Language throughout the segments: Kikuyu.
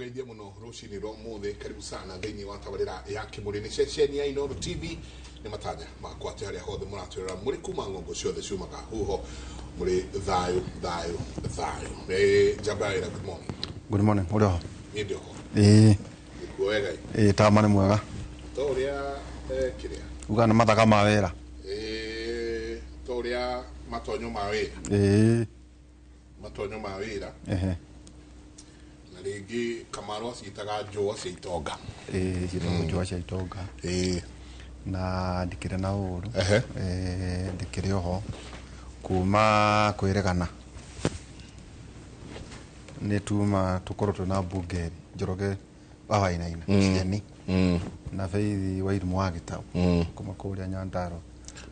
Ngũmũgeithie mũno rũcinĩ rwa ũmũthĩ. Karibu sana thĩinĩ wa tabarĩra ya Kĩmũrĩ, nĩ ceceni ya Inooro TV. Nĩ matanya makwa atĩ harĩa hothe mũratwĩrora mũrĩ kuma ng'ongo ciothe ciumaga huho mũrĩ thayũ thayũ thayũ. Njamba ya wĩra, good morning. Good morning, ũrĩ ho? Niĩ ndĩ ho. Ĩĩ. Nĩkuo wega. Ĩĩ, tama nĩ mwega. To ũrĩa kĩrĩa Uga nĩ mathaga ma wĩra. To ũrĩa matonyo ma wĩra. Ĩĩ. Matonyo ma wĩra. Ehe. Na rĩngĩ Kamaro aciĩtaga njũa cia itonga. Ĩĩ, ciĩtagwo njũa cia itonga. Ĩĩ. Na ndikĩrĩ na ũru. Ehe. Ĩĩ, ndikĩrĩ oho kuma kwĩrĩgana nĩ tuma tũkorwo twĩna mbunge erĩ, Njoroge wa Wainaina Cieni na Faith Wairimũ wa Gĩtaũ kuma kũrĩa Nyandarua.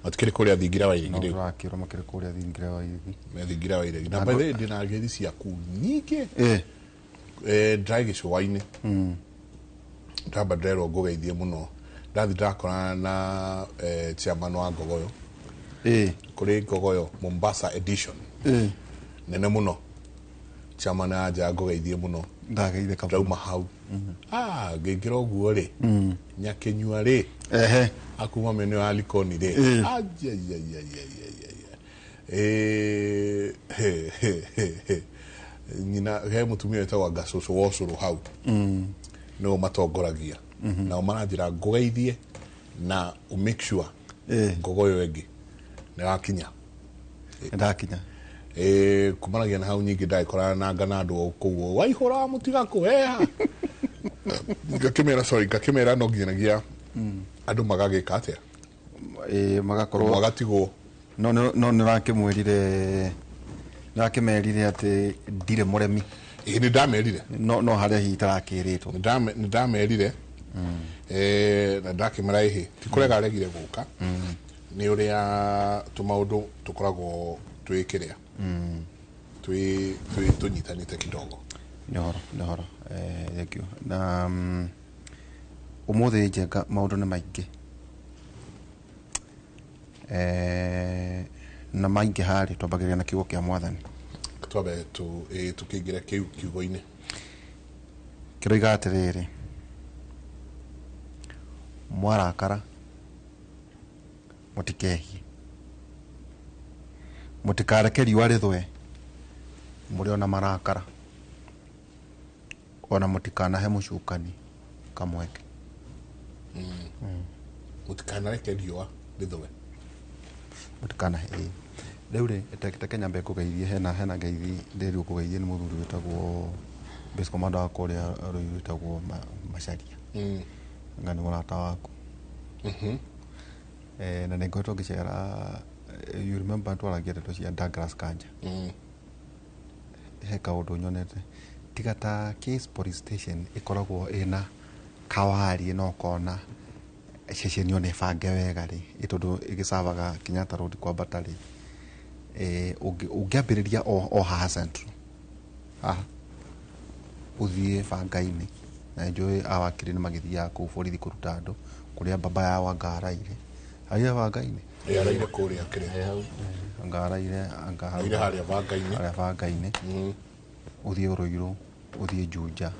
Matikĩrĩ kũrĩa Thingira wa Iregi? No. Rĩu tũrakĩrwo makĩrĩ kũrĩa Thingira wa Iregi. Me Thingira wa Iregi. Na by the way, ndĩna ngeithi ciaku nyingĩ. Ĩĩ. Ndĩrarĩ gĩcũa-inĩ, ndamba ndĩrerwo ngũgeithie mũno. Ndathi ndĩrakorana na chairman wa Ngogoyo. Kũrĩ Ngogoyo Mombasa edition. Nene mũno. Chairman anja ngũgeithie mũno. Ndageithĩka. Ndauma hau, ngĩingĩra ũguo rĩ, nyakĩnyua rĩ, akuma meno ya Likoni rĩ. Ajaiaiaiaiaia. He, he, he, he. Nyina he mũtumia wĩtagwo Ngacũcũ wa ũcũrũ hau nĩo matongoragia, nao maranjĩra ngũgeithie na ũ make sure Ngogoyo ĩngĩ nĩ wakinya. Ndakinya. Kumanagia na hau nyingĩ ndagĩkorana na ngana andũ o kũu waihũra mũtiga kũheha. Ngakĩmera sorry, ngakĩmera no nginyanagia andũ magagĩka atĩa. Ĩĩ, magakorwo magatigwo. No nĩ ũrakĩmwĩrire, nĩ ũrakĩmerire atĩ ndirĩ mũremi. Ĩĩ, nĩ ndamerire. No harĩa hihi itarakĩrĩtwo. Nĩ ndamerire na ndakĩmera ĩhĩ ti kũrega aregire gũka, nĩ ũrĩa tũmaũndũ tũkoragwo twĩ kĩrĩa twĩ tũnyitanĩte kidogo. Nĩ ũhoro, nĩ ũhoro. Thank you. Na ũmũthĩ Njenga maũndũ nĩ maingĩ, na maingĩ harĩ twambagĩrĩria na kiugo kĩa Mwathani. Twambe tũkĩingĩre kĩu kiugo-inĩ. Kĩroiga atĩrĩrĩ, mwarakara mũtikehie, mũtikareke riũa rĩthũe mũrĩ ona marakara, ona mũtikanahe mũcukani kamweke. Mũtikanareke riũa rĩthũe. Mũtikanahe, ĩĩ. Rĩu rĩ, teke nyambe ngũgeithie. Hena ngeithi ndĩrirwo kũgeithie nĩ mũthuri wĩtagwo base commander wa kũrĩa Rũirũ wĩtagwo Macharia. Nga nĩ mũrata waku. Na nĩ ngoretwo ngĩcera. You remember twaragia ndeto cia Douglas Kanja. He kaũndũ nyonete, tiga ta case police station ĩkoragwo ĩna kawarie na ũkona ceceni ona ĩbange wega rĩ, ĩ tondũ ĩgĩcavaga Kenyatta Road kwambata rĩ, ũngĩambĩrĩria o haha Central haha ũthiĩ bangainĩ, na nĩnjũĩ awakiri nĩ magĩthiaga kũu borithi kũruta andũ kũrĩa baba ya Wanga araire, araire bangainĩ. Ĩ, araire kũrĩa kĩrĩa. Hau anga araire anga hau. Araire harĩa bangainĩ. Harĩa bangainĩ. Ũthiĩ Rũirũ, ũthiĩ Juja,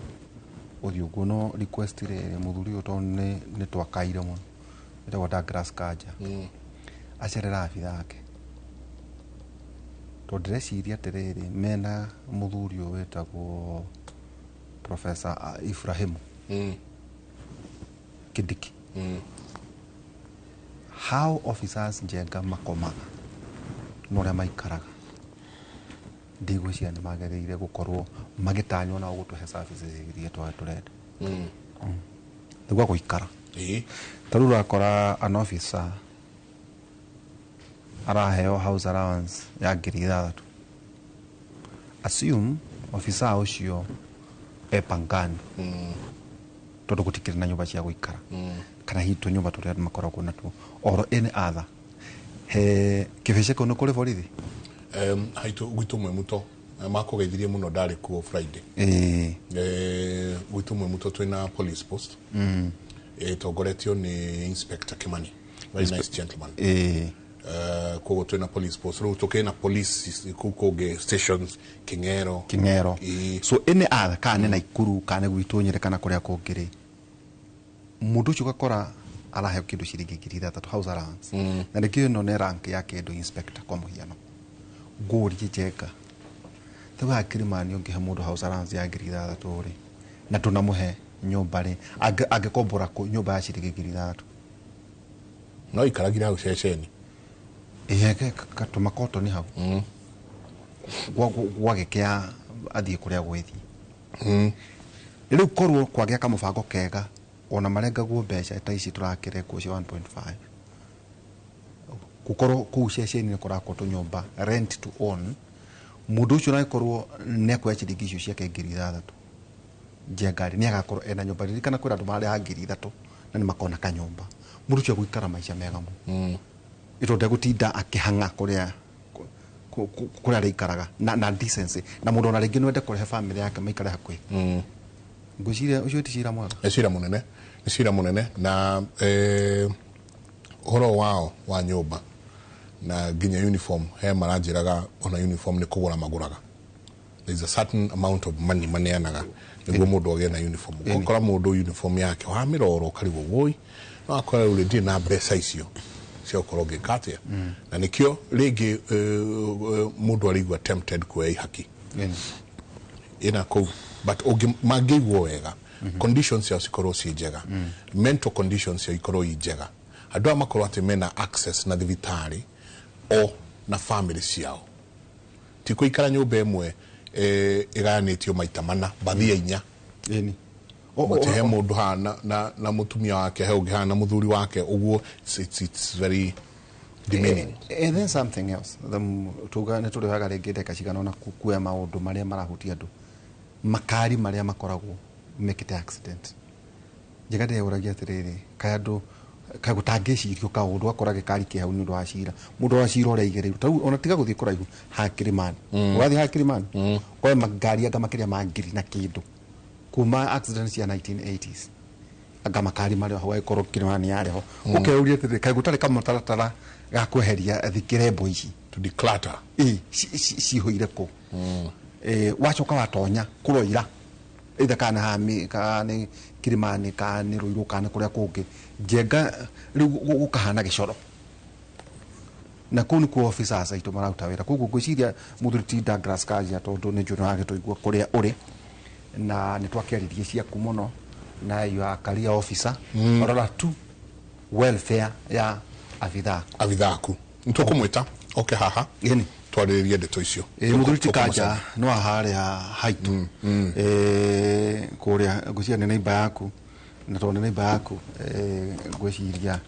ũthiĩ ũguo. No request rĩrĩ, mũthuri ũyũ tondũ nĩ twakaire mũno, wĩtagwo Douglas Kanja, acerera abitha ake, tondũ ndĩreciria atĩrĩrĩ, mena mũthuri ũyũ wĩtagwo Professor Ibrahimu Kindiki. How officers, Njenga, makomaga na ũrĩa maikaraga, ndigwĩciria nĩ magĩrĩire gũkorwo magĩtanywo nao gũtũhe services iria tũrenda nĩguo gũikara. Ta rĩu ũrakora an officer araheo house allowance ya 6,000. Assume officer ũcio e Pangani, tondũ gũtikĩrĩ na nyũmba cia gũikara kana hihi tũnyũmba tũrĩa andũ makoragwo natuo or any other. He kĩbĩcĩ kũu nĩ kũrĩ borithi? Haitũ gwitũ mwĩ muto makũgeithirie mũno, ndarĩ kuo Friday. Gwitũ mwĩ muto twĩna police post ĩtongoretio nĩ Inspector Kimani, very nice gentleman. Koguo twina police post riu tukina police kuu kungi stations King'ero. King'ero. So any other kana nĩ Naikuru kana gwitũ Nyĩrĩ kana kũrĩa kũngĩ rĩ, mũndũ ũcio ũgakora araheo kĩndũ ciringi 6,000 house allowance, na nĩkĩo ĩno nĩ rank ya kĩndũ inspector. Kwa mũhiano ngũrie Njenga, ta wa Kilimani, ũngĩhe mũndũ house allowance ya 6,000 rĩ, na tũnamũhe nyũmba rĩ, angĩkombora kũ nyũmba ya ciringi 6,000? No ikaragire hau ceceni. Ĩheke katũmakotoni hau gwagĩkĩa athiĩ kũrĩa gwĩthiĩ. Rĩu korwo kwagĩa kamũbango kega, ona marengagwo mbeca ta ici tũrakĩrengwo cia 1.5, gũkorwo kũu ceceni nĩ kũrakwo tũnyũmba rent to own, mũndũ ũcio nagĩkorwo nĩ akuoya ciringi icio ciake 6,000, Njenga rĩ, nĩ agakorwo ena nyũmba. Ririkana kwĩna andũ mararĩha 3,000 na nĩ makona kanyũmba. Mũndũ ũcio agũikara maica mega mũno ito ndegũtinda akĩhang'a kũrĩa kũrĩa arĩikaraga na decency, na mũndũ ona rĩngĩ no ende kũrehe family yake maikare hakuhĩ. Ngwĩciria ũcio ti cira mwega. Nĩ cira mũnene, nĩ cira mũnene. Na ũhoro wao wa nyũmba na nginya uniform, he maranjĩraga ona uniform nĩ kũgũra magũraga. There is a certain amount of money maneanaga nĩguo mũndũ agĩe na uniform. Ũgakora mũndũ uniform yake wamĩrora ũkarigwo woi, no akora rĩu ndirĩ na mbeca icio cia gũkorwo ngĩka atĩa, na nĩkĩo rĩngĩ mũndũ arĩigua tempted kuoya ihaki ina kũu. But mangĩiguo wega, conditions ciao cikorwo ciĩ njega, mental conditions ciao ikorwo i njega, andũ aya makorwo atĩ mena access na thibitarĩ o na family ciao, ti kũikara nyũmba ĩmwe ĩgayanĩtio maita mana bathia inya. Ĩni. Mũtĩ he mũndũ haha na mũtumia wake, he ũngĩ haha na mũthuri wake ũguo. It's very demeaning. And then something else. Tuga nĩ tũrĩoyaga rĩngĩ ndagĩka cigana ũna kuoya maũndũ marĩa marahutia andũ, makari marĩa makoragwo mekĩte accident. Njega ndĩreũragia atĩrĩrĩ, kaĩ andũ kaĩ gũtangĩcirio kaũndũ gakora gĩkari kĩ hau nĩ ũndũ wa cira, mũndũ wa cira ũrĩa aigĩrĩirwo tarĩu, ona tiga gũthiĩ kũraihu, ha Kilimani, ũgathiĩ ha Kilimani koe ngari anga makĩria ma ngiri na kĩndũ kuma accident cia 1980s, anga makari marĩa ho agĩkorwo Kilimani yarĩ ho. Ũkeyũria atĩrĩrĩ, kaĩ gũtarĩ kamũtaratara ga kweheria thikĩrembo ici? To declutter. Ĩ cihũire kũ? Wacoka watonya kũroira either kana hami kana nĩ Kilimani kana nĩ Ruiru kana kũrĩa kũngĩ, Njenga, rĩu gũkahana gĩcoro, na kũu nĩkuo officers aitũ mararuta wĩra. Koguo ngwĩciria mũthuri ti Douglas Kanja, tondũ nĩ njũĩ nĩwagĩtũigua kũrĩa ũrĩ na nĩ twakĩaririe ciaku mũno na you are a career officer, rora tu welfare ya abitha aku. Abitha aku nĩ tũkũmwĩta oke haha Ĩni. twarĩrĩrie ndeto icio. Ĩ mũthuri ti Kanja no harĩa haitũ kũrĩa, ngwĩciria nĩ neighbor yaku, na tondũ nĩ neighbor yaku, ngwĩciria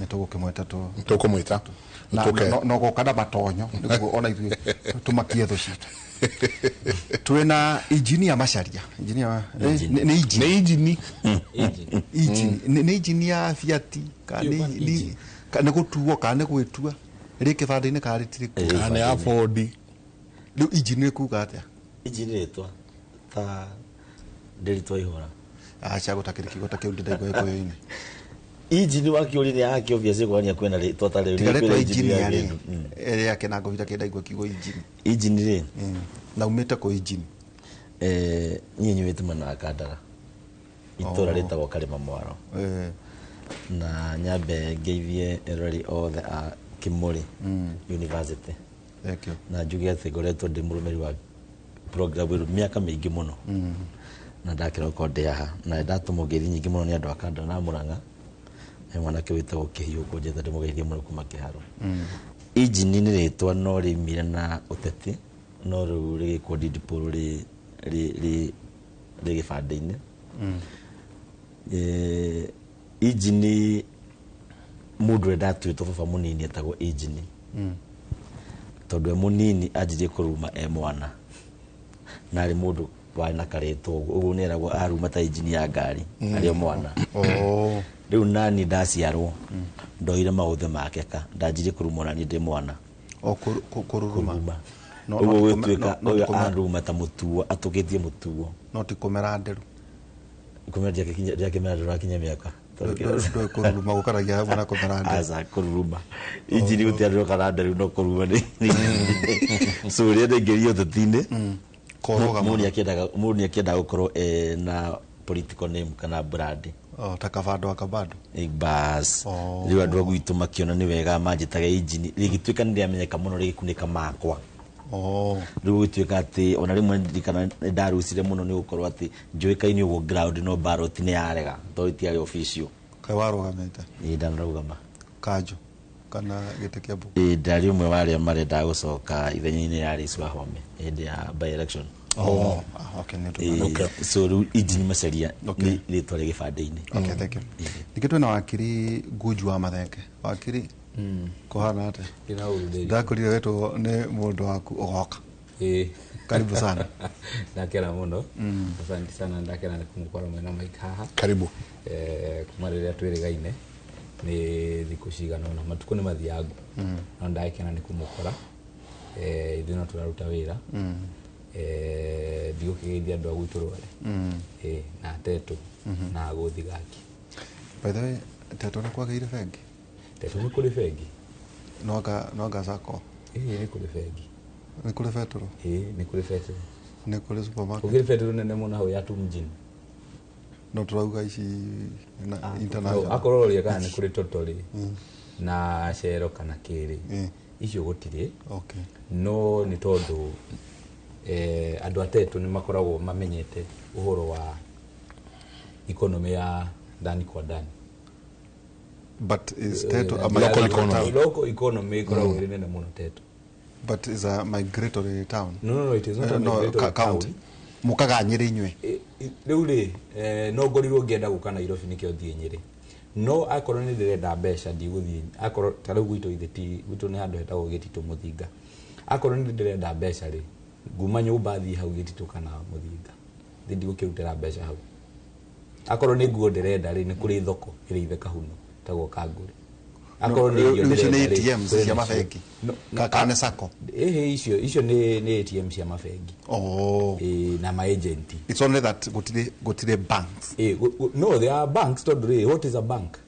nĩ tũgũkĩmwĩta tu. Tũkũmwĩta. Na no goka na matonyo nĩguo ona ithuĩ tũmakie thũ citũ. Twĩna engineer Macharia, engineer nĩ nĩ injini. Injini nĩ injini ya Fiat kana nĩ gũtuo kana nĩ gwĩtua rĩ kĩbandĩ-inĩ kana rĩtirĩ kuo? Kana nĩ ya Ford. Rĩu injini nĩ kuga atĩa? Injini rĩtwa ta ndĩritwa ihũra. Aca, gũtakĩrĩ kiugo ta kĩu ndĩraigua gĩkũyũ-inĩ. Injini wakĩũria nĩ yake obviously kwania kwĩna rĩtwa ta rĩu. Tiga nĩ rĩtwa kwĩna injini ya rĩ kĩndũ. Ĩrĩa yake na ngobita kĩndaigua kiugo injini. Injini rĩ, Na umĩte kũ injini? Niĩ nyumĩte mwena wa Kandara, itũra rĩtagwo Karĩma Mwaro. Na nyambe ngeithie eroreri othe a Kimuri University. Thank you. Na njuge atĩ ngoretwo ndĩ mũrũmĩrĩri wa program ĩno mĩaka mĩingĩ mũno, na ndakĩra gũkorwo ndĩ haha na ndatũmwo ngeithi nyingĩ mũno nĩ andũ a Kandara na Mũrang'a. He mwanake wĩtagwo Kĩhiũ kũnjĩta ndĩmũgeithie mũno kuma Kĩharũ. Injini nĩ rĩtwa no rĩumire na ũteti, no rĩu rĩgĩkwo deed poll rĩ gĩbandĩ-inĩ. Injini mũndũ ũrĩa ndatuĩtwo baba mũnini etagwo injini, tondũ e mũnini anjirie kũruma e mwana, na arĩ mũndũ warĩ na karĩtwa ũguo, ũguo nĩeragwo aruma ta injini ya ngari arĩ o mwana. Rĩu nani ndaciarwo ndoire maũthĩ make ka ndanjirie kũrumwo nani ndĩ mwana. O kũruruma. Kũruma. No, ũguo no ti gwĩtuĩka no ti ũyũ aruma ta mũtuo atũkĩtie mũtuo. No ti kũmera nderu? Kũmera ndiakĩmera, ndũrakinya mĩaka. Ndå kå ruruma gå karagia hamwe na kå mera nda. Aca kũruruma injini gũtirĩ andũ kana nda rĩu no kũruruma nĩ so rĩrĩa ndaingĩrire ũteti-inĩ, Kũrũgama. Mũndũ nĩakĩendaga gũkorwo na political name kana brand. Oh, ta kabando akabando. Bas. Oh. Rĩu andũ a gwitũ makĩona nĩ wega manjĩtaga injini, rĩgĩtuĩka nĩ rĩamenyeka mũno rĩgĩkunĩka makwa. Oh. Rĩu gũgĩtuĩka atĩ ona rĩmwe ndirikana nĩ ndarucire mũno nĩ gũkorwo atĩ njũĩkaine ũguo ground, no ballot nĩ yarega tondũ itiarĩ official. Kaĩ warũgamĩte? Ĩĩ, ndanarũgama. Kanjũ kana gĩtĩ kĩa mbunge? Ĩĩ, ndarĩ ũmwe wa arĩa marendaga gũcoka ithenya-inĩ rĩa Alice Wahome hĩndĩ ya by election. Oh, ah, okay, nĩ Ĩĩ, ũndũ. So rĩu injini Macharia Okay. nĩ rĩtwa rĩa gĩbandĩ-inĩ. Okay, thank you. Ningĩ twĩna wakiri Ngunju wa Mathenge. Wakiri, kũhana atĩa? Ndina ũru ndĩri. Ndakũrire wetwo nĩ mũndũ waku ũgoka. Ĩĩ. Karibu sana. Ndakena mũno, asante sana, ndakena nĩ kũmũkora mwena Mike haha. Karibu. Kuma rĩrĩa twĩrĩgaine nĩ thikũ cigana ũna, matukũ nĩ mathiangu, no ndakena nĩ kũmũkora. Ithuĩ no tũraruta wĩra. Ndigũkĩgeithia andũ a gwitũ Rware. Ĩĩ, na Tetũ na Gũthigaki. By the way, Tetũ nĩ kwagĩire bengi? Tetũ nĩ kũrĩ bengi. Noanga sacco? Ĩĩ, nĩ kũrĩ bengi. Nĩ kũrĩ betũrũ? Ĩĩ, nĩ kũrĩ betũrũ. Nĩ kũrĩ supermarket? Gũkĩrĩ betũrũ nene mũno hau ya Tumjini. No tũrauga ici na No, international. akorwo ũrĩa kana nĩ kũrĩ Total na Shell kana kĩrĩ, icio gũtirĩ. Okay. No nĩ tondũ andũ a Tetũ nĩ makoragwo mamenyete ũhoro wa economy ya ndani kwa ndani. But is Tetu a Local migratory economy. town? Local economy ĩkoragwo ĩrĩ nene mũno Tetu. But is a migratory town? No, it is not a No, migratory county. town. Mũkaga Nyĩrĩ inyuĩ? Rĩu rĩ, no ngorirwo ngĩenda gũka Nairobi nĩkĩo thiĩ Nyĩrĩ, no akorwo nĩ ndĩrenda mbeca ndigũthiĩ, akorwo ta rĩu gwitũ ithe ti gwitũ nĩ handũ hetagwo Gĩtitũ Mũthinga, akorwo nĩ ndĩrenda mbeca rĩ, nguma nyũmba thiĩ hau Gĩtitũ kana Mũthinga, thiĩ ndigũkĩrutĩra mbeca hau. Akorwo nĩ nguo ndĩrenda rĩ, nĩ kũrĩ thoko ĩrĩ Ithe Kahuno ĩtagwo Kangũrĩ. Akorwo nĩ irio Rĩu icio nĩ ndĩrenda rĩ, ATMs kũrĩ cia nacio. mabengi? No, Kana nĩ sacco? Ĩhĩ, icio nĩ ATM cia mabengi. Oh. Ĩĩ, na maagenti. It's only that gũtirĩ banks. No, there are banks, tondũ rĩ, what is a bank?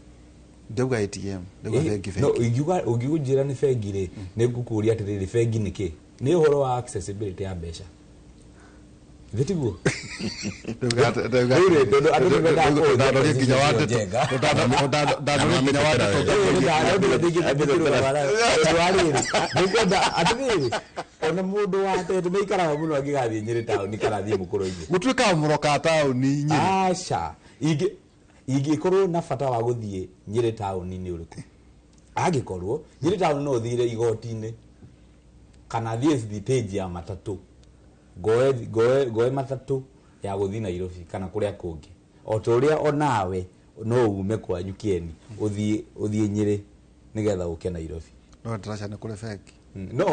Ndauga ATM, ndauga bengi. No, Bengi. ingiuga ũngĩnjĩra nĩ bengi rĩ, nĩ ngũkũria atĩrĩrĩ, bengi nĩ kĩ? Nĩ ũhoro wa accessibility ya mbeca. Githĩ tiguo? Ndauga Rĩu rĩ, tondũ andũ nĩ mendaga kũhũthia ndandorie nginya wa mbeca ndeto. njenga. Ndandorie nginya wa ndeto. Nĩngwenda atĩrĩrĩ, ona mũndũ wa Tetu maikaraga mũno angĩgathiĩ Nyĩrĩ taũni kana athiĩ mũkũrũ-inĩ. Gũtuĩkaga mũroka taũni Nyĩrĩ. Aca, ingĩkorwo na bata wa gũthiĩ Nyĩrĩ taũni nĩ ũrĩkũ? Angĩkorwo Nyĩrĩ taũni no ũthire igoti-inĩ kana thiĩ stage ya matatũ, ngoe matatũ ya gũthiĩ Nairobi kana kũrĩa kũngĩ, o ta ũrĩa onawe no ume kwanyu Kĩeni ũthiĩ Nyĩrĩ nĩgetha ũke Nairobi. No ndĩraca nĩ kũrĩ bengi. No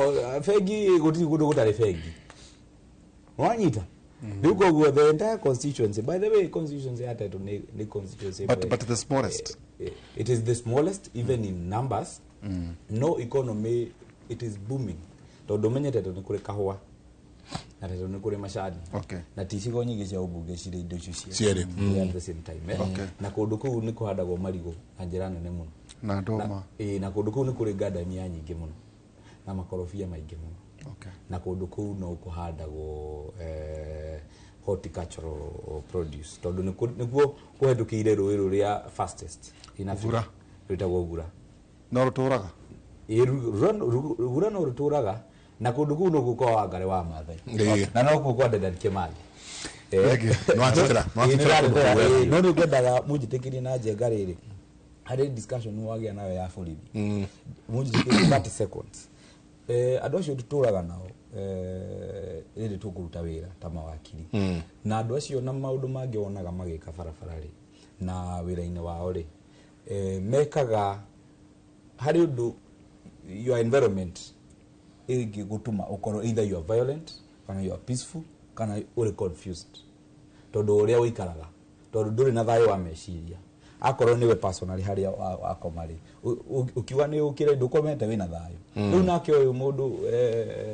bengi gũtirĩ kũndũ gũtarĩ bengi, wanyita? Rĩu koguo the entire constituency, by the way, constituency ya Tetu nĩ constituency But the smallest. It is the smallest even in numbers, no economy it is booming, tondũ ũmenye Tetu nĩ kũrĩ kahũa na Tetu nĩ kũrĩ macani. Na ti icigo nyingĩ cia ũmbunge cirĩ indo icio Cierĩ. At the same time, eh? Okay. Na kũndũ kũu nĩ kũhandagwo marigũ na njĩra nene mũno. Na ndũma. Ĩĩ, na kũndũ kũu nĩ kũrĩ ngandania nyingĩ mũno na makorobia maingĩ mũno. Na kũndũ kũu no kũhandagwo horticultural produce, tondũ nĩkuo kũhetũkĩire rũĩ rũrĩa fastest in Africa. Gura. Rwĩtagwo Gura. No rũtũraga? Ĩĩ, Rura no rũtũraga, na kũndũ kũu nokuo kwa Wangari wa Maathai. Na nokuo kwa Dedan Kimathi. Thank you. Nĩwatĩtĩra, Ĩĩ, nĩwatĩtĩra kũndũ nĩndatĩtĩra, kũu wega. ĩĩ, no nĩ ngwendaga mũnjĩtĩkĩrie na njenga rĩrĩ harĩ discussion wagĩa nayo ya borithi, mũnjĩtĩkĩrie 30 seconds. Andũ acio tũtũraga nao, rĩrĩ tũkũruta wĩra ta mawakiri na andũ acio na maũndũ mangĩ wonaga magĩka barabara rĩ na wĩra-inĩ wao rĩ, mekaga harĩ ũndũ your environment ĩngĩgũtũma ũkorwo either you are violent kana you are peaceful kana ũrĩ confused, tondũ ũrĩa ũikaraga, tondũ ndũrĩ na thayũ wa meciria, akorwo nĩwe personally harĩa wakoma rĩ, ũkiuga nĩ ũkĩre ndũkomete wĩna thayũ. Rĩu nake ũyũ mũndũ,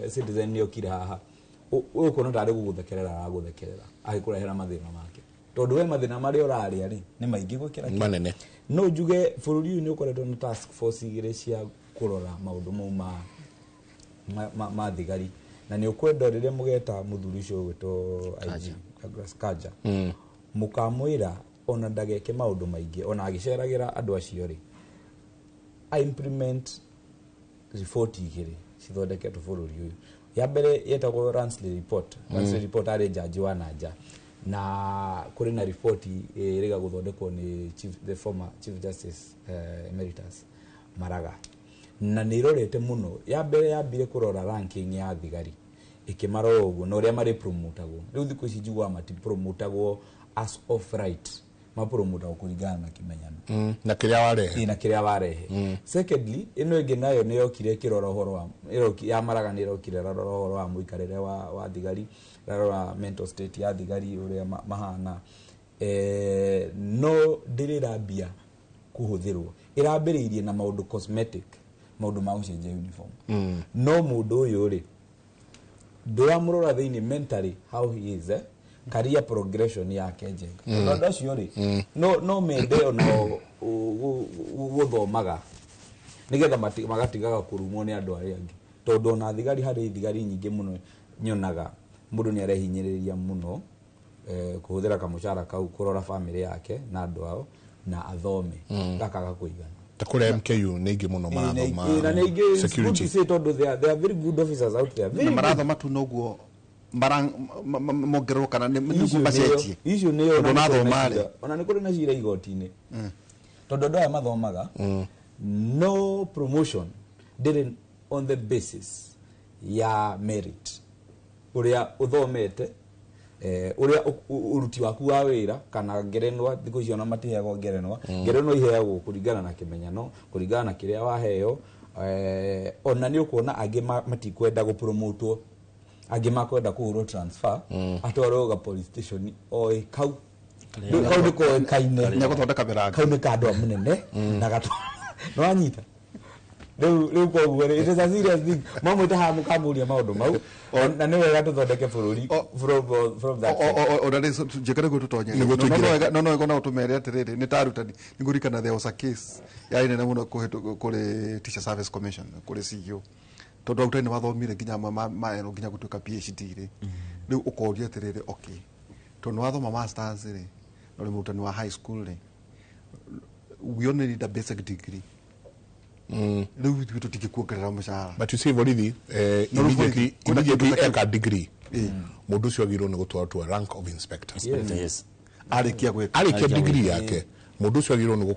citizen nĩ okire haha, ũkuona tarĩ gũgũthekerera aragũthekerera agĩkũrehera mathĩna make. Tondu we mathina maria uraria ri ni maingi gwikira manene. No njuge bururi uyu ni ukoretwo na task force igiri cia kurora maundu mau ma thigari na ni ukwenda riria mugeta muthuri ucio gwitwo IG Douglas Kanja mukamwira ona ndageke maundu maingi ona agiceragira andu acio ri a implement report igiri cithondeketwo bururi uyu. Ya mbere yetagwo Ransley report. Ransley report ari jaji wa nanja na kuri na report iriga guthondekwo ni the former Chief Justice Emeritus Maraga na ni irorete muno. Ya mbere yambire kurora ranking ya thigari ikimarora uguo na uria mari promotagwo. Riu thiku ici njiguaga mati promotagwo as of right, mapromotagwo kuringana na kimenyano na kiria warehe na kiria warehe. Secondly, ino ingi nayo ni yokire kirora uhoro wa ya Maraga ni irokire rora uhoro wa muikarire wa thigari, rora mental state ya thigari uria mahana. No ndirambia kuhuthirwo, irambiriirie na maundu cosmetic, maundu ma gucenjia uniform. No mundu uyu ri nduramurora thiini mentally how he is, career progression yake njega. Tondu acio ri no mende ona guthomaga nigetha magatigaga kurumwo ni andu aria angi, tondu ona thigari hari thigari nyingi muno nyonaga mundu ni arehinyiriria muno kuhuthira kamucara kau kurora family yake na andu ao na athome gakaga kuigana. Ta kuri MKU ni ingi muno marathoma na ni ingi security say tondu they are very good officers out there, very na marathoma tu noguo mongererwo kana niguo macenjie icio nio ona ni kuri na cira igoti-ini tondu andu aya mathomaga no promotion didn't on the basis ya merit uria uthomete, uria uruti waku wa wira kana ngerenwa. Thiku icio ona matiheagwo ngerenwa, ngerenwa iheagwo kuringana na kimenyano, kuringana na kiria waheo. Ona ni ukuona angi matikwenda gupromotwo, angi makwenda kuhurwo transfer atwarwo ga police station oi kau kau ni koekaine nya guthondeka mirango kau ni ka andu a munene na gatwa no anyita riu koguo it is a serious thing. Mamwita haha mukamuria maundu mau na ni wega tuthondeke bururi from that. Ona ni njikare guo tutonye no no no tumere atiriri ni ta arutani ningurikana there was a case yari nene muno kuri Teacher Service Commission kuri CEO tondu arutani ni mathomire nginya maero nginya gutuika PhD ri riu ukoria atiriri okay tondu wathoma masters ri na uri murutani wa high school ri we only need a basic degree. Riu ithuĩ tũtingĩkuongerera mũcara. But you see borithi immediately eka degree mũndũ ũcio agĩrĩirwo nĩ gũtwarwo to a rank of inspector. Yes. Arĩkia gwĩka arĩkia degree yake mũndũ ũcio agĩrĩirwo nĩ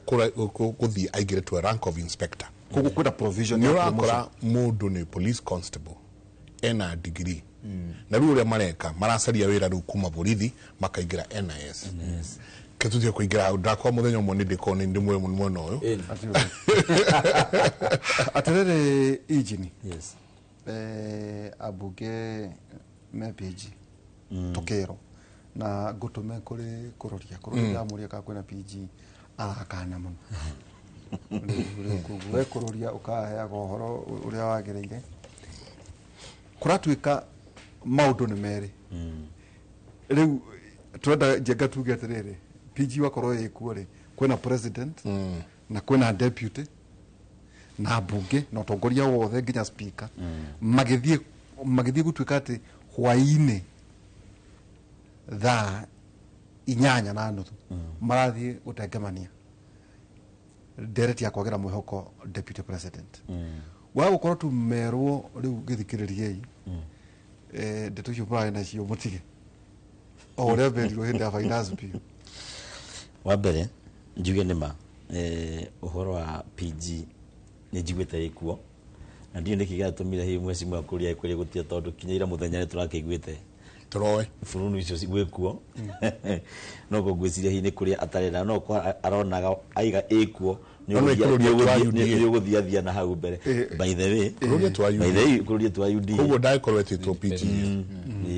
gũthiĩ aingĩre to a rank of inspector. Koguo kwĩna provision nĩ ũrakora mũndũ nĩ police constable ena degree na rĩu ũrĩa mareka maracaria wĩra rĩu kuma borithi makaingĩra NIS. Ketutie kuingira ndakwa muthenya umwe ni ndiko ni ndimwe mwena uyu atiriri injini. Yes. Abunge me PG tukero na ngutume kuri kuroria kuroria muria ka kwina PG arakana muno riu we kuroria ukaheaga uhoro uria wagiriire kuratuika maundu ni meri riu twenda njenga tuge atiriri PG wakorwo ikuo ri kwina president na kwina deputy na bunge na utongoria wothe nginya speaker magithie gutuika ati hwaini thaa 8:30 marathie gutengemania ndereti ya kwagira mwihoko deputy president wa gukorwo tu merwo riu githikiririei ndeto icio murari nacio mutige o uria berirwo hindi ya finance bill. Wa mbere njuge nĩ ma ũhoro wa PG nĩ njiguĩte ĩkuo na ndiũ nĩkĩ gĩatũmire hihi mweci mwa kũria kũrĩa gũtia tondũ kinya ira mũthenya nĩ tũrakĩiguĩte tũroe burunu icio gwĩkuo no ngwĩciria hihi nĩ kũrĩa atarĩ no kwa aronaga aiga ĩkuo nĩ ũgũthiathia na hau mbere. By the way by the way kũrũria twa UDA koguo ndagĩkorwo etĩtwo PG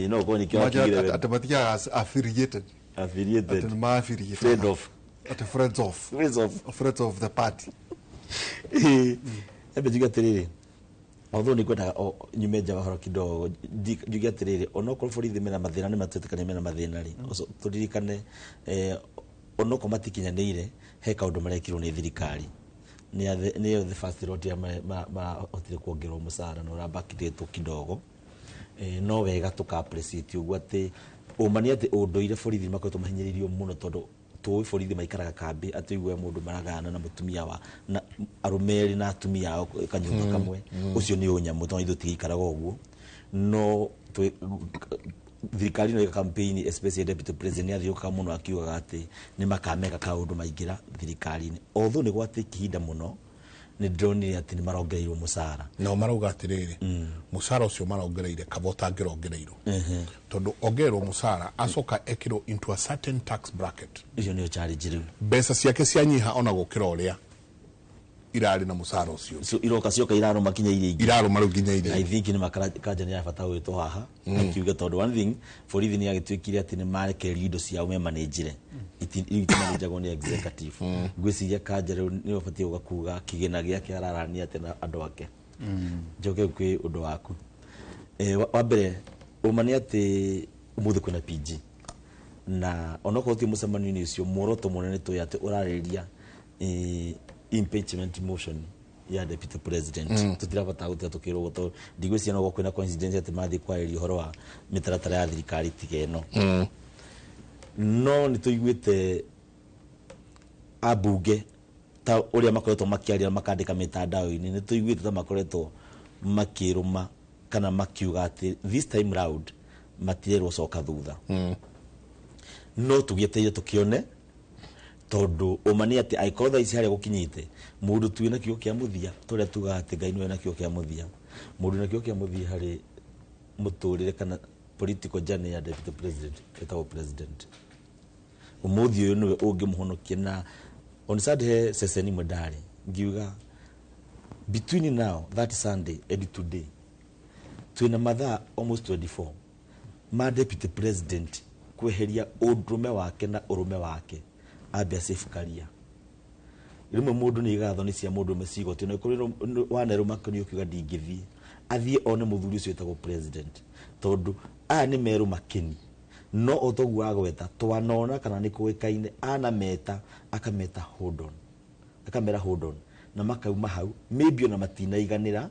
no korwo nĩkĩo akigire atĩ matigaga affiliated affiliated ma affiliated friend of at friends of friends of the party. Ebe njuge atiriri Although nĩ ngwendaga o nyume nja wa horo kidogo, njuge atĩrĩrĩ, onokorwo borithi mena mathĩna, nĩ matwĩtĩkania mena mathĩna rĩ, tũririkane onokorwo matikinyanĩire, he kaũndũ marekirwo nĩ thirikari nĩyo the first lot ya marahotire kuongererwo mũcara na ũrambakithĩtwo kidogo. No wega tũka appreciate ũguo atĩ ũma nĩ atĩ ũndũire borithi makoretwo mahinyĩrĩirio mũno, tondũ tũĩ borithi maikaraga kambĩ atĩ ũigue mũndũ maragayana na mũtumia wa na arũme erĩ na atumia ao kanyũmba kamwe. Ũcio nĩ ũnyamũ, tondũ ithuĩ tigĩikaraga ũguo. No thirikari no ĩka campaign, especially deputy president nĩ athiũkaga mũno akiugaga atĩ nĩ makameka kaũndũ maingĩra thirikari-inĩ. Although nĩ gwatĩ ihinda mũno, nĩ ndĩronire atĩ nĩ marongereirwo mũcara. Nao marauga atiriri, mũcara ũcio marongereire kaba ũtangĩrongereirwo, tondũ ongererwo mũcara acoka ekĩrwo into a certain tax bracket. Icio nĩyo challenge rĩu. Mbeca ciake cianyiha ona gũkĩra ũrĩa irarĩ na mũcara ũcio. So iroka cioka irarũma kinya iria ingĩ. Irarũma rĩu nginya iria. I think nĩ makanja nĩ yabata gwĩtwo haha akiuga, tondũ one thing, borithi nĩ yagĩtuĩkire atĩ nĩ marekererio indo ciao memanĩnjire, itimanĩnjagwo nĩ executive. Ngwĩciria kanja rĩu nĩ ũbatiĩ gũka kuga kĩgĩna gĩake ararania atĩ na andũ ake. Njoke kwĩ ũndũ waku. Wa mbere, ũma nĩ atĩ ũmũthĩ kwĩna PG, na onokorwo ti mũcemanio-inĩ ũcio, muoroto mũnene tũĩ atĩ ũrarĩrĩria impeachment motion ya deputy president. Tũtirabata gũtira tũkĩrwo ũguo, tondũ ndigwĩciria no kwĩna coincidence atĩ mathiĩ kwarĩria ũhoro wa mĩtaratara ya thirikari tiga ĩno. No nĩ tũiguĩte ambunge ta ũrĩa makoretwo makĩaria, makandĩka mĩtandao-inĩ, nĩ tũiguĩte ta makoretwo makĩrũma kana makiuga atĩ this time round matirerwo coka thutha. No tũgĩetereire tũkĩone, tondũ ũma nĩ atĩ angĩkorwo thaa ici harĩa gũkinyĩte mũndũ tuĩ na kiugo kĩa mũthia, tũrĩa tugaga atĩ Ngai nĩwe na kiugo kĩa mũthia, mũndũ na kiugo kĩa mũthia harĩ mũtũrĩre kana political journey ya deputy president etagwo president. Ũmũthĩ ũyũ nĩwe ũngĩmũhonokia. Na on Sunday he ceceni imwe ndarĩ ngiuga between now, that Sunday, and today, twĩna mathaa almost 24 ma deputy president kweheria ũndũrũme wake na ũrũme wake, ambe save career. Rĩmwe mũndũ nĩ aigaga thoni cia mũndũ ũmwe cigoti na kũrĩ wanerũma kĩnio ũkiuga ndingĩthiĩ, athiĩ one mũthuri ũcio wĩtagwo president, tondũ aya nĩ merũ makeni. No o toguo agweta twanona kana nĩ kũĩkaine anameta, akameta hold on, akamera hold on, na makauma hau maybe ona matinaiganĩra,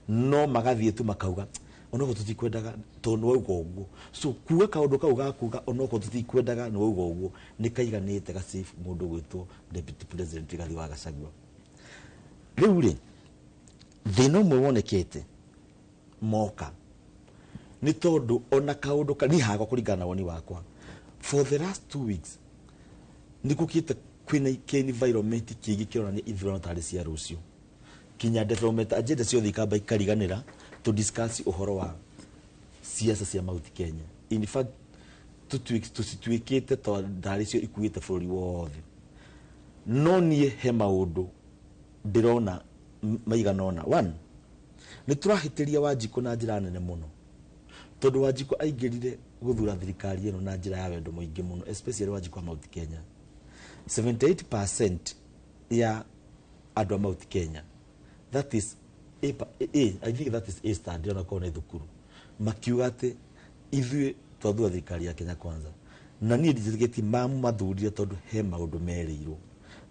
no magathiĩ tu makauga onokorwo tũtikwendaga tondũ nĩ wauga ũguo. So kuga kaũndũ kau ga kuga onokorwo tũtikwendaga nĩ wauga ũguo nĩ kaiganĩte ga save mũndũ gwĩtwo deputy president Rigathi wa Gachagua. Rĩu rĩ, thĩna ũmwe wonekete moka nĩ tondũ ona kaũndũ niĩ hakwa, kũringana na woni wakwa, for the last 2 weeks nĩ gũkĩte kwĩna kĩ environment kĩngĩ kĩronania ithurano tarĩ cia rũciũ, kinya development agenda ciothe ikamba ikariganĩra to discuss ũhoro wa siasa cia Mount Kenya. In fact, tũcituĩkĩte ndarĩ cio ikuĩte bũrũri wothe. No niĩ he maũndũ ndĩrona maigana ũna. One, nĩ tũrahĩtĩria Wanjikũ na njĩra nene mũno, tondũ Wanjikũ aingĩrire gũthura thirikari ĩno na njĩra ya wendo mũingĩ mũno, especially Wanjikũ wa Mount Kenya. 78% ya andũ a Mount Kenya, that is A, A, I think that is A star, ndĩrona korwo nĩ thukuru, makiuga atĩ ithuĩ twathura thirikari ya Kenya Kwanza. Na niĩ ndijĩtĩkĩtie mamathurire, tondũ he maũndũ merĩirwo,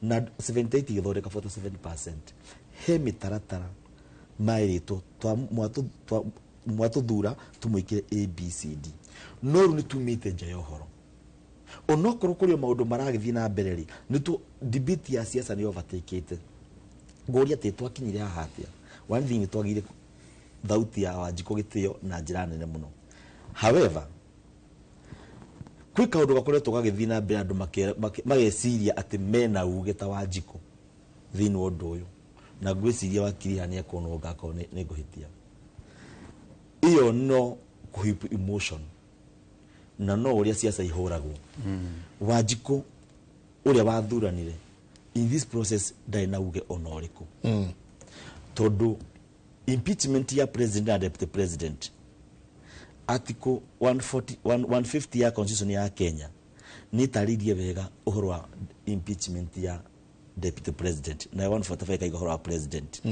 na 78 igĩthondeka 47%. He mĩtaratara maĩrĩtwo mwatũthura tũmwĩkĩre ABCD, no rĩu nĩ tumĩte nja ya ũhoro. Onokorwo kũrĩ o maũndũ maragĩthiĩ na mbere rĩ, nĩ tu debate ya siasa nĩ overtakeĩte. Ngũria atĩ twakinyire haha atĩa? One thing, nĩ twagĩire thauti ya Wanjikũ gĩtĩo na njĩra nene mũno. However, kwĩ kaũndũ gakoretwo gagĩthiĩ na mbere, andũ mageciria atĩ mena uge ta Wanjikũ thĩinĩ wa ũndũ ũyũ, na ngwĩciria wakiri haha nĩ ekuonwo ngakorwo nĩ ngũhĩtia. Ĩyo no kũhip emotion na no ũrĩa siasa ihũragwo. Wanjikũ ũrĩa wathuranire in this process ndarĩ na uge ona ũrĩkũ, tondũ impeachment ya president na deputy president, article 140, 150 ya constitution ya Kenya nĩ ĩtarĩirie wega ũhoro wa impeachment ya deputy president, na 145 ĩkaiga ũhoro wa president.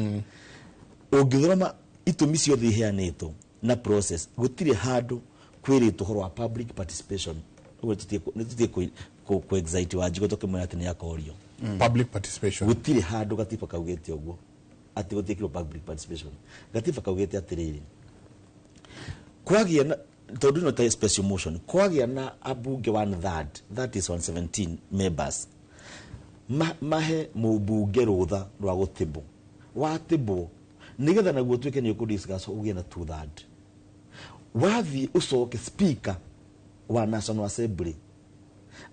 Ũngĩthoma Itũmi ciothe iheanĩtwo na process, gũtirĩ handũ kwĩrĩtwo ũhoro wa public participation. Ũguo nĩ tũtige kũ excite Wanjikũ tũkĩmwĩra atĩ nĩ akorio. Public participation. Gũtirĩ handũ gatiba kaugĩte ũguo atĩ gũtiĩkirwo public participation. Gatiba kaugĩte atĩrĩrĩ, kwagĩa na, tondũ ĩno ta special motion, kwagĩa na ambunge one third, that is 117 members, mahe mũmbunge rũtha rwa gũtĩbwo, watĩbwo nĩgetha naguo tuĩke nĩ ũkũ ũgĩe na two third, wathiĩ ũcoke speaker wa National Assembly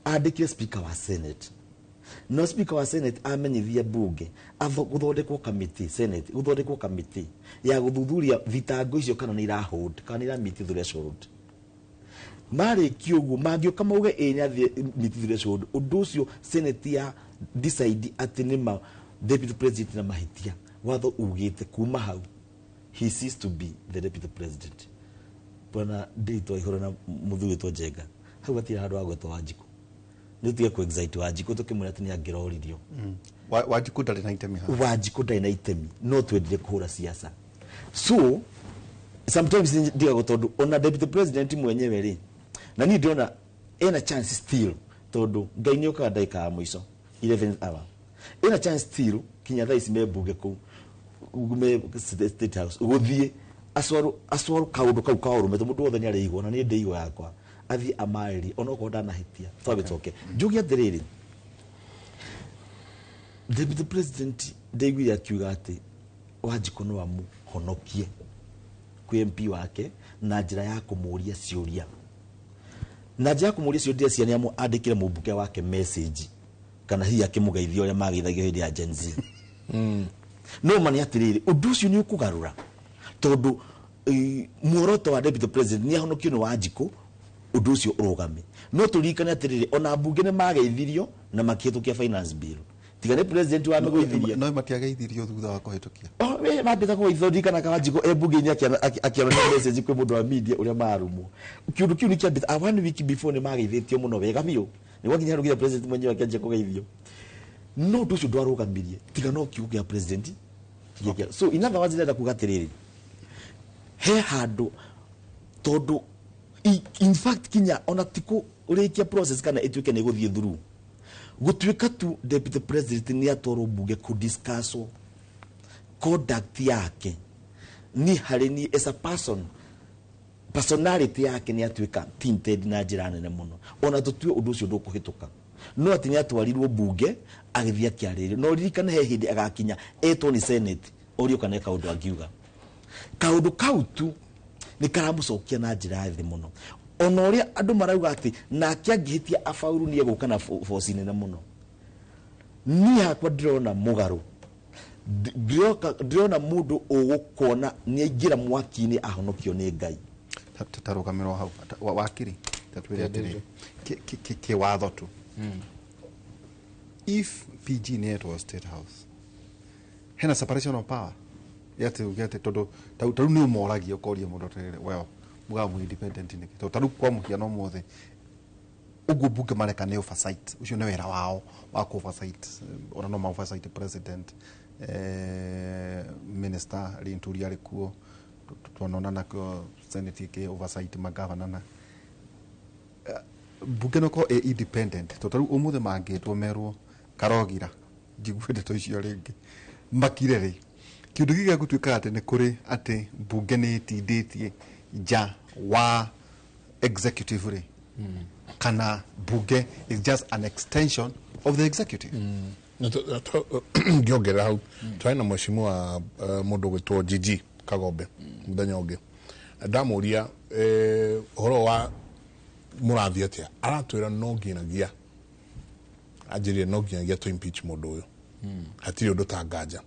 andĩkire speaker wa Senate, no speaker wa Senate amenyithia bunge gũthondekwo committee, Senate gũthondekwo committee ya gũthuthuria thitango icio kana nĩ irahold, kana nĩ ira meet threshold. Marĩkia ũguo, mangĩũka mauge ĩ nĩ athiĩ meet threshold, ũndũ ũcio Senate ya decide atĩ nĩma deputy president na mahĩtia, watho ugĩte kuma hau he ceased to be the deputy president. Bwana ndĩtwo ihũra na mũthuri wĩtwo Njenga, hau hatirĩ handũ ha gwetwo Wanjikũ. Nĩ tũtige kũ excite Wanjikũ tũkĩmwĩra atĩ nĩ angĩroririo. Wanjikũ ndarĩ na itemi haha. Wanjikũ ndarĩ na itemi, no twendire kũhũra siasa. So sometimes ndigagwo tondũ ona deputy president mwenyewe rĩ, na niĩ ndĩrona ena chance still, tondũ Ngai nĩ okaga ndagĩka ya mũico, 11th hour, ena chance still kinya thaa ici me bunge kũu, me State House, gũthiĩ acwarwo kaũndũ kau ka ũrũme, tondũ mũndũ wothe nĩ arĩigwo na niĩ ndĩigwo yakwa, athiĩ amarĩrie onokorwo ndanahĩtia. Twagĩcoke njuge atĩrĩrĩ, deputy president ndaiguire akiuga atĩ Wanjikũ no amũhonokie kwĩ MP wake na njĩra ya kũmũria ciũria, na njĩra ya kũmũria ciũria cia nĩ andĩkĩre mũmbunge wake message, kana hihi akĩmũgeithia ũrĩa mageithagio hĩndĩ ya Gen Z. No ma nĩ atĩrĩrĩ, ũndũ ũcio nĩ ũkũgarũra, tondũ muoroto wa deputy president nĩ ahonokio nĩ Wanjikũ, ũndũ ũcio ũrũgame. No tũririkane atĩrĩrĩ, ona mbunge nĩ mageithirio na makĩhĩtũkia finance bill, tiga nĩ president wa mĩgũithirie. No matiageithirio thutha wa kũhĩtũkia. Oh, we mambĩta kũgeithio, ndirikana Wanjikũ e mbunge-inĩ akĩonania message kwĩ mũndũ wa media ũrĩa marumwo. Kĩũndũ kĩu nĩ kĩambĩte a one week before, nĩ mageithĩtio mũno wega biũ, nĩ gwakinya handũ nginya president mwenyewe akĩanjia kũgeithio, no ũndũ ũcio ndwarũgamirie tiga no kiugo kĩa president. So in other words, ndĩrenda kuga atĩrĩrĩ, he handũ tondũ in fact kinya ona ti kũrĩkia process kana ĩtuĩke nĩ ĩgũthiĩ through, gũtuĩka tu deputy president nĩ atwarwo bunge kũdiscusswo conduct yake, ni harĩ ni as a person, personality yake nĩ atuĩka tinted na njĩra nene mũno. Ona tũtue ũndũ ũcio ndũkũhĩtũka, no atĩ nĩ atwarirwo bunge agĩthiĩ akĩarĩrio, no ririkane he hĩndĩ agakinya etwo nĩ Senate orio kana he kaũndũ angiuga. Kaũndũ kau tu nĩ karamũcokia na njĩra ya thĩ mũno. Ona ũrĩa andũ marauga atĩ nake angĩhĩtia abauru nĩ egũka na force nene mũno, niĩ hakwa ndĩrona mũgarũ. Ndĩrona mũndũ ũgũkona nĩ aingĩra mwaki-inĩ ahonokio nĩ Ngai. Ta rũgamĩrwo hau wakiri, ta twĩre atĩrĩrĩ, kĩwatho tu, if PG nĩ etwo State House, hena separation of power yatĩ uge atĩ tondũ ta rĩu nĩ ũmoragia ũkoria mũndũ atĩrĩrĩ, well, mugaga mwĩ independent nĩkĩ? Tondũ ta rĩu kwa mũhiano ũmũthĩ ũguo mbunge mareka nĩ oversight, ũcio nĩ wĩra wao wa ku oversight, ona no ma oversight president, minister Linturi arĩ kuo, tuonona nakĩo Senate ĩkĩ oversight magavana na mbunge no ĩkorwo ĩ independent. Tondũ ta rĩu ũmũthĩ mangĩtwo merwo karogira njigue ndeto icio rĩngĩ makire rĩ, kĩũndũ gĩkĩ gĩgũtuĩka atĩ nĩ kũrĩ atĩ mbunge nĩ ĩtindĩtie nja wa executive rĩ, kana mbunge is just an extension of the executive? Ngĩongerera hau, twarĩ na mheshimiwa mũndũ ũgwĩtwo GG Kagombe mũthenya ũngĩ, na ndamũria ũhoro wa mũrathiĩ atĩa, aratwĩra no nginyagia, anjĩrire no nginyagia tũ impeach mũndũ ũyũ, hatirĩ ũndũ ta nganja.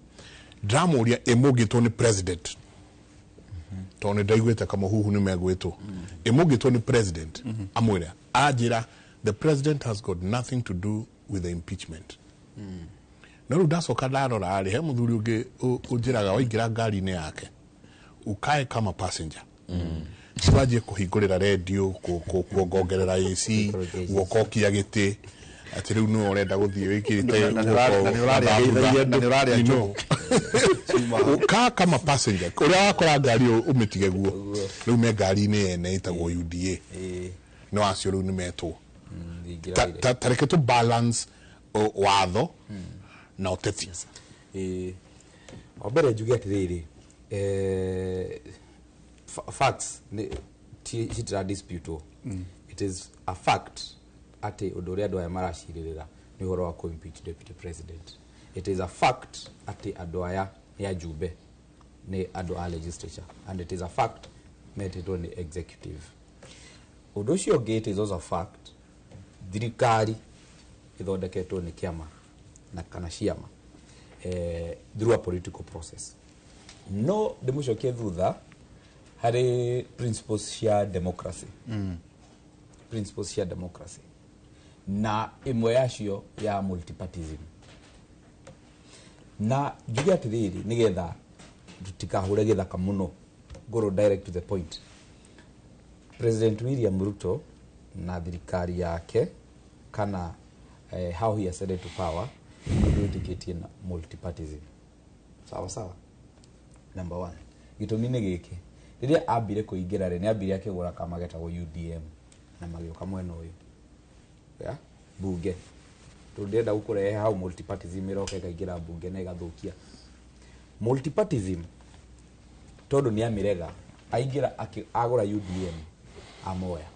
Ndĩramũria ĩ mũngĩtwo nĩ president, tondũ nĩ ndaiguĩte kamũhuhu nĩ megwĩtwo, ĩ mũngĩtwo nĩ president amwĩre, anjĩra the president has got nothing to do with the impeachment. No rĩu ndacoka ndarora rĩ, he mũthuri ũngĩ ũnjĩraga waingĩra ngari-inĩ yake ukae kama passenger, wanjie kũhingũrĩra redio, kuongongerera AC, guokokia gĩtĩ atĩ rĩu nĩwe ũrenda gũthiĩ wĩkĩrĩte Na nĩ ũrarĩa guoko na nĩ ũrarĩa You know. njũgũ. Kaa kama passenger ũrĩa wakora ngari ũmĩtige guo. Rĩu me ngari-inĩ yene ĩtagwo UDA. No acio rĩu nĩ metwo. Ta reke tũ balance watho na ũteti. Wa mbere njuge atĩrĩrĩ, facts citira dispute. It is a fact atĩ ũndũ ũrĩa andũ aya maracirĩrĩra nĩ ũhoro wa kũ-impeach deputy president. It is a fact atĩ andũ aya nĩ ajumbe, nĩ andũ a legislature, and it is a fact metĩtwo nĩ executive. Ũndũ ũcio ũngĩ, it is also a fact thirikari ĩthondeketwo nĩ kĩama na kana ciama through a political process. No ndĩmũcokie thutha harĩ principles cia democracy. Principles cia democracy na ĩmwe yacio ya multipartism. Na njuge atĩrĩrĩ, nĩgetha tũtikahũre gĩthaka mũno, ngorwo direct to the point. President William Ruto na thirikari yake kana how he ascended to power nĩ ũndũ wĩtĩkĩtie na multipartism. Sawa sawa. Number one, gĩtũmi nĩ gĩkĩ: rĩrĩa ambire kũingĩra rĩ, nĩ ambire akĩgũra kama getagwo UDM na magĩũka mwena ũyũ ya bunge, tondũ ndĩrenda gũkũrehe hau multipartism ĩroka ĩkaingĩra bunge na ĩgathũkia multipartism. Tondũ nĩ amĩrega, aingĩra agũra UDM, amoya,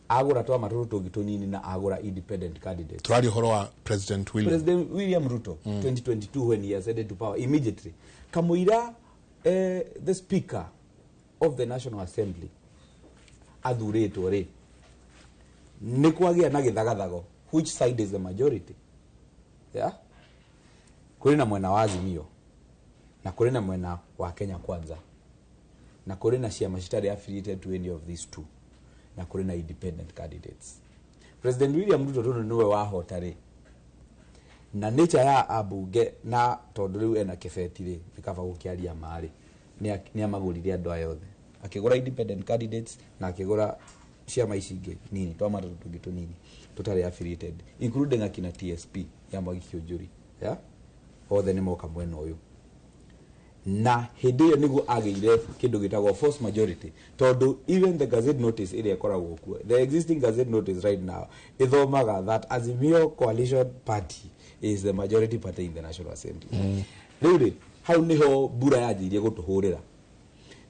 agũra twama tũtũ tũngĩ tũnini na agũra independent candidates. Tũraria ũhoro wa President William. President William Ruto, 2022, when he ascended to power, immediately kamũira the speaker of the National Assembly athurĩtwo rĩ, nĩ kwagĩa na gĩthagathago which side is the majority. Yeah? Kũrĩ na mwena wa Azimio na kũrĩ na mwena wa Kenya Kwanza na kũrĩ na ciama citarĩ affiliated to any of these two na kũrĩ na independent candidates. President William Ruto, tondũ nĩwe wahota rĩ, na nature ya ambunge, na tondũ rĩu ena kĩbeti rĩ, nĩ kaba gũkĩaria marĩ, nĩ amagũrire andũ aya othe, akĩgũra independent candidates na akĩgũra ciama ici ingĩ nini, twama tũtũ tũngĩ tũnini tũtarĩ affiliated, including akina TSP ya Mwangi Kiunjuri, yeah? Othe nĩ moka mwena ũyũ. Na hĩndĩ ĩyo nĩguo agĩire kĩndũ gĩtagwo force majority, tondũ even the gazette notice ĩrĩa ĩkoragwo kuo, the existing gazette notice right now, ĩthomaga that Azimio Coalition Party is the majority party in the National Assembly. Rĩu rĩ, hau nĩho mbura yanjĩirie gũtũhũrĩra,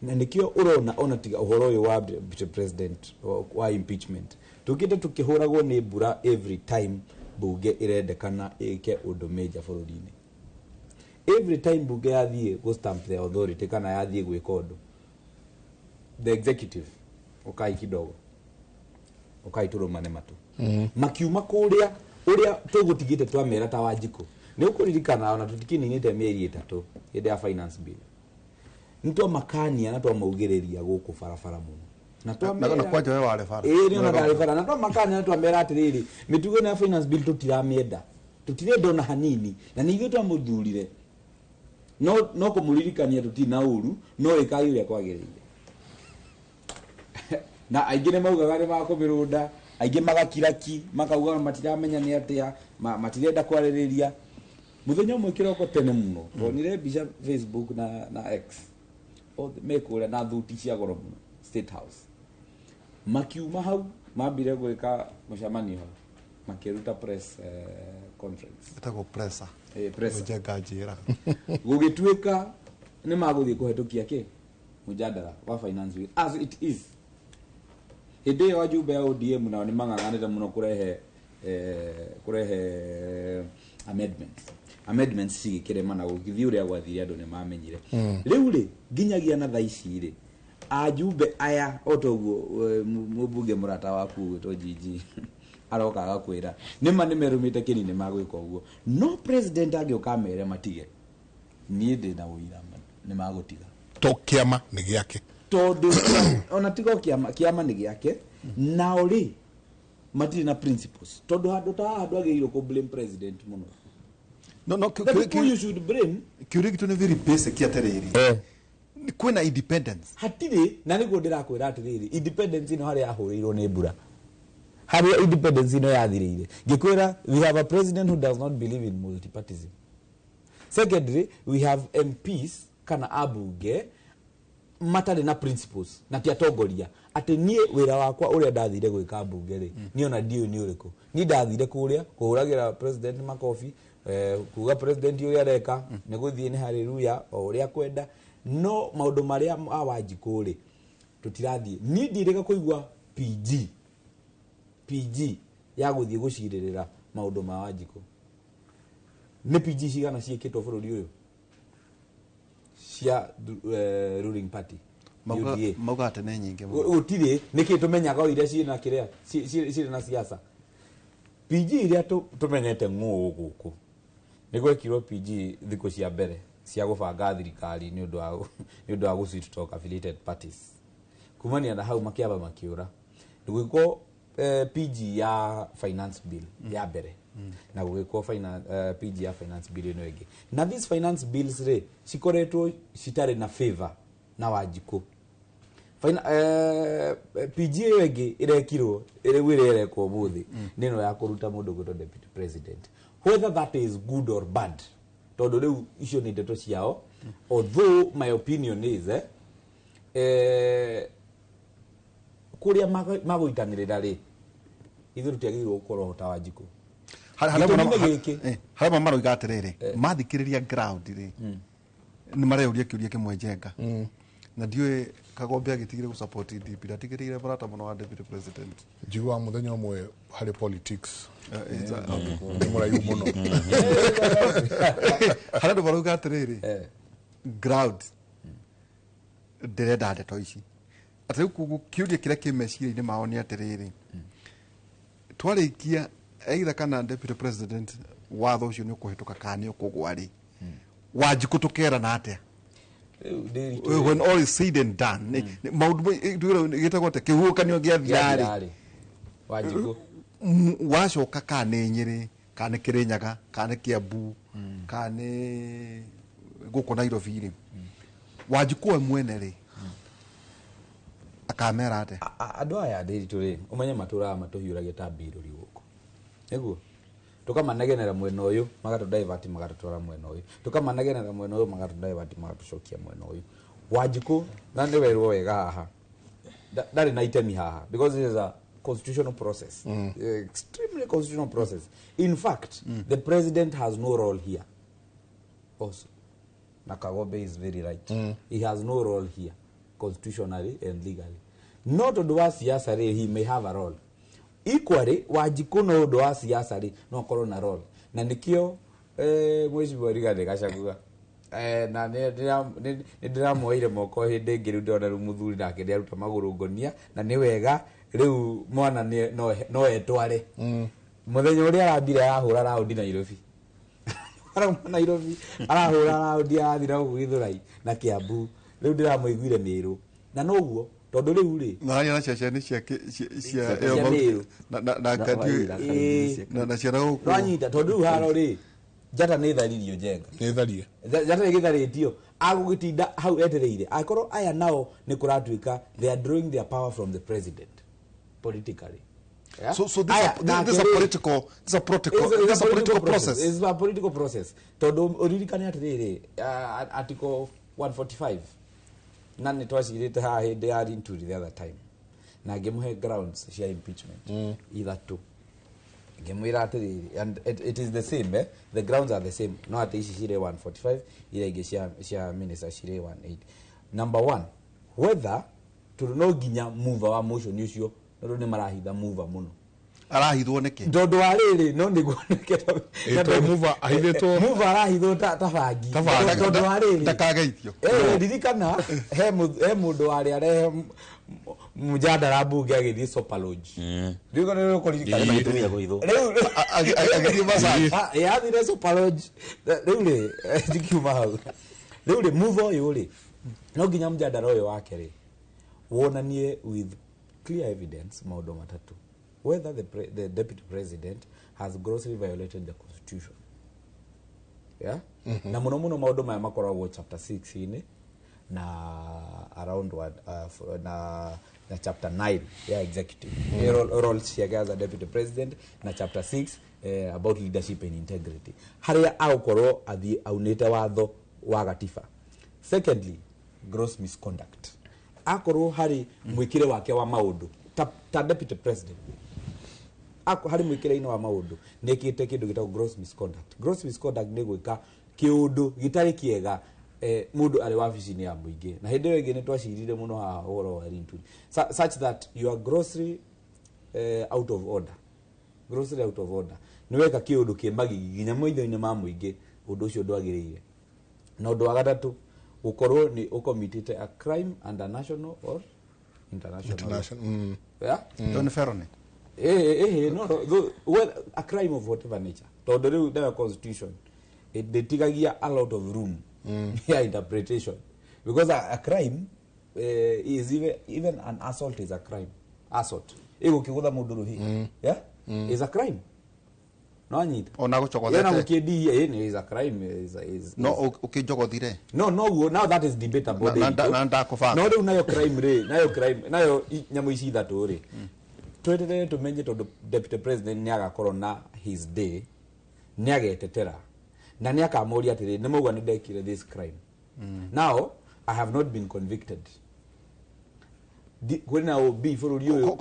na nĩkĩo ũrona ona tiga ũhoro ũyũ wa deputy president wa impeachment, tũkĩte tũkĩhũragwo nĩ mbura every time bunge ĩrendekana ĩke ũndũ major bũrũri-inĩ. Every time bunge yathiĩ gũ stamp the authority kana yathiĩ gwĩka ũndũ, the executive, ukai kidogo, ukai tũrũmane matũ. Makiuma kũrĩa ũrĩa tũgũtigĩte twamera ta Wanjikũ. Nĩ ũkũririkana ona tũtikininĩte mĩeri 3 hĩndĩ ya finance bill, nĩ twamakania na twamaugĩrĩria gũkũ barabara mũno na twamera Na kwanja we warĩ bara. Ĩĩ, nĩ ona ndarĩ bara. Na twamakania na twamera atĩrĩrĩ, mĩtugo ĩno ya finance bill tũtiramĩenda, tũtirenda ona hanini, na nĩ ithuĩ twamũthurire, no kũmũririkania tũtirĩ na ũru, no ĩkai ũrĩa kwagĩrĩire. Na aingĩ nĩ maugaga nĩ makũmĩrũnda, aingĩ magakiraki, makauga matiramenya nĩ atĩa, matirenda kwarĩrĩria. Mũthenya ũmwe kĩroko tene mũno tuonire mbica Facebook na X, othe mekũrĩa na thuti cia goro mũno State House. Makiuma hau, mambire gwĩka mũcemanio hau, makĩruta press conference. Ĩtagwo presser. Presser. Njenga njĩra. Gũgĩtuĩka nĩ magũthiĩ kũhetũkia kĩ mũjadala wa finance bill as it is. Hĩndĩ ĩyo ajumbe a ODM nao nĩ mang'ang'anĩte mũno kũrehe amendments cigĩkĩrema, na gũgĩthiĩ ũrĩa gwathire, andũ nĩ mamenyire. Rĩu rĩ, nginyagia na thaa ici rĩ, ajumbe aya o toguo mũmbunge mũrata waku ũgwĩtwo Gigi aroka agakwĩra nĩma nĩ merũmĩte kĩni nĩ magwĩka ũguo, no president angĩũka amere matige, niĩ ndĩ na ũira nĩ magũtiga. To kĩama nĩ gĩake. Tondũ ona tiga o kĩama, kĩama nĩ gĩake, nao rĩ matirĩ na principles, tondũ handũ ta haha ndwagĩrĩirwo kũ blame president mũno. No The people you should blame kĩũria gitũ nĩ very basic atĩrĩrĩ, kwĩna independence? Hatirĩ. Na nĩguo ndĩrakwĩra atĩrĩrĩ, independence ĩno harĩa yahũrĩirwo nĩ mbura, harĩa independence ĩno yathirĩire, ngĩkwĩra we have a president who does not believe in multipartism. Secondly, we have MPs kana abunge matarĩ na principles na ti atongoria atĩ niĩ wĩra wakwa ũrĩa ndathire gwĩka mbunge rĩ, niĩ ona ndiũĩ nĩ ũrĩkũ. Niĩ ndathire kũrĩa kũhũragĩra president makobi, kuga president ũrĩa areka nĩ gũthiĩ nĩ haleluya o ũrĩa kwenda, no maũndũ marĩa ma Wanjikũ rĩ tũtirathiĩ. Niĩ ndirĩga kũigua PG ya gũthiĩ gũcirĩrĩra maũndũ ma Wanjikũ. Nĩ PG cigana ciĩkĩtwo bũrũri ũyũ cia ruling party? UDA. Mauga atĩ nĩ nyingĩ mũno. Gũtirĩ. Nĩkĩ tũmenyaga o iria ciĩna kĩrĩa cirĩ na siasa? PG iria tũmenyete ng'ũũ gũkũ nĩ gwekirwo PG thikũ cia mbere cia gũbanga thirikari nĩ ũndũ wa gũ sweet talk affiliated parties. Kumania na hau makĩamba makĩũra gũgĩkwo PG ya finance bill ya mbere na gũgĩkwo PG ya finance bill ĩno ĩngĩ, na these finance bills rĩ cikoretwo citarĩ na favor na Wanjikũ. PG ĩyo ĩngĩ ĩrekirwo ĩrĩu ĩrĩa ĩrekwo ũmũthĩ nĩ ĩno ya kũruta mũndũ gwĩtwo deputy president, whether that is good or bad, tondũ rĩu icio nĩ ndeto ciao, although my opinion is kũrĩa magũitanĩrĩra rĩ, ithuĩ tũtiagĩrĩirwo gũkorwo ho ta Wanjikũ. Harĩa Gĩtũmi nĩ gĩkĩ. Harĩa amwe maroiga atĩrĩrĩ, mathikĩrĩria ground rĩ, nĩ mareyũria kĩũria kĩmwe, Njenga, na ndiũĩ Kagombe agĩtigire gũ support DP, ndatigĩrĩire mũrata mũno wa deputy president. Njiguaga mũthenya ũmwe harĩ politics Okay. nĩ mũraihu mũno. Harĩa andũ marauga atĩrĩrĩ, ground ndĩrenda ndeto ici, atĩ rĩu koguo kĩũria kĩrĩa kĩ meciria-inĩ mao nĩ atĩrĩrĩ, twarĩkia either kana deputy president watho ũcio nĩ ũkũhĩtũka kana nĩ ũkũgwa rĩ, Wanjikũ tũkerana atĩa? Rĩu ndĩritũ. When all is said and done, maũndũ gĩtagwo atĩa, kĩhuhũkanio gĩathira rĩ, Gĩathira-rĩ, Wanjikũ wacoka kana nĩ Nyĩrĩ, kana nĩ Kĩrĩnyaga, kana nĩ Kĩambu, kana nĩ gũkũ Nairobi rĩ, Wanjikũ we mwene rĩ akamera atĩa? Andũ aya ndĩritũ rĩ, ũmenye matũraga matũhiũragia ta mbirũri gũkũ, nĩguo tũkamanegenera mwena ũyũ, magatũ divert magatũtwara mwena ũyũ, tũkamanegenera mwena ũyũ, magatũ divert magatũcokia mwena ũyũ. Wanjikũ na nĩ werwo wega haha, ndarĩ na itemi haha because it is a constitutional process, extremely constitutional process. In fact, the president has no role here also, na Kagombe is very right. He has no role here constitutionally and legally, no tondũ wa siasa rĩ, he may have a role equally. Wanjikũ no ũndũ wa siasa rĩ, no akorwo na role, na nĩkĩo Mheshimiwa Rigathĩ Gachagua na nĩ ndĩramuoire moko hĩndĩ ĩngĩ. Rĩu ndĩrona rĩu mũthuri nake nĩ aruta magũrũ ngonia, na nĩ wega rĩu mwana no etware mũthenya ũrĩa arambire arahũra raundi Nairobi, arauma Nairobi arahũra raundi, arathiĩ na gũkũ Gĩthũrai na Kiambu. Rĩu ndĩramũiguire Mĩrũ na noguo tondũ rĩu rĩ Na haria na ceceni cia cia Cia Mĩrũ. na Waira, na ciana gũkũ. Nwanyita tondũ rĩu haro rĩ, njata nĩ tharirio, Njenga. Nĩ tharie. Njata nĩ gĩtharĩtio, agũgĩtinda hau etereire akorwo aya nao nĩ kũratuĩka they are drawing their power from the president politically. Yeah? So this, Aya, a, this, this is a nake rĩ- political this is a political It's this is a political process. It's a political process. Tondũ ũririkane atĩrĩrĩ, article 145, na nĩ twacirĩte haha hĩndĩ ya Linturi the other time, na ngĩmũhe grounds cia impeachment ithatũ, ngĩmwĩra atĩrĩrĩ, and it is the same, eh? The grounds are the same, no atĩ ici cirĩ 145, iria ingĩ cia minister cirĩ 18. Number one, whether tondũ no nginya mover wa motion ũcio, tondũ nĩ marahitha mover mũno. Arahithwo nĩkĩ? Tondũ wa rĩrĩ no nĩguo Ĩ, to mover ahithĩtwo- mover arahithwo ta bangi. Ta bangi. Tondũ wa rĩrĩ Ndakageithio. Ririkana he mũndũ warĩ arehe mũjandara mbunge agĩthiĩ Sopa Lodge. Rĩu nĩ ũkũririkana. Ĩ, gĩtũmi gĩa kũhithwo. Rĩu Agĩthiĩ massage. Yathire Sopa Lodge. Rĩu rĩ ndikiuma hau. Rĩu rĩ mover ũyũ rĩ, no nginya mũjandara ũyũ wake rĩ wonanie with clear evidence maũndũ matatũ: whether the deputy president has grossly violated the constitution, yeah? Na mũno mũno maũndũ maya makoragwo chapter 6 inĩ na around what, na chapter 9 ya executive roles ciake as a deputy president, na chapter 6 about leadership and integrity, haria agũkorwo athiĩ aunĩte watho wa gatiba. Secondly, gross misconduct, akorwo harĩ mwĩkĩre wake wa maũndũ ta deputy president, harĩ mwĩkĩre-inĩ wa maũndũ nĩ ekĩte kĩndũ gĩtagwo gross misconduct. Gross misconduct nĩ gwĩka kĩũndũ gĩtarĩ kĩega mũndũ arĩ wabici-inĩ ya mũingĩ, na hĩndĩ ĩyo ĩngĩ nĩ twacirire mũno haha ũhoro wa Linturi, such that you are grossly out of order. Grossly out of order nĩ weka kĩũndũ kĩ magigi nginya maitho-inĩ ma mũingĩ, ũndũ ũcio ndwagĩrĩire. Na ũndũ wa gatatũ, gũkorwo nĩ ũkomitĩte a crime under national or international law. Yeah? Ĩyo nĩ felony. No, well, a crime of whatever nature, tondũ rĩu nayo constitution ndĩtigagia a lot of room ya interpretation, because a crime is even an assault is a crime. Assault ĩgũkĩgũtha mũndũ rũhĩ, yeah, is a crime. No anyita Ona gũcogothete. Yena gũkĩndia ĩ is a crime, is No ũkĩnjogothire. No, now that is debatable. Na ndakũbanga. No rĩu nayo crime rĩ, nayo crime nayo nyamũ ici ithatũ rĩ, tweterere tumenye, tondu deputy president nĩ agakorwo na his day, nĩ agetetera na nĩ akamũria atĩrĩ, nĩ mauga nĩ ndekire this crime, now I have not been convicted. Kwĩna OB bũrũri ũyũ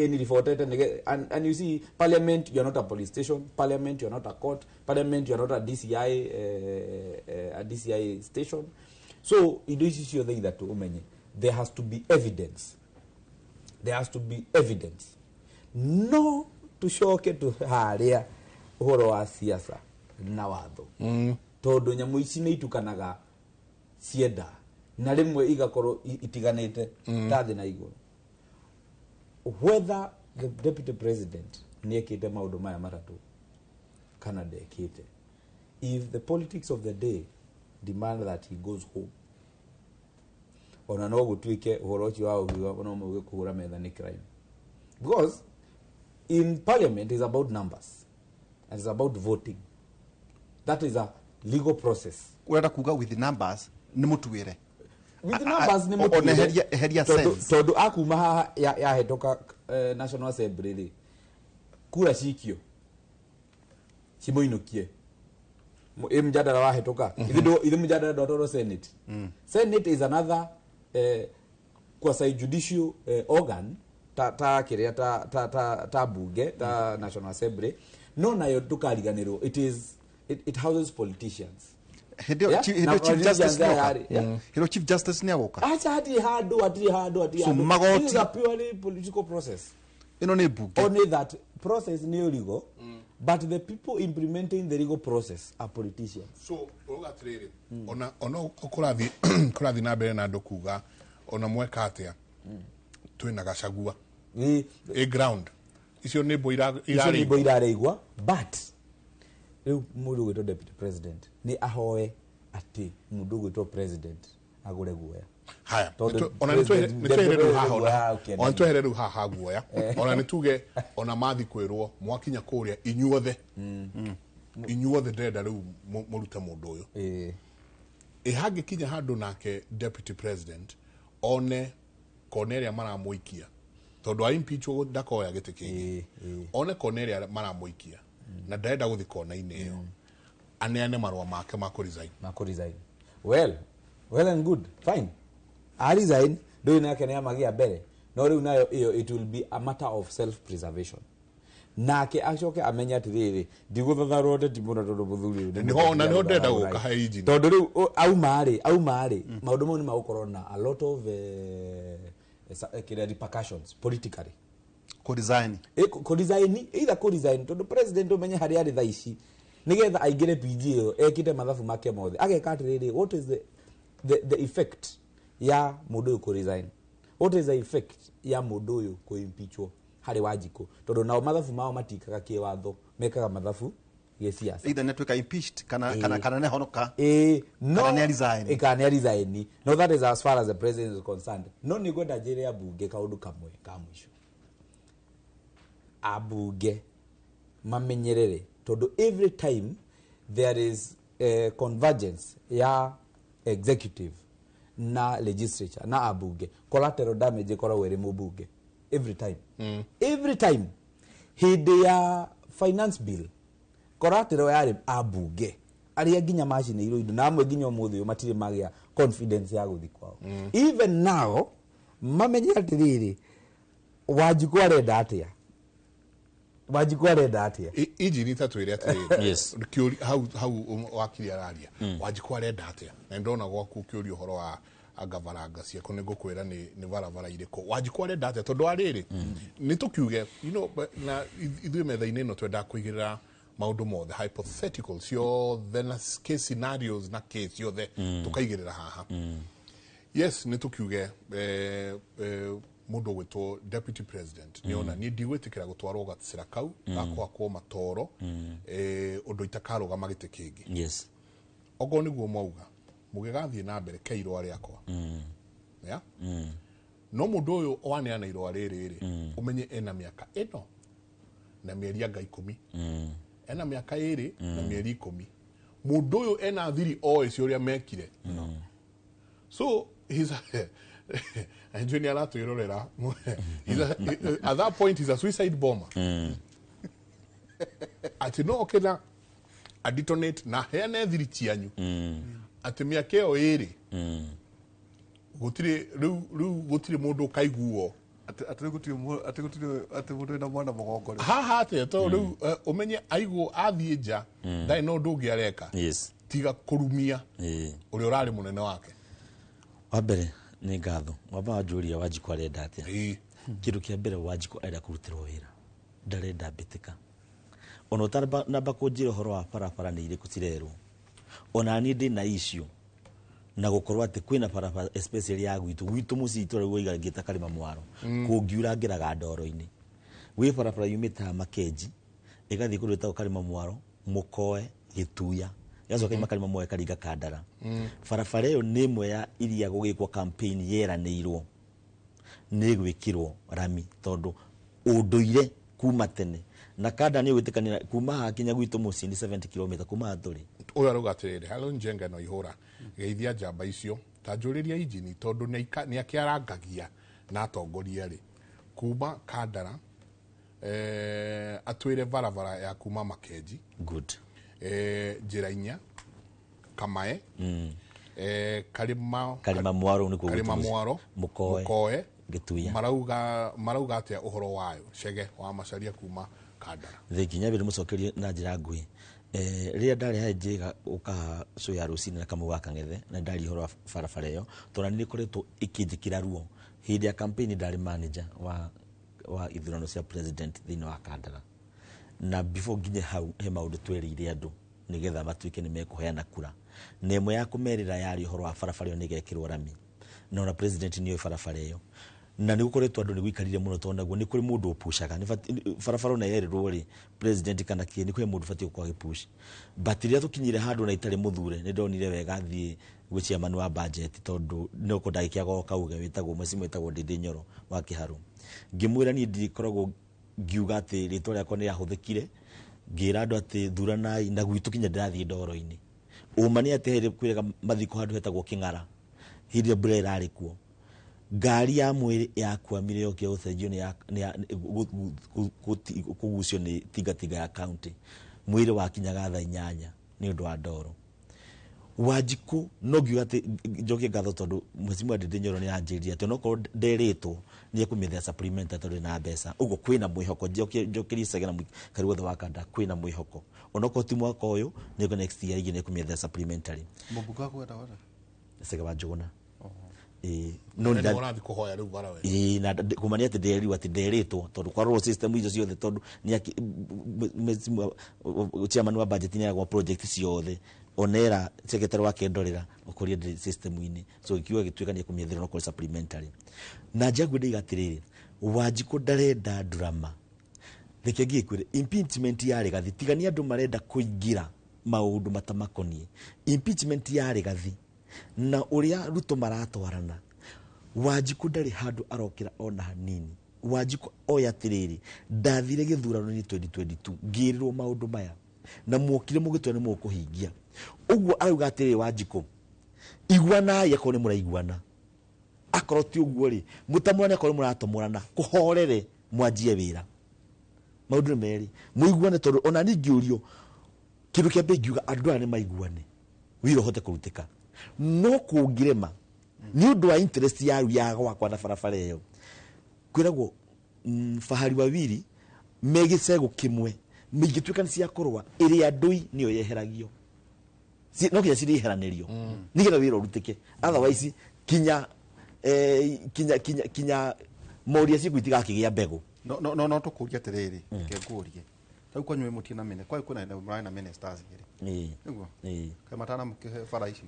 ĩniribotete, and you see, parliament, you are not a police station. Parliament, you are not a court. Parliament, you are not a DCI, a DCI station. So indo ici ciothe ithatũ ũmenye there has to be evidence. There has to be evidence. No tucoke tu haria ũhoro wa siasa na watho, tondũ nyamũ ici nĩ itukanaga cienda na rĩmwe igakorwo itiganĩte ta thĩ na igũrũ. Whether the deputy president nĩ ekĩte maũndũ maya matatũ kana ndekĩte, if the politics of the day demand that he goes home, ona no gũtuĩke ũhoro ũcio wa ũgiuga no mauge kũhũra metha nĩ crime, because in parliament is about numbers and it's about voting. That is a legal process. Ũrenda kuga with numbers nĩ mũtuĩre. With numbers nĩ Ona mũtuĩre. eheria Tondũ sense. Tondũ akuma haha yahĩtũka National Assembly rĩ, kura cikio cimũinũkie. Ĩ mjadala wahĩtũka, ithe mjadala ndwatwarwo Senate. Senate is another quasi judicial organ ta kĩrĩa ta bunge ta National Assembly, no nayo ndũkariganĩrwo it houses politicians. Hĩndĩ ĩyo Yeah? hĩndĩ ĩyo Na Chief Justice politicians nĩ aya oka. rĩ, yeah. Hĩndĩ ĩyo Chief Justice nĩ agoka. Acha, hatirĩ handũ, hatirĩ handũ, hatirĩ So handũ. magoti- This is a purely political process. Ĩno nĩ mbunge. Only that process nĩ legal, but the people implementing the legal process are politicians. So uruga atiriri, ona kũrathiĩ na mbere na andũ kuga ona mweka atĩa, twĩna Gachagua ĩ ground icio nĩ mbũ Icio nĩ irarĩithio. imbo irarĩigua, but rĩu mũndũ ũgwĩtwo deputy president nĩ ahoe atĩ mũndũ ũgwĩtwo president agũre guoya. Haya, Tondũ ona nĩ president- twehere rĩu haha, deputy ona president ona twehere rĩu haha guoya, ona nĩ tuge ona mathi kwĩrwo mwakinya kũrĩa inyuothe ndĩrenda rĩu mũrute mũndũ ũyũ. Ĩ hangĩkinya handũ nake deputy president one kona ĩrĩa maramũikia, tondũ a impeachwo ndakoya gĩtĩ kĩngĩ, one kona ĩrĩa maramũikia na ndarenda gũthiĩ kona-inĩ ĩyo, aneane marũa make ma kũ-resign. Ma kũ-resign. Well and good, fine, a resign ndũĩ nake nĩ amagia mbere, no rĩu nayo ĩyo it will be a matter of self preservation, nake acoke amenye atĩrĩrĩ, ndigũthatharwo ndeti mũno tondũ mũthuri ũyũ nĩ Nĩho- na nĩho ndĩrenda mũthuri. gũka he engine. Tondũ rĩu auma rĩ, maũndũ mau nĩ magũkorwo na a lot of kĩrĩa repercussions politically. Kũ-resign. Kũ-resign, either kũ-resign, tondũ president ũmenye harĩa arĩ thaa ici, nĩgetha aingĩre PG ĩyo ekĩte mathabu make mothe, ageka atĩrĩrĩ, what is the effect ya mũndũ ũyũ kũ-resign, what is the effect ya mũndũ ũyũ kũ-impeachwo harĩ Wanjikũ, tondũ nao mathabu mao matikaga kĩwatho, mekaga mathabu gĩciaca. Either nĩ atuĩka impeached kana nĩ honoka. No, Kana nĩ resign. Kana nĩ resign. No, that is as far as the president is concerned. No nĩ ngwenda njĩre ambunge kaũndũ kamwe ka mũico. Ambunge mamenyerere, tondũ every time there is a convergence ya executive Na legislature na ambunge, collateral damage ĩkoragwo ĩrĩ mũmbunge every time. Every time hĩndĩ ya finance bill, collateral yarĩ ambunge arĩa nginya macinĩirwo indo, na amwe nginya ũmũthĩ ũyũ matirĩ magĩa confidence ya gũthiĩ kwao. Even now mamenye atĩrĩrĩ, Wanjikũ arenda atĩa? Wanjikũ arenda atĩa? Injini ta twĩre atĩrĩrĩ. Yes. Hau hau wakiri araria, Wanjikũ arenda atĩa? Na ndona gwaku ũkĩũria ũhoro wa anga baranga ciaku, nĩ ngũkwĩra nĩ barabara irĩkũ Wanjikũ arenda atĩa, tondũ arĩrĩ nĩ tũkiuge na ithuĩ metha-inĩ ĩno twendaga kũigĩrĩra maũndũ mothe hypothetical ciothe na case scenarios na case ciothe tũkaigĩrĩra haha. Yes, nĩ tũkiuge mũndũ ũgwĩtwo deputy president nĩona niĩ ndigwĩtĩkĩra gũtwarwo gacĩra kau gakũhakwo matoro, ũndũ itakarũgama gĩtĩ kĩngĩ. Okorwo nĩguo mwauga mũgĩgathiĩ na mbere ke irũa rĩakwa ya no mũndũ ũyũ waneana irũa rĩrĩ rĩ, ũmenye ena mĩaka ĩno na mĩeri anga 10, ena mĩaka 2 na mĩeri 10. Mũndũ ũyũ ena thiri oĩ cio ũrĩa mekire, so he's a nĩ aratwĩrorera. At that point he's a suicide bomber, atĩ no oke na adetonate na heane thiri cianyu, atĩ mĩaka ĩyo 2 gũtirĩ rĩu gũtirĩ mũndũ ũkaiguo. Atĩ gũtirĩ atĩ mũndũ wĩna mwana mũgongo rĩ. Haha atĩa to rĩu ũmenye aiguo athiĩ nja ndarĩ na ũndũ ũngĩ areka tiga kũrumia ũrĩa ũrarĩ mũnene wake. Wa mbere nĩ ngatho wamba wanjũria Wanjikũ arenda atĩa. Kĩndũ kĩa mbere, Wanjikũ arenda kũrutĩrwo wĩra, ndarenda mbĩtĩka. Ona ũtanamba kũnjĩra ũhoro wa barabara nĩ irĩkũ cirerwo, ona niĩ ndĩna issue na gũkorwo atĩ kwĩna barabara, especially ya gwitũ mũciĩ itũra rĩu waiga ngĩta Karĩma Mwaro, kũngiura ngĩraga ndoro-inĩ. Gwĩ barabara yumĩte haha Makenji ĩgathiĩ kũndũ ĩtagwo Karĩma Mwaro, Mũkoe, Gĩtuya, ĩgacoka ima Karĩma Mwaro ĩkaringa Kandara. Barabara ĩyo nĩ ĩmwe ya iria gũgĩkwo campaign yeranĩirwo nĩ gwĩkĩrwo rami, tondũ ũndũire kuma tene na kanda nĩ ũgwĩtĩkanĩra kuma haha kinya gwitũ mũciĩ nĩ 70 km kuma haha tũrĩ. Ũyũ arauga atĩrĩrĩ, halo Njenga no ihũra geithia njamba icio, ta njũrĩria injini tondũ nĩ akĩarangagia na atongoria rĩ kuma Kandara, atwĩre barabara ya kuma Makenji. Good. Njĩra inya Kamae, Karima. Karima Mwaro nĩkuo Karima gwitũ mũciĩ. Mwaro. Mũkoe. Mũkoe. Gĩtuya. Marauga atĩa ũhoro wayo? Cege wa Macaria kuma Kandara. Thengi nyambire mũcokerie na njĩra nguhĩ. Rĩrĩa ndarĩ hae njĩga ũkaha show ya rũcinĩ na Kamau wa Kang'ethe na ndaria ũhoro wa barabara ĩyo, tondũ nĩ ĩkoretwo ĩkĩnjĩkĩra ruo. Hĩndĩ ya campaign ndarĩ manager wa ithurano cia president thĩinĩ wa Kandara, na before nginye hau he maũndũ twerĩire andũ nĩgetha matuĩke nĩ mekũheana kura, na ĩmwe ya kũmerĩra yarĩ ũhoro wa barabara ĩyo nĩ ĩgekĩrwo rami, na ona president nĩoĩ barabara ĩyo, na nĩ gũkoretwo andũ nĩ gũikarire mũno, tondũ naguo nĩ kũrĩ mũndũ ũpushaga. Barabara ona yerĩrwo rĩ president kana kĩ, nĩ kũrĩ mũndũ ũbatiĩ gũkorwo agĩpush, but rĩrĩa tũkinyire handũ na itarĩ mũthure, nĩ ndonire wega thiĩ gwĩ chairman wa budget, tondũ no ko ndagĩkĩaga kauge wĩtagwo mwecimu wĩtagwo Ndindi Nyoro wa Kĩharũ. Ngĩmwĩra niĩ ndikoragwo ngiuga atĩ rĩtwa rĩakwa nĩ rĩahũthĩkire, ngĩra andũ atĩ thuranai na gwitũ kinya ndĩrathiĩ ndoro-inĩ. Ũma nĩ atĩ hĩndĩ kwĩrega mathiko handũ hetagwo Kĩng'ara, hĩndĩ ĩrĩa mbura ĩrarĩ kuo, ngari ya mwĩrĩ yakwamire yokire gũcenjio nĩ kũgucio nĩ tingatinga ya county. Mwĩrĩ wakinyaga thaa 8 nĩ ũndũ wa ndoro. Wanjikũ no ngiuga atĩ njokie ngatho tondũ mheshimiwa Ndindi Nyoro nĩ anjĩrire atĩ onokorwo nderĩtwo nĩ ekũmĩethera supplementary tondũ ĩna mbeca, ũguo kwĩna mwĩhoko. Njokerie Cege na mũikari wothe wa Kanda, kwĩna mwĩhoko onokorwo ti mwaka ũyũ, nĩguo next year ĩngĩ nĩ ekũmĩethera supplementary. Mũmbunge waku wetagwo atĩa? Cege wa Njũgũna. Ĩĩ, no nĩ nĩ ũrathiĩ kũhoya rĩu bara we. Ĩĩ, na kumania atĩ nderirwo atĩ nderĩtwo tondũ kwarorwo system icio ciothe, tondũ nĩ chairman wa budget nĩ agwa project ciothe onera secretary wake ndorera ũkoria ndĩ system-inĩ, so ikiuga gĩtuĩka nĩ ekũmĩethera no kũrĩ supplementary. Na njague ndĩiga atĩrĩrĩ, Wanjikũ ndarenda drama. Reke ngĩkwĩre, impeachment ya Rigathi, tiga nĩ andũ marenda kũingĩra maũndũ matamakoniĩ, impeachment ya Rigathi na ũrĩa Ruto maratwarana, Wanjikũ ndarĩ handũ arokĩra ona hanini. Wanjikũ oya atĩrĩrĩ, ndathire gĩthurano-inĩ 2022 ngĩrĩrwo maũndũ maya na mwokire mũgĩtwĩra nĩ mũkũhingia ũguo. Arauga atĩrĩrĩ, Wanjikũ, Iguanai akorwo nĩ mũraiguana, akorwo ti ũguo rĩ, mũtamũrane akorwo mũratomorana, kũhorere mwanjie wĩra. Maũndũ nĩ merĩ, mũiguane, tondũ ona niĩ ingĩũrio kĩndũ kĩa mbere ingiuga andũ aya nĩ maiguane, wĩra ũhote kũrutĩka. No kũngĩrema nĩ ũndũ wa interest ya ya gwakwa na barabara ĩyo, kwĩragwo fahari wawili me gĩcegũ kĩmwe mĩingĩtuĩka nĩ cia kũrũa, ĩrĩa ndũi nĩyo yeheragio. No kinya cirĩheranĩrio nĩgetha wĩra ũrutĩke, otherwise kinya kinya kinya kinya moria ciku itigakĩgĩa mbegũ. No tũkũria atĩrĩrĩ, reke ngũrie, rĩu kwanyu mũtirĩ na mine kwanyu kwĩna mũrarĩ na ministers igĩrĩ? Ĩĩ. Nĩguo? Ĩĩ. Kaĩ matanamũkĩhe bara icio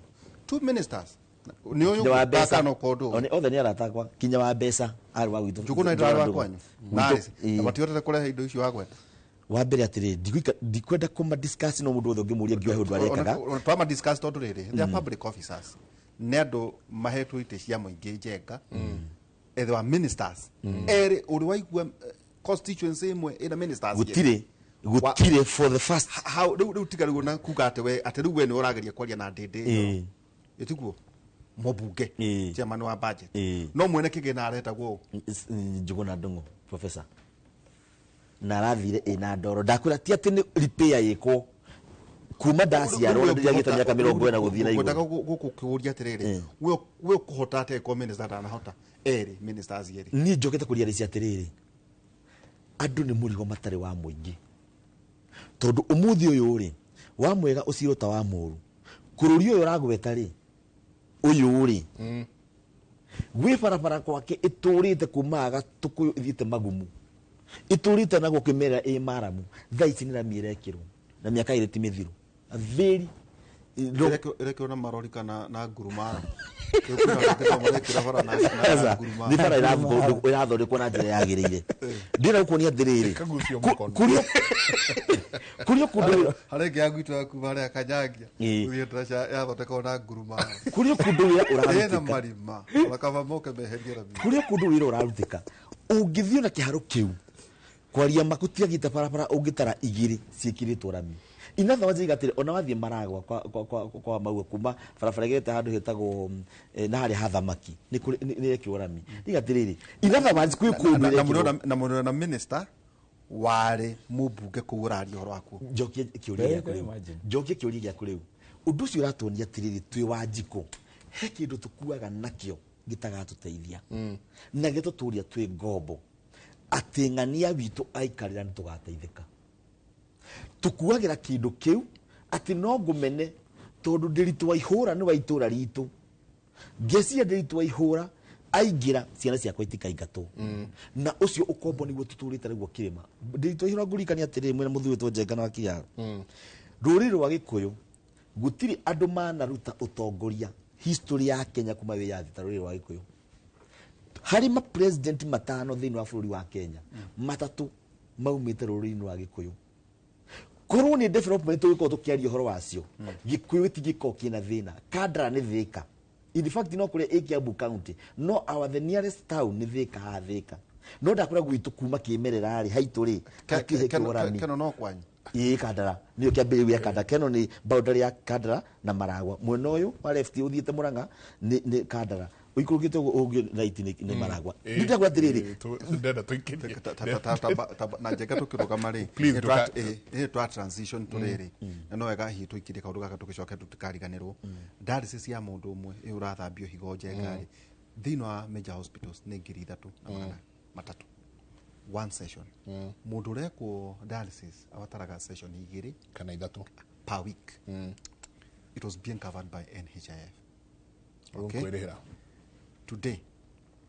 two ministers nĩ ũyũ Nĩ wa mbeca. No kondo. Othe nĩ arata akwa, kinya wa mbeca arĩ wa gwitũ. Njũgũna nĩ wa kwanyu? Gwitũ, Narĩ ĩĩ. na matihotete kũrehe indo icio wagweta? Wa mbere atĩrĩ, ndikwenda kũma discuss, no mũndũ wothe ũngĩmũria ngiuga he ũndũ arekaga. Twama discuss tondũ rĩrĩ, they are public officers, nĩ andũ mahetwo itĩ cia mũingĩ. Njenga ethe wa ministers erĩ, ũrĩ waigua constituency ĩmwe ĩna ministers igĩrĩ? Gũtirĩ, gũtirĩ, for the first How rĩu tiga rĩu na kuga atĩ we atĩ rĩu we nĩ ũrageria kwaria na ndĩndĩ Ĩĩ. ĩtiguo mũmbunge, Ĩĩ. chairman wa budget, Ĩĩ. no mwene kĩgĩna aretagwo ũũ? Njũgũna Ndung'u professor na arathire ĩna ndoro, ndakwĩra ti atĩ nĩ repair ĩkwo kuma ndaciarwo na ndĩragĩte mĩaka 40 gũthiĩ na Ngwendaga igũrũ. gũkũ kĩũria atĩrĩrĩ, we ũkũhota atĩa ĩkorwo minister ndanahota erĩ ministers erĩ? Niĩ njokete kũria rĩci atĩrĩrĩ, andũ nĩ mũrigo matarĩ wa mũingĩ, tondũ ũmũthĩ ũyũ rĩ, wa mwega ũcirwo ta wa mũũru. Bũrũri ũyũ ũragweta rĩ, ũyũ rĩ, gwĩ barabara kwake ĩtũrĩte kuma Gatũkũyũ ĩthiĩte Magumu, ĩtũrĩte na gũkĩmera ĩ maramu, thaa ici nĩ rami ĩrekĩrwo na mĩaka 2 ti mĩthiru very Ĩrekĩrwo na marori kana na ngurumara? Marekĩra bara na Aca, ngurumara? nĩ bara ĩrathondekwo na njĩra yagĩrĩire. Ndĩrenda gũkuonia atĩrĩrĩ, Ĩkagucio mũkono. kũrĩ o kũndũ Harĩa ĩngĩ ya gwitũ ya kuma harĩa Kanyangia Ĩĩ. gũthiĩ ndaraca yathondekwo na ngurumara. Kũrĩ o kũndũ wĩra ĩna ũrarutĩka. Marima ona kaba moke meherie rami. Kũrĩ o kũndũ wĩra ũrarutĩka. Ũngĩthiĩ na kĩharo kĩu kwaria makũtiagĩte barabara ũngĩtara igĩrĩ ciĩkĩrĩtwo rami. In other words, igatĩrĩ ona wathiĩ Maragwa kwa Maua, kuma barabara ĩgerete handũ hetagwo na harĩa ha thamaki nĩ kũrĩ nĩ ĩrekĩrwo rami. Igatĩrĩrĩ, in other words, kwĩ kũndũ Na ĩrekĩrwo. na mũrĩ na minister warĩ mũmbunge kũu ũraria ũhoro wakuo. Njokie kĩũria Very gĩaku rĩu. Imagine. Njokie kĩũria gĩaku rĩu. Ũndũ ũcio ũratuonia atĩrĩrĩ, twĩ wa njikũ he kĩndũ tũkuaga nakĩo gĩtagatũteithia na gĩtũtũria twĩ ngombo, atĩ ng'ania witũ aikarĩra nĩ tũgateithĩka. Tũkuagĩra kĩndũ kĩu atĩ no ngũmene tondũ ndĩritũ wa ihũra nĩ wa itũra ritũ, ngeciria ndĩritũ wa ihũra aingĩra ciana ciakwa itikaingatwo. Na ũcio ũkombo nĩguo tũtũrĩte naguo kĩrĩma. Ndĩritũ wa ihũra, ngũririkania atĩrĩrĩ, mwĩna mũthuri wĩtwo Njenga na Wakiaga, rũrĩrĩ rwa Gĩkũyũ gũtirĩ andũ manaruta ũtongoria history ya Kenya kuma wĩyathi ta rũrĩrĩ rwa Gĩkũyũ. Harĩ ma president matano thĩinĩ wa bũrũri wa Kenya, matatũ maumĩte rũrĩrĩ-inĩ rwa Gĩkũyũ. Korwo nĩ development tũgĩkorwo tũkĩaria ũhoro wacio, Gĩkũyũ gĩtingĩkorwo kĩna thĩna. Kandara nĩ Thĩka, in fact no kũrĩa ĩ Kiambu county, no our the nearest town nĩ Thĩka, haha Thĩka. No ndakwĩra gwitũ kuma kĩmerera rĩ, haitũ rĩ, hatirĩ hekĩrwo rami. Keno no kwanyu? Ĩĩ, Kandara nĩyo kĩambĩrĩrio gĩa Kandara. Keno nĩ boundary ya Kandara na Maragwa. Mwena ũyũ wa left ũthiĩte Mũrang'a nĩ Kandara, ũikũrũkĩte ũguo ũngĩ right nĩ Maragwa. Nĩ ndĩrakwĩra atĩrĩrĩ, Ndenda tũikĩrie. Na Njenga tũkĩrũgama rĩ, Please, nĩ twa transition tũrĩrĩ na no wega hihi tũikirie kaũndũ gaka tũgĩcoke tũtikariganĩrwo. Dialysis ya mũndũ ũmwe ĩ ũrathambio higo, Njenga rĩ, thĩinĩ wa major hospitals nĩ 3,300 one session. Mũndũ ũrekwo dialysis abataraga session igĩrĩ kana ithatũ per week. It was being covered by NHIF. Okay. Kwĩrĩhĩra. Today,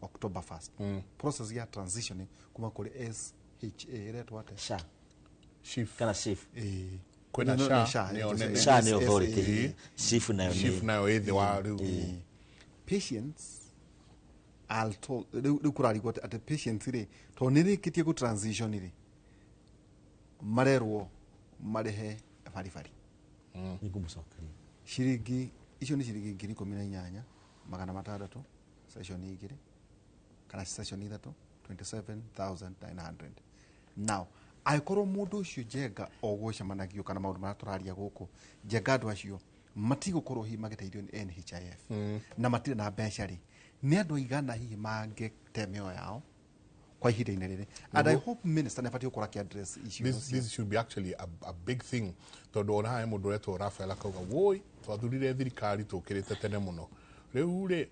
October 1st, process ya transitioning kuma kũrĩ SHA ĩretwo atĩa? SHA. Chief. Kana SHIF. Ĩĩ. Kwĩna No, no, SHA, nĩ SHA, nĩyo ĩĩ, nene. SHA nĩ S- authority. S- SHIF nayo Chief nĩ nayo ĩ thĩ wa rĩu. Patients are told, rĩu kũrarigwo atĩ patients rĩ, tondũ nĩ rĩkĩtie gũ transition rĩ, marerwo marĩhe baribari. Nĩngũmũcokeria. Ciringi icio nĩ ciringi 18,600 session igĩrĩ kana session ithatũ, 27,900. Now angĩkorwo mũndũ ũcio, Njenga, ogũcemanagio kana maũndũ marĩa tũraria gũkũ, Njenga, andũ acio Matigũkorwo hihi magĩteithio nĩ NHIF na matirĩ na mbeca rĩ, nĩ andũ aigana hihi mangĩte mĩoyo yao kwa ihinda-inĩ rĩrĩ? And I hope minister nĩ abatiĩ gũkorwo akĩ-address issue This should be actually a big thing, tondũ ona haha mũndũ ũretwo Rafael akauga, woi, twathurire thirikari tũkĩrĩte tene mũno, rĩu rĩ,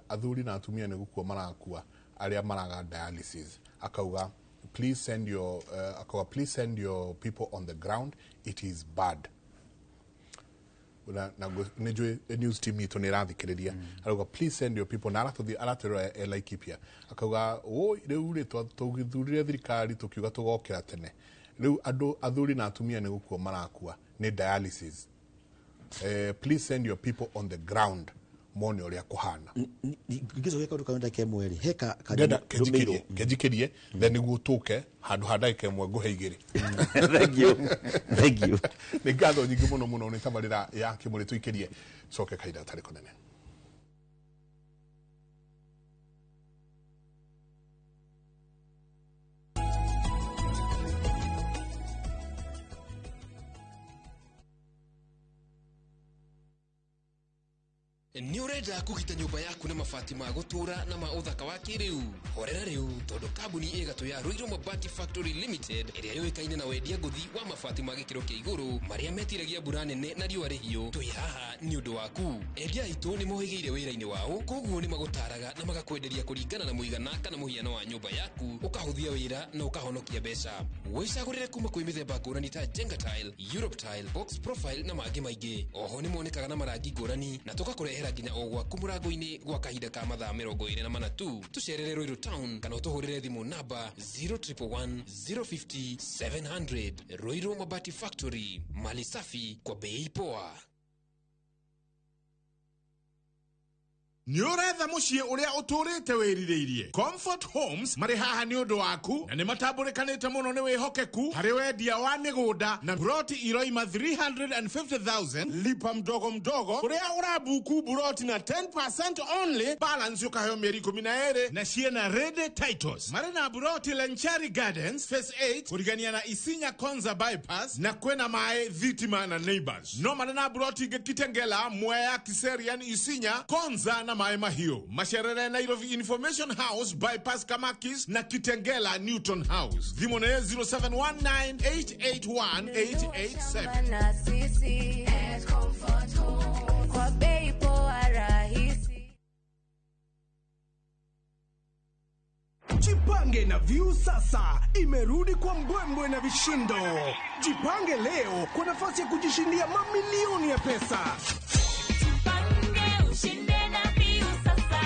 athuri na atumia nĩ gũkua marakua arĩa maraga dialysis. Akauga, please send your akauga, please send your people on the ground, it is bad. Na nĩ njũĩ news team itũ nĩ ĩrathikĩrĩria. Arauga, please send your people, na aratũthi aratwĩrora e Laikipia. Akauga, oi, rĩu rĩ, tũgĩthurire thirikari tũkiuga tũgokĩra tene, rĩu andũ athuri na atumia nĩ gũkua marakua nĩ dialysis. Please send your people on the ground mone ũrĩa kũhana. Ngĩcokia kaũndũ kamwe ndagĩka ĩmwe rĩ, he ka Ndĩrenda ndũmĩirwo. kenjikirie, kenjikirie, then nĩguo tũke handũ ha ndagĩka ĩmwe ngũhe igĩrĩ. Thank you, thank you. Nĩ ngatho nyingĩ mũno mũno. Nĩ tabarĩra ya Kĩmũrĩ, tũikĩrie coke kahinda gatarĩ kũnene. Nĩ ũrenda kũgita nyũmba yaku na mabati ma gũtũũra na ma ũthaka wa kĩrĩu? Horera rĩu, tondũ kambuni ĩgatũ ya Ruiru Mabati Factory Limited, ĩrĩa yũĩkaine na wendia ngũthi wa mabati ma gĩkĩro kĩa igũrũ marĩa metiragia mbura nene na riũa rĩhiũ, twĩ haha nĩ ũndũ waku. Endia aitũ nĩ mohĩgĩire wĩra-inĩ wao, koguo nĩ magũtaraga na magakwenderia kũringana na mũigana kana mũhiano wa nyũmba yaku, ũkahũthia wĩra na ũkahonokia mbeca. Wĩcagũrĩre kuma kwĩ mĩthemba ngũrani ta Jenga Tile, Europe Tile, Box Profile na mangĩ maingĩ. Oho nĩ monekaga na marangi ngũrani na tũgakũrehera nginya o gwaku mũrango-inĩ gwa kahinda ka mathaa 24 tu. Tũcerere Ruiru Town kana ũtũhũrĩre thimũ namba 0111 050 700. Ruiru Mabati Factory, mali safi kwa bei poa. Nĩ ũretha mũciĩ ũrĩa ũtũrĩte wĩrirĩirie? Comfort Homes marĩ haha nĩ ũndũ waku, na nĩ matambũrĩkanĩte mũno nĩ wĩhokeku harĩ wendia wa mĩgũnda na buroti iroima 350,000, lipa mdogo mdogo, kũrĩa ũrabuku buroti na 10% only, balance ũkaheo mĩeri 12, na ciĩna ready titles. Marĩ na buroti Lenchari Gardens Phase 8 kũrigania na Isinya Konza bypass, na kwĩna maĩ, thitima na neighbors. No marĩ na buroti ingĩ Kitengela, Mwea, Kiserian, Isinya, Konza na Maĩ Mahiũ. Macerere Nairobi Information House bypass Kamakis na Kitengela Newton House. Thimũ nĩ 0719881887. Na sisi at Comfort Home kwa bei poa rahisi. Jipange na View sasa imerudi kwa mbwembwe na vishindo. Jipange leo kwa nafasi ya kujishindia mamilioni ya pesa. Jipange ushinde na View sasa.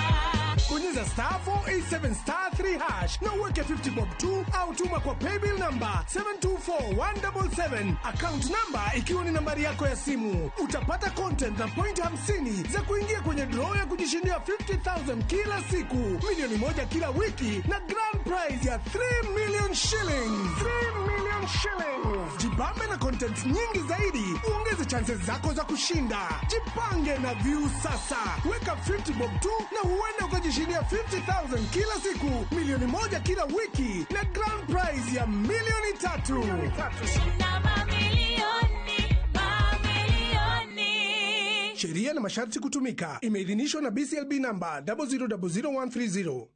Bonyeza star 487 star 3 hash na uweke 50 bob 2 au tuma kwa paybill number 724177, account number ikiwa ni nambari yako ya simu. Utapata content na point 50 za kuingia kwenye draw ya kujishindia 50,000 kila siku, 1 milioni kila wiki na grand prize ya 3 million shillings. 3 million shillings. Jibambe na content nyingi zaidi, uongeze chances zako za kushinda. Jipange na View sasa. Weka 50 bob tu na huenda ukajishindia 50,000 kila siku, 1 milioni kila wiki na grand prize ya 3 milioni. Shinda mamilioni, mamilioni. Sheria na masharti kutumika. Imeidhinishwa na BCLB namba 0000130.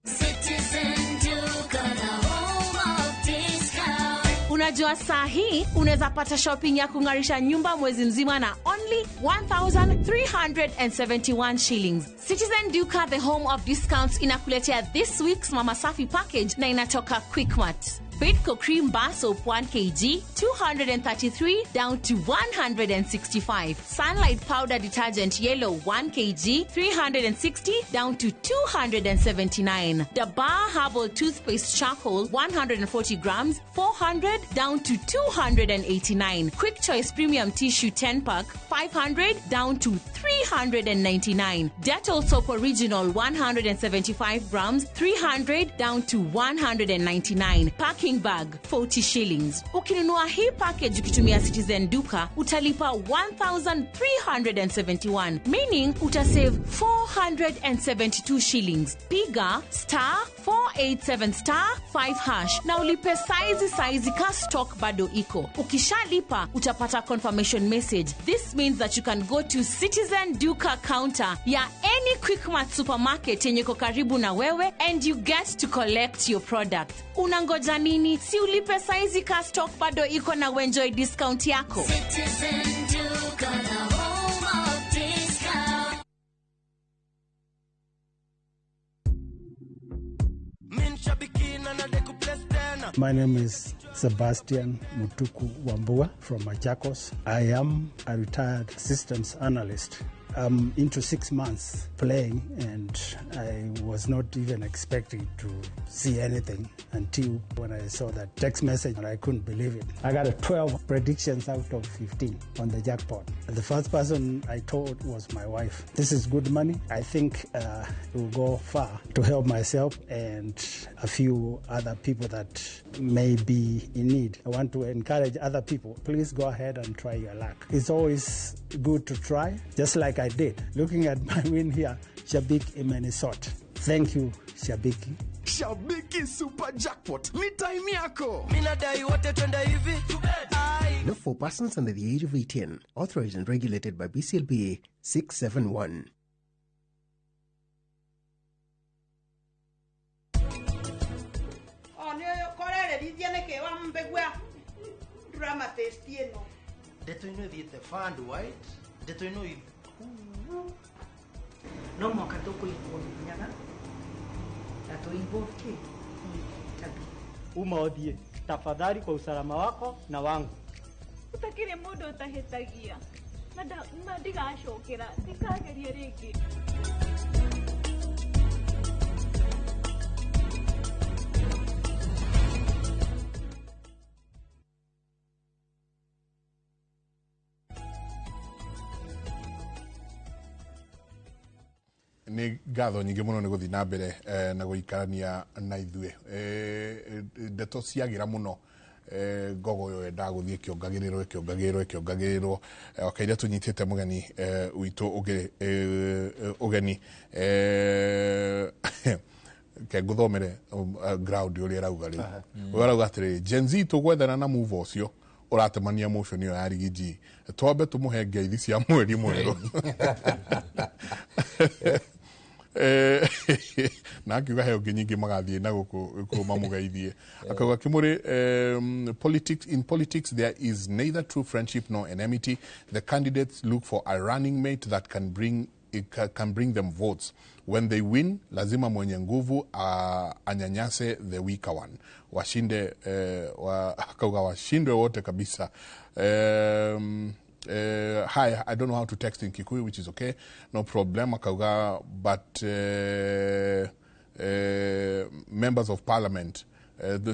Citizen Duka, the home of discount. Unajua saa hii unaweza pata shopping ya kung'arisha nyumba mwezi mzima na only 1371 shillings. Citizen Duka, the home of discounts, inakuletea this week's Mama Safi package na inatoka Quickmart. Bidco Cream Bar Soap 1 kg, 233 down to 165. Sunlight Powder Detergent Yellow 1 kg, 360 down to 279. Dabar Herbal Toothpaste Charcoal 140 grams, 400 down to 289. Quick Choice Premium Tissue 10 pack, 500 down to 399. Dettol Soap Original 175 grams, 300 down to 199. Packing shopping bag 40 shillings. Ukinunua hii package ukitumia Citizen Duka utalipa 1371, meaning utasave 472 shillings. Piga star 487 star 5 hash na ulipe saizi ka stock bado iko. Ukishalipa utapata confirmation message. This means that you can go to Citizen Duka counter ya any Quickmart supermarket yenye iko karibu na wewe and you get to collect your product. Unangoja nini? Si ulipe saizi ka stock bado iko na uenjoy discount yako. Citizen Duka, the home of discount. My name is Sebastian Mutuku Wambua from Machakos. I am a retired systems analyst. I'm into 6 months playing, and I was not even expecting to see anything until when I saw that text message, and I couldn't believe it. I got a 12 predictions out of 15 on the jackpot. The first person I told was my wife. This is good money. I think it will go far to help myself and a few other people that may be in need. I want to encourage other people. Please go ahead and try your luck. It's always good to try, just like I did. Looking at my win here, Shabiki Imenisot. Thank you, Shabiki. Shabiki Super Jackpot ni time yako. Minadai wote twende hivi. Not for persons under the age of 18. Authorized and regulated by BCLBA 671. No mwaka tũkũigwo nyaga na tũigwo kĩ tabi uma ũthiĩ tafadhali kwa usalama wako na wangu. Utakĩrĩ mũndũ ũtahĩtagia na ndigacokera ndikageria rĩngĩ. Nĩ ngatho nyingĩ mũno nĩ gũthiĩ na mbere na gũikarania na ithuĩ. Ndeto ciagĩra mũno, ngogo ĩyo yendaga gũthiĩ ĩkĩongagĩrĩrwo ĩkĩongagĩrĩrwo ĩkĩongagĩrĩrwo. Wakaira tũnyitĩte mũgeni witũ ũngĩ ũgeni, ke ngũthomere ground ũrĩa ĩrauga rĩu. Ũyũ arauga atĩrĩrĩ, Gen Z tũgwethana na move ũcio ũratemania motion ĩyo ya Riggy G, twambe tũmũhe ngeithi cia mweri mwerũ. Na akiuga he ũngĩ nyingĩ magathiĩ na gũkũ mamũgeithie. Akauga Kimuri, politics, in politics there is neither true friendship nor enmity. The candidates look for a running mate that can bring them votes. When they win, lazima mwenye nguvu anyanyase the weaker one. Washinde, akauga washindwe wote kabisa. Hi, I don't know how to text in Kikuyu, which is okay, no problem. Akauga, but members of parliament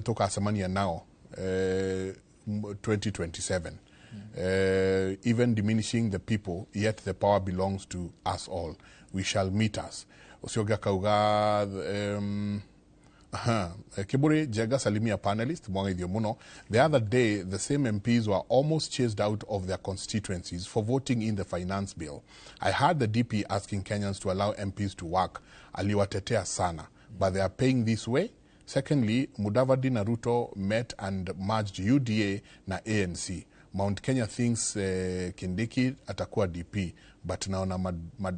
tukasemania nao 2027. Even diminishing the people, yet the power belongs to us all. We shall meet us. Usioga akauga, Kiburi Jega salimia panelist Mwangaithio muno. The other day, the same MPs were almost chased out of their constituencies for voting in the finance bill. I heard the DP asking Kenyans to allow MPs to work. Aliwatetea sana, but they are paying this way. Secondly, Mudavadi na Ruto met and merged UDA na ANC. Mount Kenya thinks Kindiki atakuwa DP, but naona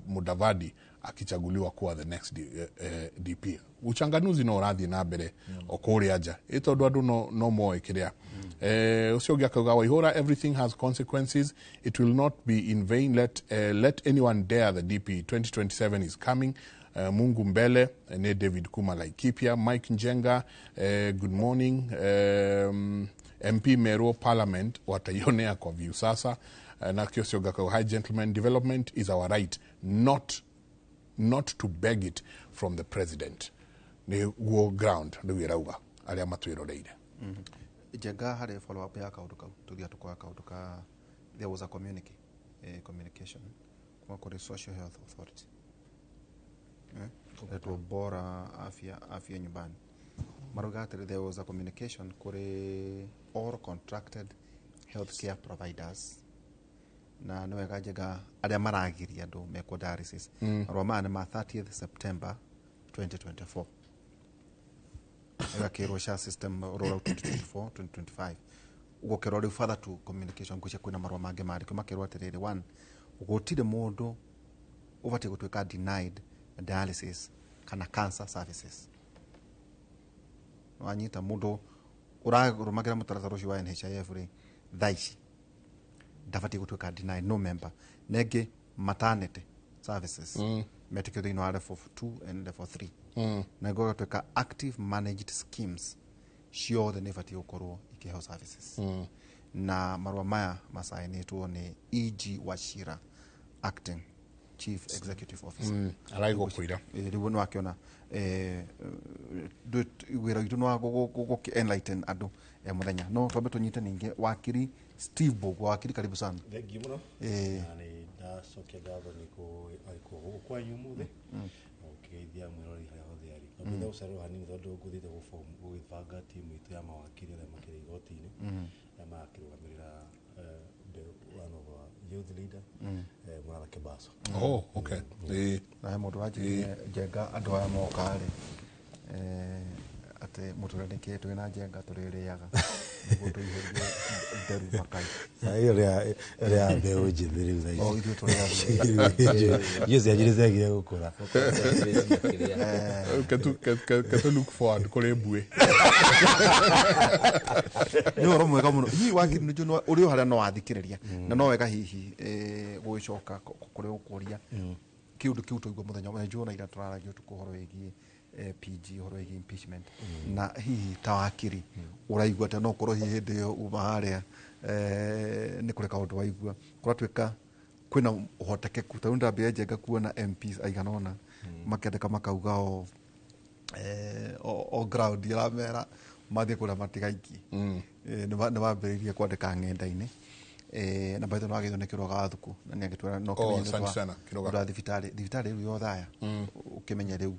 Mudavadi akichaguliwa kuwa the next DP. Uchanganuzi no ũrathiĩ na mbere o kũrĩa nja ĩ tondũ andũ no moĩ kĩrĩa. Ũcio ũngĩ akauga Waihũra, everything has consequences, it will not be in vain. Let anyone dare the DP, 2027 is coming. Mungu mbele. Ne David Kuma Laikipia. Mike Njenga, good morning. MP Meru Parliament wataionea kwa view sasa. Na Kiosioga akauga, hi gentlemen, development is our right, not to beg it from the president. Nĩ guo ground rĩu ĩrauga arĩa matwĩroreire. Njenga harĩ follow up ya kaũndũ kau tũthiaga tũkoya kaũndũ ka there was a communication kuma kũrĩ Social Health Authority, etwo bora afya nyumbani. Marauga atĩrĩ, there was a communication kũrĩ all contracted healthcare providers, na nĩ wega njega arĩa maragiria andũ mekwo dialysis. Marũa maya nĩ ma 30th September 2024, ĩgakĩrwo SHA system rollout 2024 2025. Gũkerwo rĩu further to communication ngwĩcia kwĩna marũa mangĩ mandĩke, makerwo atĩrĩrĩ, one, gũtirĩ mũndũ ũbatiĩ gũtuĩka denied dialysis kana cancer services. Wanyita, mũndũ ũrarũmagĩra mũtaratara ũcio wa NHIF rĩ, thaa ici ndabatiĩ gũtuĩka denied, no member. Nengĩ maternity services metĩkĩrio thĩinĩ wa level 2 and level 3, na gũgatuĩka active managed schemes ciothe nĩ ibatiĩ gũkorwo ikĩheo services. Na marũa maya macainĩtwo nĩ EG Wachira, acting chief executive officer. Araigwo kũira. Rĩu nĩ wakĩona wĩra witũ nĩ wa gũkĩ enlighten andũ mũthenya. No twambe tũnyite ningĩ wakiri Steve Bogwa. Wakiri, karibu sana. Thengiũ mũno. Na nĩ ndacokia ngatho nĩ kũ gũkũ kwanyu ũmũthĩ na gũkĩgeithia mwĩrori harĩa hothe arĩ. Ngwenda gũcererwo hanini tondũ ngũthiĩte gũgĩbanga timu itũ ya mawakiri arĩa makĩrĩ igoti-inĩ, arĩa marakĩrũgamĩrĩra the one of our youth leader, Murara Kebaso. Oh, okay. Na he mũndũ wanjĩrire njenga andũ aya moka rĩ, atĩ mũtũrĩre nĩkĩ twĩ na njenga tũrĩrĩaga nĩguo tũihũrie nderu makai. Ĩyo rĩa mbeũ njĩthĩ rĩu thaa ici. O, ithuĩ tũrĩ athuri. Icio cianyu nĩ ciagire gũkũra. Ketu look forward kũrĩ mbuĩ. Nĩ ũhoro mwega mũno. Hihi wakiri nĩ njũĩ ũrĩ o harĩa no wathikĩrĩria na no wega hihi gũgĩcoka kũrĩ gũkũria kĩũndũ kĩu twaigua mũthenya ũmwe njũĩ ona ira tũraragia ũtukũ ũhoro wĩgiĩ PG, ũhoro wĩgiĩ impeachment, na hihi ta wakiri ũraigua atĩa? No ũkorwo hihi hĩndĩ ĩyo uma harĩa nĩ kũrĩ kaũndũ waigua kũratuĩka kwĩna ũhotekeku, ta rĩu ndambĩrĩria njenga kuona MPs aigana ũna makĩandĩka makauga o o ground iramera mathiĩ kũrĩa matigaikie. Nĩ wambĩrĩirie kwandĩka ng'enda-inĩ, na by the way nĩwagĩrĩirwo nĩ Kĩroga wa Thuku na nĩ agĩtwĩra no Oh, kĩmenye nĩ asante ũndũ sana, Kĩroga. Ũndũ wa thibitarĩ rĩu yothaya ũkĩmenye rĩu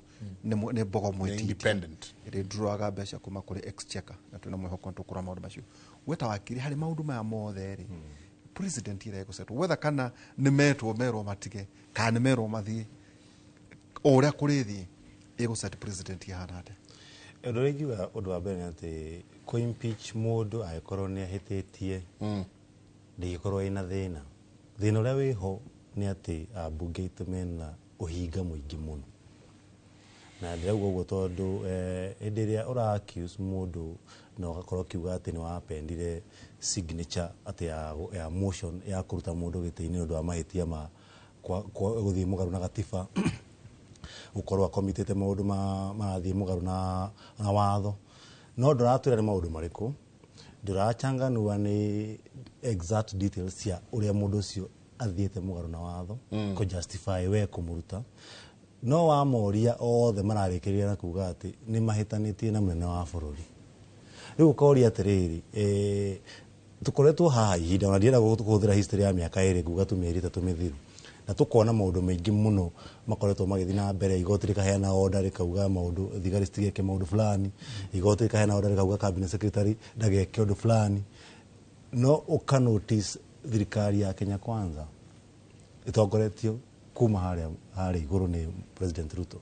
nĩ mbogo Nĩ mwĩtiti independent. ĩrĩ nduraga mbeca kuma kũrĩ exchequer, na twĩna mwĩhoko nĩ tũkũra maũndũ macio. We ta wakiri, harĩ maũndũ maya mothe rĩ, president ĩrĩa ĩgũcetwo wetha kana nĩ metwo merwo matige kana nĩ merwo mathiĩ, o ũrĩa kũrĩthiĩ ĩgũset president ihana atĩa? Ũndũ ũrĩa ingiuga, ũndũ wa mbere nĩ atĩ kũ impeach mũndũ angĩkorwo nĩ ahĩtĩtie ndĩngĩkorwo ĩna thĩna. Thĩna ũrĩa wĩho nĩ atĩ ambunge aitũ mena ũhinga mũingĩ mũno, na ndĩrauga ũguo tondũ hĩndĩ ĩrĩa ũra accuse mũndũ na ũgakorwo ũkiuga atĩ nĩ wapendire signature atĩ ya motion ya kũruta mũndũ gĩtĩ-inĩ nĩ ũndũ wa mahĩtia ma gũthiĩ mũgarũ na gatiba, gũkorwo akomitĩte maũndũ marathiĩ mũgarũ na watho, no ndũratwĩra nĩ maũndũ marĩkũ, ndũrachanganua nĩ exact details cia ũrĩa mũndũ ũcio athiĩte mũgarũ na watho kũ justify we kũmũruta. No wamoria othe mararĩkĩrĩria na kuga atĩ nĩ mahĩtanĩtie na mũnene wa bũrũri. Rĩu ũkoria atĩrĩrĩ, tũkoretwo haha ihinda, ona ndienda kũhũthĩra history ya mĩaka 2 kuga tu mĩeri 3 mĩthiru, na tũkona maũndũ maingĩ mũno makoretwo magĩthiĩ na mbere. Igoti rĩkaheana order rĩkauga maũndũ thigari citigeke maũndũ fulani, igoti rĩkaheana order rĩkauga cabinet secretary ndageke ũndũ fulani, no ũka notice thirikari ya Kenya Kwanza ĩtongoretio kuma harĩa igũrũ nĩ President Ruto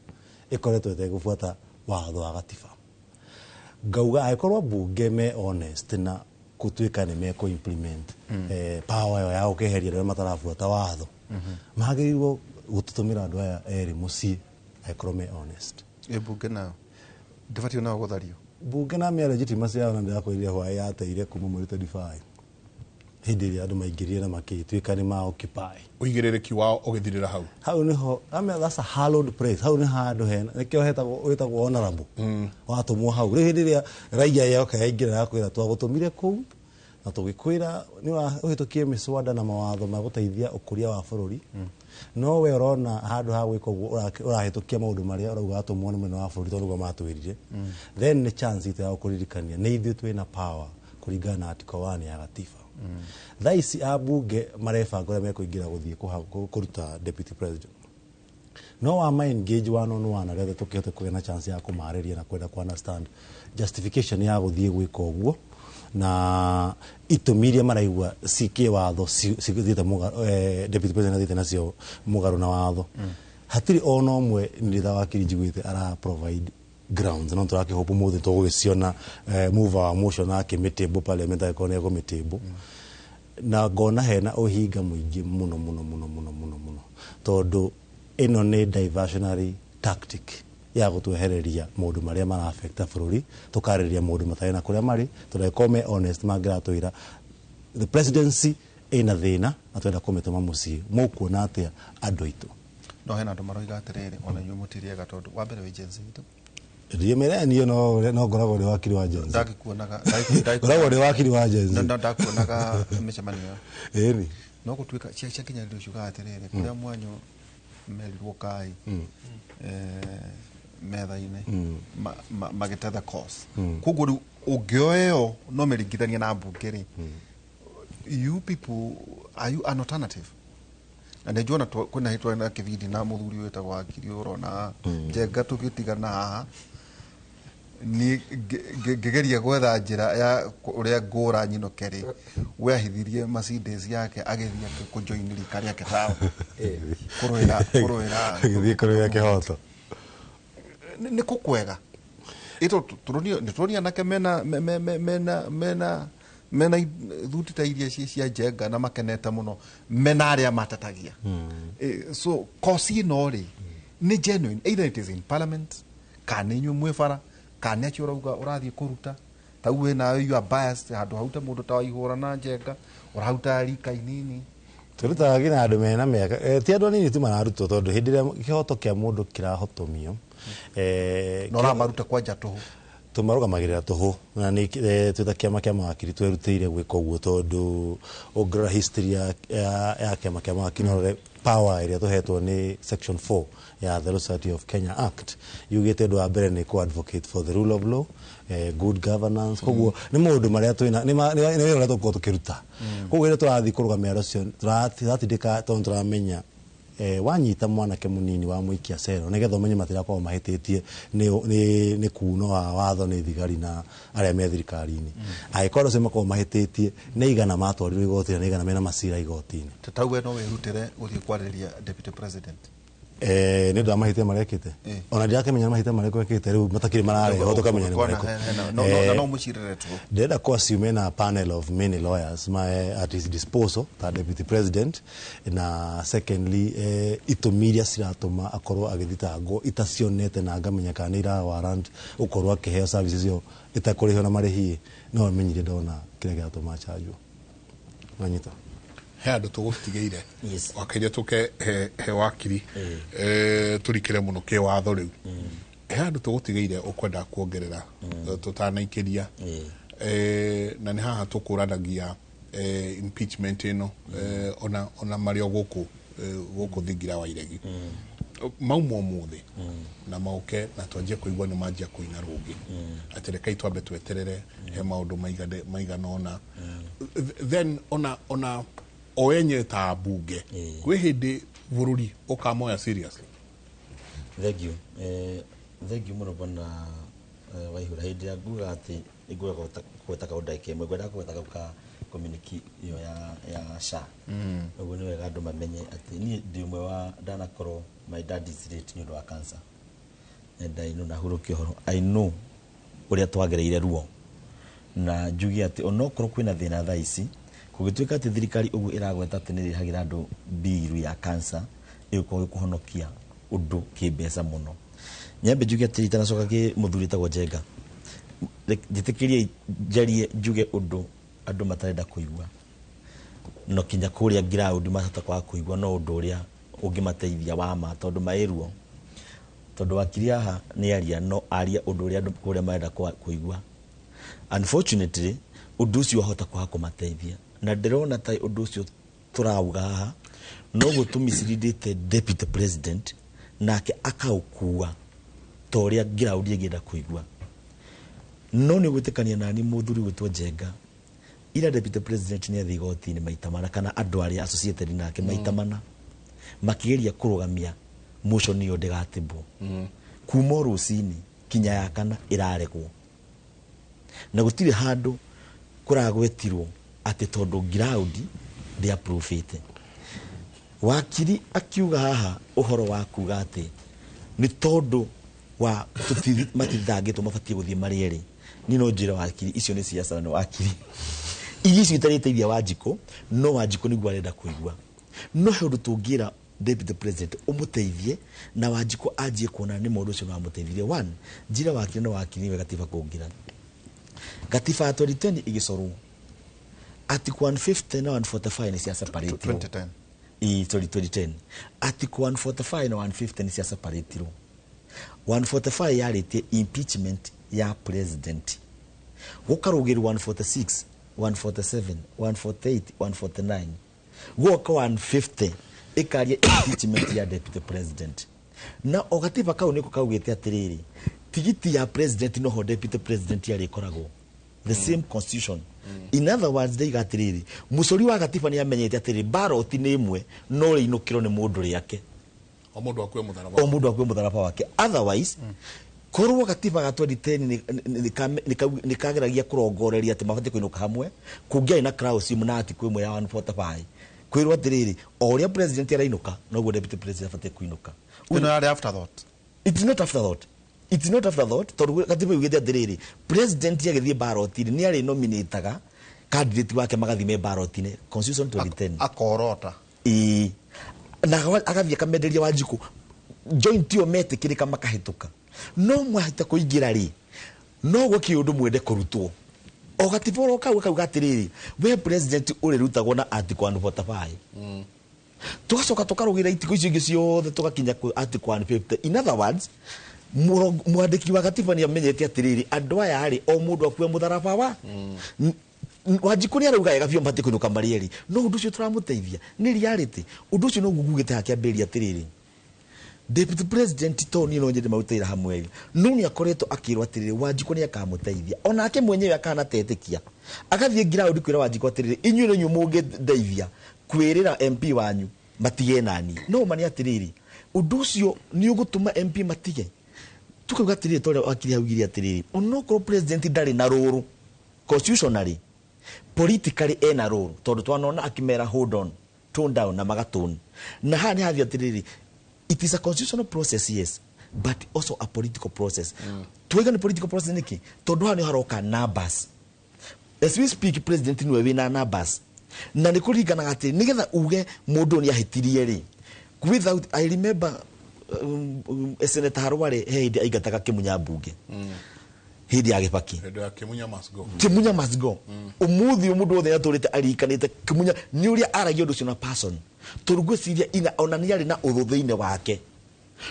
ĩkoretwo ĩtegũbuata watho wa gatiba. Ngauga angĩkorwo mbunge me honest na gũtuĩka nĩ mekũ implement power ĩyo ya gũkeheria arĩa matarabuata watho, magĩrĩirwo gũtũtũmĩra andũ aya erĩ mũciĩ angĩkorwo me honest. Ĩ mbunge nayo ndĩbatiĩ nayo gũthario? Mbunge na mĩa legitimacy yao, na ndĩrakwĩrire hwaĩ yateire kuma mweri 25 hĩndĩ ĩrĩa andũ maingĩrire na makĩtuĩka nĩ ma occupy. Ũigĩrĩrĩki wao ũgĩthirĩra hau. Hau niho, I mean, that's a hallowed place. Hau nĩ handũ hena nĩkĩo hetagwo wĩtagwo honorable watũmwo hau. Rĩu hĩndĩ ĩrĩa raia yoka yaingĩra yakwĩra twagũtũmire kũu na tũgĩkwĩra nĩ ũhĩtũkie mĩswada na mawatho ma gũteithia ũkũria wa bũrũri, no we ũrona handũ ha gwĩka ũguo ũrahĩtũkia maũndũ marĩa ũrauga watũmwo nĩ mũnene wa bũrũri tondũ nĩguo matwĩrire. Then nĩ chance itũ ya gũkũririkania nĩ ithuĩ twĩna power kũringana na article 1 ya gatiba. Thaa ici ambunge marebanga ũrĩa mekũingĩra gũthiĩ kũruta deputy president. No wama engage one on one arĩa othe tũkĩhote kũgĩa na chance ya kũmarĩria na kwenda ku understand justification ya gũthiĩ gwĩka ũguo na itũmi iria maraigua ci kĩwatho cithiĩte deputy president athiĩte nacio mũgarũ na watho. Hatirĩ ona ũmwe nĩ ta wakiri njiguĩte ara provide grounds, no tũrakĩhope ũmũthĩ tũgũgĩciona mover wa motion akĩmĩtĩmbũ parliament angĩkorwo nĩ ekũmĩtĩmbũ. Na ngona hena ũhinga mũingĩ mũno mũno mũno mũno mũno mũno, tondũ ĩno nĩ diversionary tactic ya gũtwehereria maũndũ marĩa mara-affecta bũrũri, tũkarĩrĩria maũndũ matarĩ na kũrĩa marĩ, tondũ angĩkorwo me honest mangĩratwĩra the presidency ĩna thĩna na twenda kũmĩtũma mũciĩ, mũkuona atĩa andũ aitũ? No hena andũ maroiga atĩrĩrĩ, ona inyuĩ mũtiriega, tondũ wa mbere wĩ Gen Z. Ndiĩ mĩrenio, no ngoragwo ndĩ wakiri wa Gen Z. Ndagĩkuonaga. Ngoragwo ndĩ wakiri wa Gen Z. Ndakuonaga mĩcemanio. Ĩni. No gũtuĩka cia kinyanĩrio ciugaga atĩrĩrĩ, kũrĩa mwanyu merirwo kai metha-inĩ magĩte the course. Koguo rĩu ũngĩoya ĩyo no mĩringithanie na mbunge rĩ, you people, are you an alternative? Na nĩ njuona kwĩna hĩtwa na kĩbindi na mũthuri wĩtagwo wakiri ũrona Njenga tũgĩtigana haha, ni ngĩgeria gwetha njĩra ya ũrĩa ngũra nyinũke rĩ, we ahithirie Mercedes yake agĩthiĩ kũjoin rika rĩake taũ kũrũĩra. Gĩthiĩ kũrũĩra kĩhoto. Nĩ kũ kwega ĩto nĩ tũronio anake mena me- me- me- mena mena mena thuti ta iria cia Njenga na makenete mũno mena arĩa matatagia. So kosi ĩno rĩ, nĩ genuine, either it is in parliament kana inyuĩ mwĩ bara kana acio ũrauga ũrathiĩ kũruta tau wĩ nawe, you are biased handũ haute mũndũ ta Waihũra na Njenga, ũraruta rika inini. Tũrutaga nginya andũ mena mĩaka, ti andũ anini tu mararutwo, tondũ hĩndĩ ĩrĩa kĩhoto kĩa mũndũ kĩrahotomio Na ũramaruta kwanja tũhũ? Tũmarũgamagĩrĩra tũhũ, na nĩ twĩ ta kĩama kĩa mawakiri twerutĩire gwĩka ũguo, tondũ ũngĩrora history ya kĩama kĩa mawakiri no ũrore power ĩrĩa tũhetwo nĩ section 4 ya the Law Society of Kenya Act, yugĩte ũndũ wa mbere nĩ kũ advocate for the rule of law, good governance. Koguo nĩ maũndũ marĩa twĩna nĩ wĩra ũrĩa tũgũkorwo tũkĩruta. Koguo rĩrĩa tũrathiĩ kũrũgamĩra andũ acio, tũratindĩka tondũ tũramenya wanyita mwanake mũnini wa mũikia cero nĩgetha ũmenye matirakorwo mahĩtĩtie nĩ kuno wa watho nĩ thigari na arĩa me thirikari-inĩ. Angĩkorwo acio makorwo mahĩtĩtie, nĩ igana matwarirwo igoti-inĩ na igana mena macira igoti-inĩ. Tau we no wĩrutĩre gũthiĩ kwarĩria deputy president? Nĩ ũndũ wa mahĩtia marĩa ekĩte, ona ndirakĩmenya nĩ mahĩtia marĩkũ ekĩte rĩu matakĩrĩ mararehwo tũkamenya nĩ marĩkũ. Na no mũcirĩre tu? Ndĩrenda kũ assume na panel of many lawyers my at his disposal ta deputy president, na secondly itũmi iria ciratũma akorwo agĩthitangwo itacionete na ngamenya kana nĩ ira warrant gũkorwo akĩheo services ĩyo ĩtakũrĩhio na marĩhi, no menyire ndona kĩrĩa kĩratũma achanjwo wanyita. He andũ tũgũtigĩire wakaire tũke he wakiri tũrikĩre mũno kĩwatho rĩu. He andũ tũgũtigĩire ũkwenda kuongerera tũtanaikĩria, na nĩ haha tũkũranagia impeachment ĩno, ona marĩ o gũkũ thingira wa iregi mauma ũmũthĩ na mauke na twanjie kũigua nĩ manjia kũina rũngĩ atĩ rekei twambe tweterere he maũndũ maigana ũna, then ona o enyewe ta mbunge kwĩ hĩndĩ bũrũri ũkamoya seriously? Thank you. Thank you mũno bwana Waihura. Hĩndĩ ĩrĩa nguga atĩ nĩngwenda kũgweta kaũndũ ndagĩka ĩmwe, ngwenda kũgweta kau ka communique ĩyo ya SHA. Ũguo nĩ wega andũ mamenye atĩ niĩ ndĩ ũmwe wa ndanakorwo my dad is late nĩ ũndũ wa cancer, and I know na hurũkia ũhoro, I know ũrĩa twagereire ruo, na njuge atĩ onokorwo kwĩna thĩna thaa ici, kũngĩtuĩka atĩ thirikari ũguo ĩragweta atĩ nĩ ĩrĩhagĩra andũ biru ya cancer, ĩgũkorwo ĩkũhonokia ũndũ kĩmbeca mũno. Nyambe njuge atĩ itanacoka kĩ mũthuri wĩtagwo Njenga, njĩtĩkĩrie njarie njuge ũndũ andũ matarenda kũigua, no kinya kũrĩa ground mahota kwaga kũigua, no ũndũ ũrĩa ũngĩmateithia wa ma, tondũ maĩruo, tondũ wakiri haha nĩ aria, no aria ũndũ ũrĩa andũ kũrĩa marenda kũigua. Unfortunately ũndũ ũcio wahota kwaga kũmateithia, na ndĩrona ta ũndũ ũcio tũrauga haha noguo tũmisleadĩte deputy president, nake akaũkua ta ũrĩa ground ĩngĩenda kũigua. No nĩ gwĩtĩkania nani mũthuri gwĩtwo Njenga, ira deputy president nĩ athiĩ igoti-inĩ maita mana, kana andũ arĩa associated nake maita mana, makĩgeria kũrũgamia Motion ĩyo ndĩgatĩmbwo kuma o rũcinĩ kinya ya kana ĩraregwo, na gũtirĩ handũ kũragwetirwo atĩ tondũ ground ndĩapprove-ĩte. Wakiri akiuga haha ũhoro wa kuga atĩ nĩ tondũ wa matithangĩtwo mabatiĩ gũthiĩ marĩ erĩ. Niĩ no njĩre wakiri icio nĩ ciaca na nĩ wakiri iria icio itarĩteithia Wanjikũ, no Wanjikũ nĩguo arenda kũigua. No he ũndũ tũngĩra deputy president ũmũteithie na Wanjikũ anjie kuona nĩ mũndũ ũcio nĩwamũteithirie. One, njĩre wakiri na wakiri nĩwe gatiba kũngĩra gatiba ya 2010 ĩgĩcorwo article 150 na 145 nĩ cia separatirwo. 2010. Ĩ, sorry, 2010 article 145 na 150 nĩ cia separatirwo. 145 yarĩtie impeachment ya president, gũkarũgĩrwo 146, 147, 148, 149, guoka 150 ĩkaria impeachment ya deputy president. Na o gatiba kau nĩko kaugĩte atĩrĩrĩ, tigiti ya president noho deputy president yarĩkoragwo, the same constitution. In other words, ndaiga atĩrĩrĩ, mũcori wa gatiba nĩ amenyete atĩrĩrĩ, ballot nĩ ĩmwe no rĩinũkĩrwo nĩ mũndũ rĩake. O mũndũ akue mũtharaba. O mũndũ akue mũtharaba wake. Otherwise, korwo gatiba ga 2010 nĩ kageragia kũrongoreria atĩ mabatiĩ kũinũka hamwe, kũngĩarĩ na clause na article ĩmwe ya 145 kwĩrwo atĩrĩrĩ, o ũrĩa president arainũka noguo deputy president abatiĩ kũinũka. Ĩno yarĩ afterthought. It's not afterthought, it's not afterthought, tondũ gatiba yugĩte atĩrĩrĩ, president agĩthiĩ ballot-inĩ nĩ arĩ nominataga candidate wake magathiĩ me ballot-inĩ. Constitution 2010. Akorota. Ĩĩ, na agathiĩ akamenderia Wanjikũ joint ĩyo metĩkĩrĩka makahĩtũka. No mwahita kũingĩra rĩ, no gwĩkĩ ũndũ mwende kũrutwo o gatiba oro kau kauga atĩrĩrĩ, we president ũrĩrutagwo na article 145. Tugacoka tũkarũgĩra itiko icio ingĩ ciothe tũgakinya kwĩ article 150. In other words, mwandĩki wa gatiba nĩ amenyete atĩrĩrĩ, andũ aya rĩ, o mũndũ akue mũtharaba wa Wanjikũ. Nĩ arauga wega biũ mabatiĩ kũinũka marĩ erĩ, no ũndũ ũcio tũramũteithia nĩ reality. Ũndũ ũcio noguo ngugĩte hakĩambĩrĩria atĩrĩrĩ, deputy president to niĩ no nyende marutĩra hamwe rĩ, no nĩ akoretwo akĩrwo atĩrĩrĩ, Wanjikũ nĩ akamũteithia, onake mwenyewe akana tetĩkia agathiĩ ground kwĩra Wanjikũ atĩrĩrĩ, inyuĩ nĩ inyuĩ mũngĩndeithia kwĩrĩra MP wanyu matige nani. No ma nĩ atĩrĩrĩ, ũndũ ũcio nĩ ũgũtũma MP matige. Tukauga atĩrĩrĩ, tondũ wakiri augire atĩrĩrĩ, onokorwo president ndarĩ na rũrũ constitutionally, politically ena rũrũ, tondũ twanona akĩmera hold on, tone down, na magatone. Na haha nĩ hathiĩ atĩrĩrĩ, it is a constitutional process, yes, but also a political process. Tuiga nĩ political process nĩkĩ? Tondũ haha nĩ haroka numbers. As we speak, president niwe wĩna numbers, na nĩ kũringanaga atĩ nĩgetha uge mũndũ ũyũ nĩ ahĩtirie rĩ, without, I remember Senator Harware he hĩndĩ aingataga Kĩmunya mbunge hĩndĩ ya Gĩbaki. Hĩndĩ ya Kĩmunya must go. Kimunya must go. Umuthi mũndũ wothe atũrĩte arikanĩte Kimunya nĩ ũrĩa aragia ũndũ ũcio na person, tondũ ngwĩciria ina ona nĩ arĩ na ũthũ thĩinĩ wake.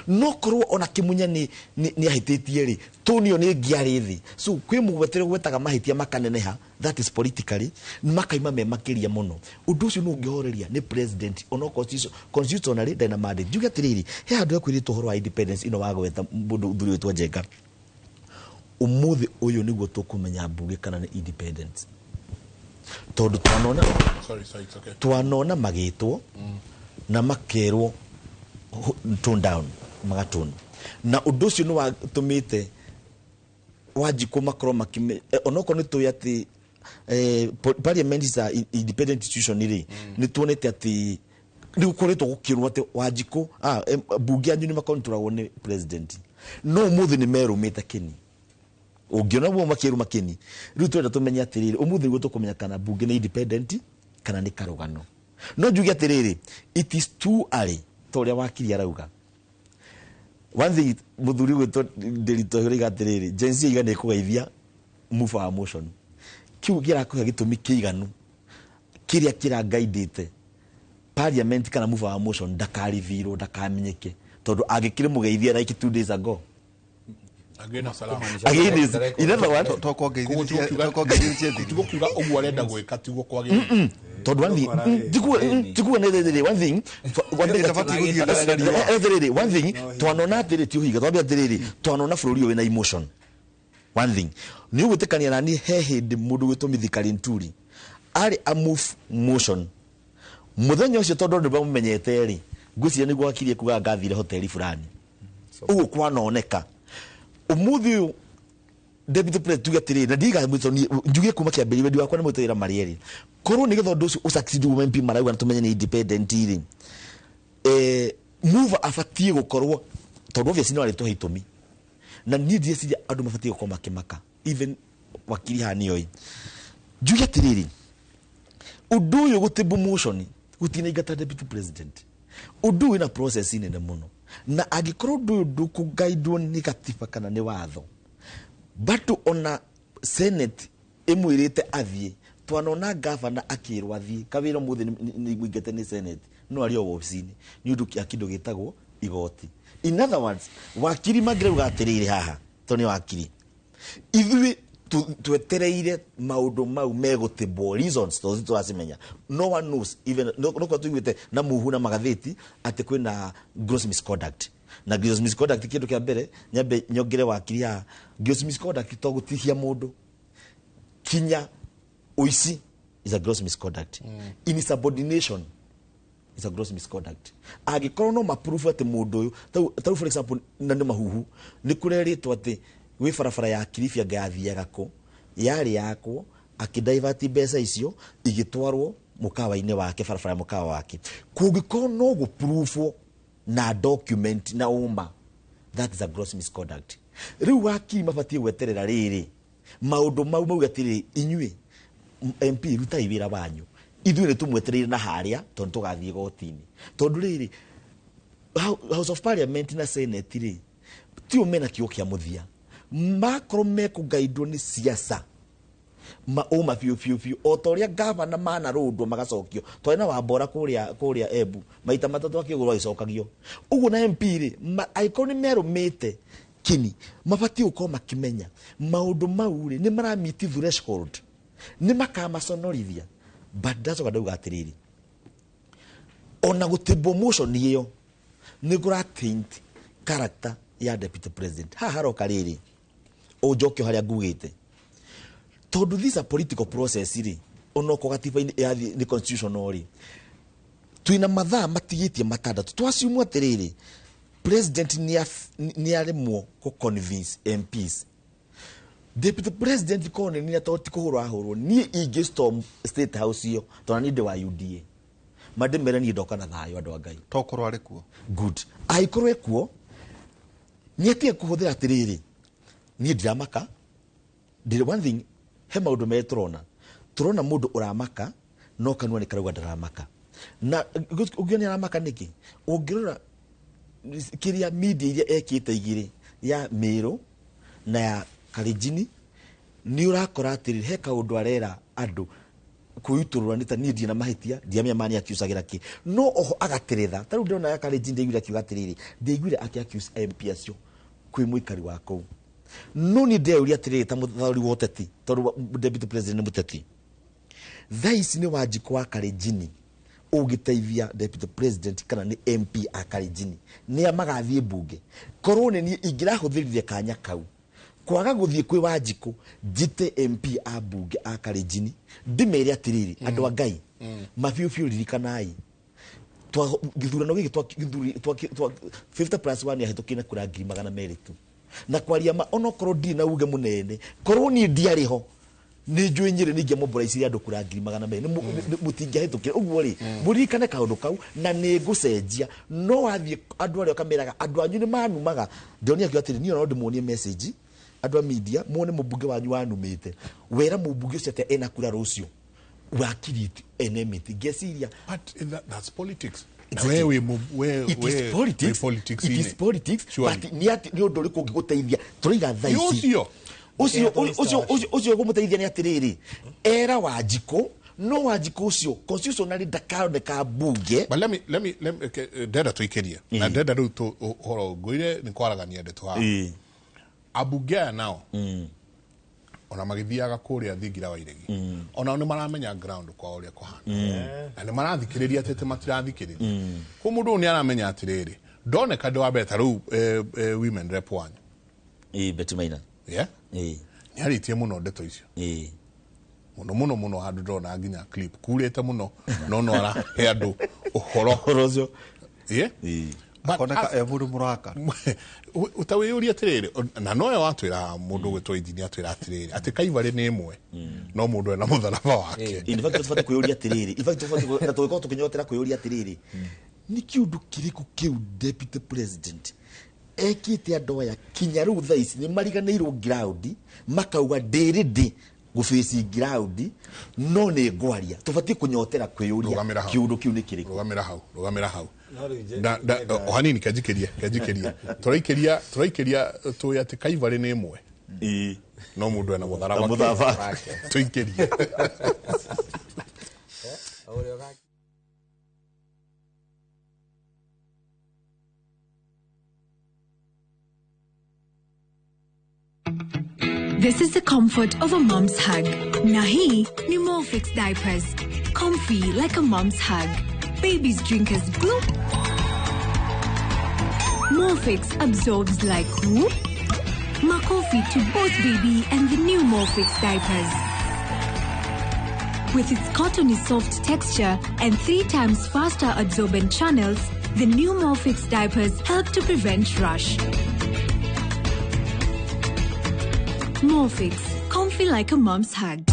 No korwo ona Kimunya nĩ ahĩtĩtie rĩ, tonio nĩ ngĩarĩ thĩ. So kwĩ mũgwetere gwetaga mahĩtia makaneneha, that is politically makaima me makĩria mũno. Ũndũ ũcio nĩ ũngĩhoreria nĩ president ona constitutionally ndarĩ na mandate. Njuge atĩrĩrĩ, he handũ hekwĩrĩtwo ũhoro wa independence ĩno wagweta mũndũ thuri wĩtwo Njenga. Ũmũthĩ ũyũ nĩguo tũkũmenya mbunge kana nĩ independent, tondũ twanona Sorry, sorry, it's okay. twanona magĩtwo na makerwo tone down, magatone, na ũndũ ũcio nĩ watũmĩte Wanjikũ makorwo makime onokorwo nĩ tũĩ atĩ parliament is a independent institution rĩ, nĩ tuonete atĩ nĩ gũkoretwo gũkĩrwo atĩ Wanjikũ mbunge anyu nĩ makontrolagwo nĩ president, no ũmũthĩ nĩ merũmĩte kĩni ũngĩona guo makĩrũma kĩni. Rĩu twenda tũmenye atĩrĩrĩ, ũmũthĩ nĩguo tũkũmenya kana mbunge nĩ independent kana nĩ karũgano. No njuge atĩrĩrĩ, it is too early, ta ũrĩa wakiri arauga. One thing, mũthuri gwĩtwo Ndĩritũ ũraiga atĩrĩrĩ, Gen Z iga nĩ ĩkũgeithia move our motion, kiu kĩrakũhe gĩtũmi kĩiganu kĩrĩa kĩrangaindĩte parliament kana move our motion ndakaribirwo ndakamenyeke, tondũ angĩkĩrĩ mũgeithia like 2 days ago. Agĩ na salama. Again is, in other words, Tiguo kiuga ũguo arenda gwĩka tiguo kwagĩrĩire. Tondũ one thing, tiguo nĩ rĩrĩ, one thing, one thing rĩrĩ, one thing twanona atĩrĩ, ti ũhinga twambia atĩrĩrĩ, twanona bũrũri ũyũ wĩna emotion. One thing nĩ ũgwĩtĩkania nani, he hĩndĩ mũndũ gwĩtwo Mithika Linturi arĩ a move motion mũthenya ũcio, tondũ nĩ mamumenyete rĩ, Ngwĩciria nĩguo wakiri ekugaga ngathire hoteli fulani. Ũguo kwanoneka ũmũthĩ ũyũ deputy president tuge atĩrĩrĩ, na ndiga mwĩto njuge kuma kĩambĩrĩria wendi wakwa nĩ mwĩto wĩra marĩ erĩ, korwo nĩgetha ũndũ ũcio ũsucceed ũguo MP marauga na tũmenye nĩ independent rĩ, mover abatiĩ gũkorwo, tondũ obviously no arĩtũhe itũmi, na niĩ ndĩreciria andũ mabatiĩ gũkorwo makĩmaka, even wakiri haha nĩoĩ. Njuge atĩrĩrĩ, ũndũ ũyũ gũtĩmbu motion gũtinaingata deputy president, ũndũ ũyũ wĩna process nene mũno, na angĩkorwo ũndũ ũyũ ndũkũgaidwo nĩ gatiba kana nĩ watho, bado ona senate ĩmwĩrĩte athiĩ, twanona gavana akĩrwo athiĩ kawĩra ũmũthĩ nĩ mũingate nĩ senate, no arĩ o wabici-inĩ nĩ ũndũ ya kĩndũ gĩtagwo igoti. In other words, wakiri mangĩrauga atĩrĩrĩ haha, tondũ nĩ wakiri, ithuĩ twetereire maũndũ mau megũtĩmbwo reasons tondũ tũracimenya, no one knows, even no kwa tuiguĩte na muhu na magathĩti atĩ kwĩna gross misconduct. Na gross misconduct, kĩndũ kĩa mbere nyambe nyongere wakiri haha, gross misconduct to gũtihia mũndũ, kinya ũici is a gross misconduct. Insubordination is a gross misconduct. Angĩkorwo no maprove atĩ mũndũ ũyũ tarĩu for example, na nĩ mahuhu, nĩ kũrerĩtwo atĩ gwĩ barabara ya Kilifi anga yathiaga kũ yarĩ yakwo, akĩdivert mbeca icio igĩtwarwo mũkawa-inĩ wake, barabara ya mũkawa wake. Kũngĩkorwo no gũpruvwo na document na ũma, that is a gross misconduct. Rĩu wakiri mabatiĩ gweterera rĩrĩ maũndũ mau mauge atĩrĩrĩ, inyuĩ MP rutai wĩra wanyu, ithuĩ nĩ tũmwetereire na harĩa tondũ tũgathiĩ igoti-inĩ. Tondũ rĩrĩ House of Parliament na Senate rĩ, tio mena kiugo kĩa mũthia, makorwo mekũgaidwo nĩ siasa maũma biũ biũ biũ, o ta ũrĩa gavana manarũndwo magacokio. Twarĩ na Wambora kũrĩa Embu maita matatũ akĩgũrwo agĩcokagio ũguo. Na MP rĩ, angĩkorwo nĩ merũmĩte kini, mabatiĩ gũkorwo makĩmenya maũndũ mau rĩ nĩ maramiti threshold, nĩ makamaconorithia. But ndacoka ndauga atĩrĩrĩ, ona gũtĩmbwo motion ĩyo nĩ kũra taint character ya deputy president. Haha haroka rĩrĩ ũnjokio harĩa ngugĩte, tondũ this a political process rĩ, onokorwo gatiba-inĩ yathiĩ nĩ constitutional rĩ, twĩna mathaa matigĩtie matandatũ. Twaciumwo atĩrĩrĩ, president nĩ aremwo kũ convince MPs, deputy president korwo nĩ nĩ tondũ ti kũhũrwo ahũrwo, niĩ ingĩ storm State House ĩyo, tondũ niĩ ndĩ wa UDA, mandĩmere niĩ ndoka na thayũ, andũ a Ngai. Tokorwo arĩ kuo. Good, angĩkorwo ekuo nĩ atige kũhũthĩra atĩrĩrĩ, niĩ ndiramaka ndĩrĩ. One thing, he maũndũ merĩ tũrona tũrona mũndũ ũramaka no kanua nĩ karauga ndaramaka, na ũngĩona aramaka nĩkĩ? Ũngĩrora kĩrĩa media iria ekĩte igĩrĩ, ya Mĩrũ na ya Karenjini, nĩ ũrakora atĩrĩrĩ, he kaũndũ arera andũ kwĩitũrũra nĩ ta niĩ ndirĩ na mahĩtia, ndiamenya mani akiucagĩra kĩ, no oho agateretha. Ta rĩu ndĩrona ya Karenjini, ndaiguire akiuga atĩrĩrĩ, ndaiguire akĩ accuse MP acio kwĩ mũikari wa kũu. No niĩ ndeyũria atĩrĩrĩ, ta mũthuri wa ũteti, tondũ deputy president nĩ mũteti, thaa ici nĩ Wanjikũ wa Karenjini ũngĩteithia deputy president kana nĩ MP a Karenjini nĩa magathiĩ mbunge? Korwo nĩ niĩ ingĩrahũthĩrire kanya kau kwaga gũthiĩ kwĩ Wanjikũ, njĩte MP a mbunge a Karenjini ndĩmere atĩrĩrĩ, andũ a Ngai, mabiũ biũ, ririkanai gĩthurano gĩkĩ 50 plus 1 yahĩtũkire na kura 200,000 tu. Na kwaria ma, onokorwo ndirĩ na uge mũnene, korwo niĩ ndiarĩ ho, nĩ njũĩ Nyĩrĩ nĩ ingĩamombora andũ kura 200,000 mũtingĩahĩtũkire ũguo rĩ. Mũririkane kaũndũ kau na nĩ ngũcenjia. No wathiĩ andũ arĩa ũkameraga andũ anyu nĩ manumaga, ndĩronia akiuga atĩrĩ, niĩ ona no ndĩmuonie message, andũ a media muone mũmbunge wanyu wanumĩte, wera mũmbunge ũcio atĩa ena kura rũciũ wakiriti enemity, ngeciria. But that's politics. Exactly. We we It is politics. We politics. It is politics. Surely. But nĩ atĩ nĩ ũndũ ũrĩkũ ũngĩgũteithia tũraiga thaa ici? Ũcio. Ũcio ũkũmũteithia nĩ atĩrĩrĩ, era Wanjikũ, no Wanjikũ ũcio constitutionally ndakaoneka mbunge. But let me okay, ndenda tuikirie na ndenda riu tu uhoro ngwire ni kwaragania ndeto haha. Ambunge aya nao ona magithiaga kuria thingira wa iregi, onao nĩ maramenya ground kwa ũrĩa kũhana, na nĩ marathikĩrĩria atĩ matirathikĩrĩria kũ mũndũ ũyũ nĩ aramenya atĩrĩrĩ, ndoneka ndĩ wa mbere ta rĩu women rep wanyu. Ĩĩ, Betty Maina. Yeah? Ĩĩ. Nĩ arĩtie mũno ndeto icio. Ĩĩ. Mũno mũno mũno, handũ ndona nginya clip kurĩte mũno, no no arahe andũ ũhoro. Ũhoro ũcio. Yeah? Akoneka e mũndũ mũrakara. Ta wĩyũrie atĩrĩrĩ, na nowe watwĩra mũndũ ũgwĩtwo engineer atwĩra atĩrĩrĩ atĩ Kaibarĩ nĩ ĩmwe no mũndũ ena mũtharaba wake. In fact tũbatiĩ kwĩyũria atĩrĩrĩ, in fact tũbatiĩ na tũgĩkorwo tũkĩnyotera kwĩyũria atĩrĩrĩ, nĩ kĩũndũ kĩrĩkũ kĩu deputy president ekĩte andũ aya kinya rĩu thaa ici nĩ mariganĩirwo ground makauga ndĩrĩ ndĩ gũbĩci ground no nĩ ngwaria. Tũbatiĩ kũnyotera kwĩyũria kĩũndũ kĩu nĩ kĩrĩkũ. Rũgamĩra hau, rũgamĩra hau. O hanini kenjikĩrie tũraikĩria tũĩ atĩ Kaibarĩ nĩ ĩmwe no mũndũ ena mũtharaba wake. Tũikĩrie. This is the comfort of a mom's hug. Na hii ni Molfix diapers. Comfy like a mom's hug. Babies drink as gloop. Molfix absorbs like whoop. Makofi to both baby and the new Molfix diapers. With its cottony soft texture and 3 times faster absorbent channels, the new Molfix diapers help to prevent rash. Molfix, comfy like a mom's hug.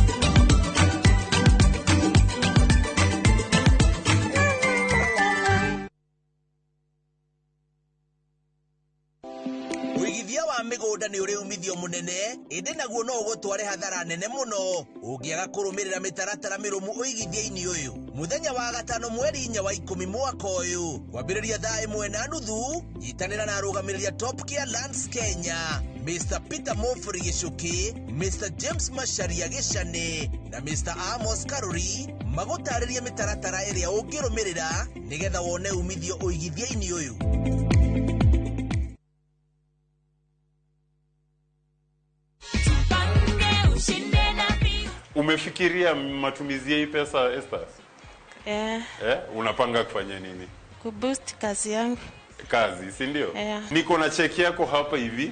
Ũigithia wa mĩgũnda nĩ ũrĩ umithio mũnene, ĩndĩ naguo no ũgũtware hathara nene mũno ũngĩaga kũrũmĩrĩra mĩtaratara mĩrũmu ũigithia-inĩ ũyũ. Mũthenya wa gatano mweri 4 wa 10 mwaka ũyũ kwambĩrĩria thaa 1:30, nyitanĩra na arũgamĩrĩri a Top Care Lands Kenya, Mr. Peter Mofri Gĩcuki, Mr. James Macharia Gĩcane na Mr. Amos Karuri magũtarĩrie mĩtaratara ĩrĩa ũngĩrũmĩrĩra nĩgetha wone umithio ũigithia-inĩ ũyũ. Umefikiria matumizi ya hii pesa, Esther? Yeah. Unapanga kufanya nini? Kuboost kazi yangu. Kazi, si ndio? Yeah. Niko na cheki yako hapa hivi.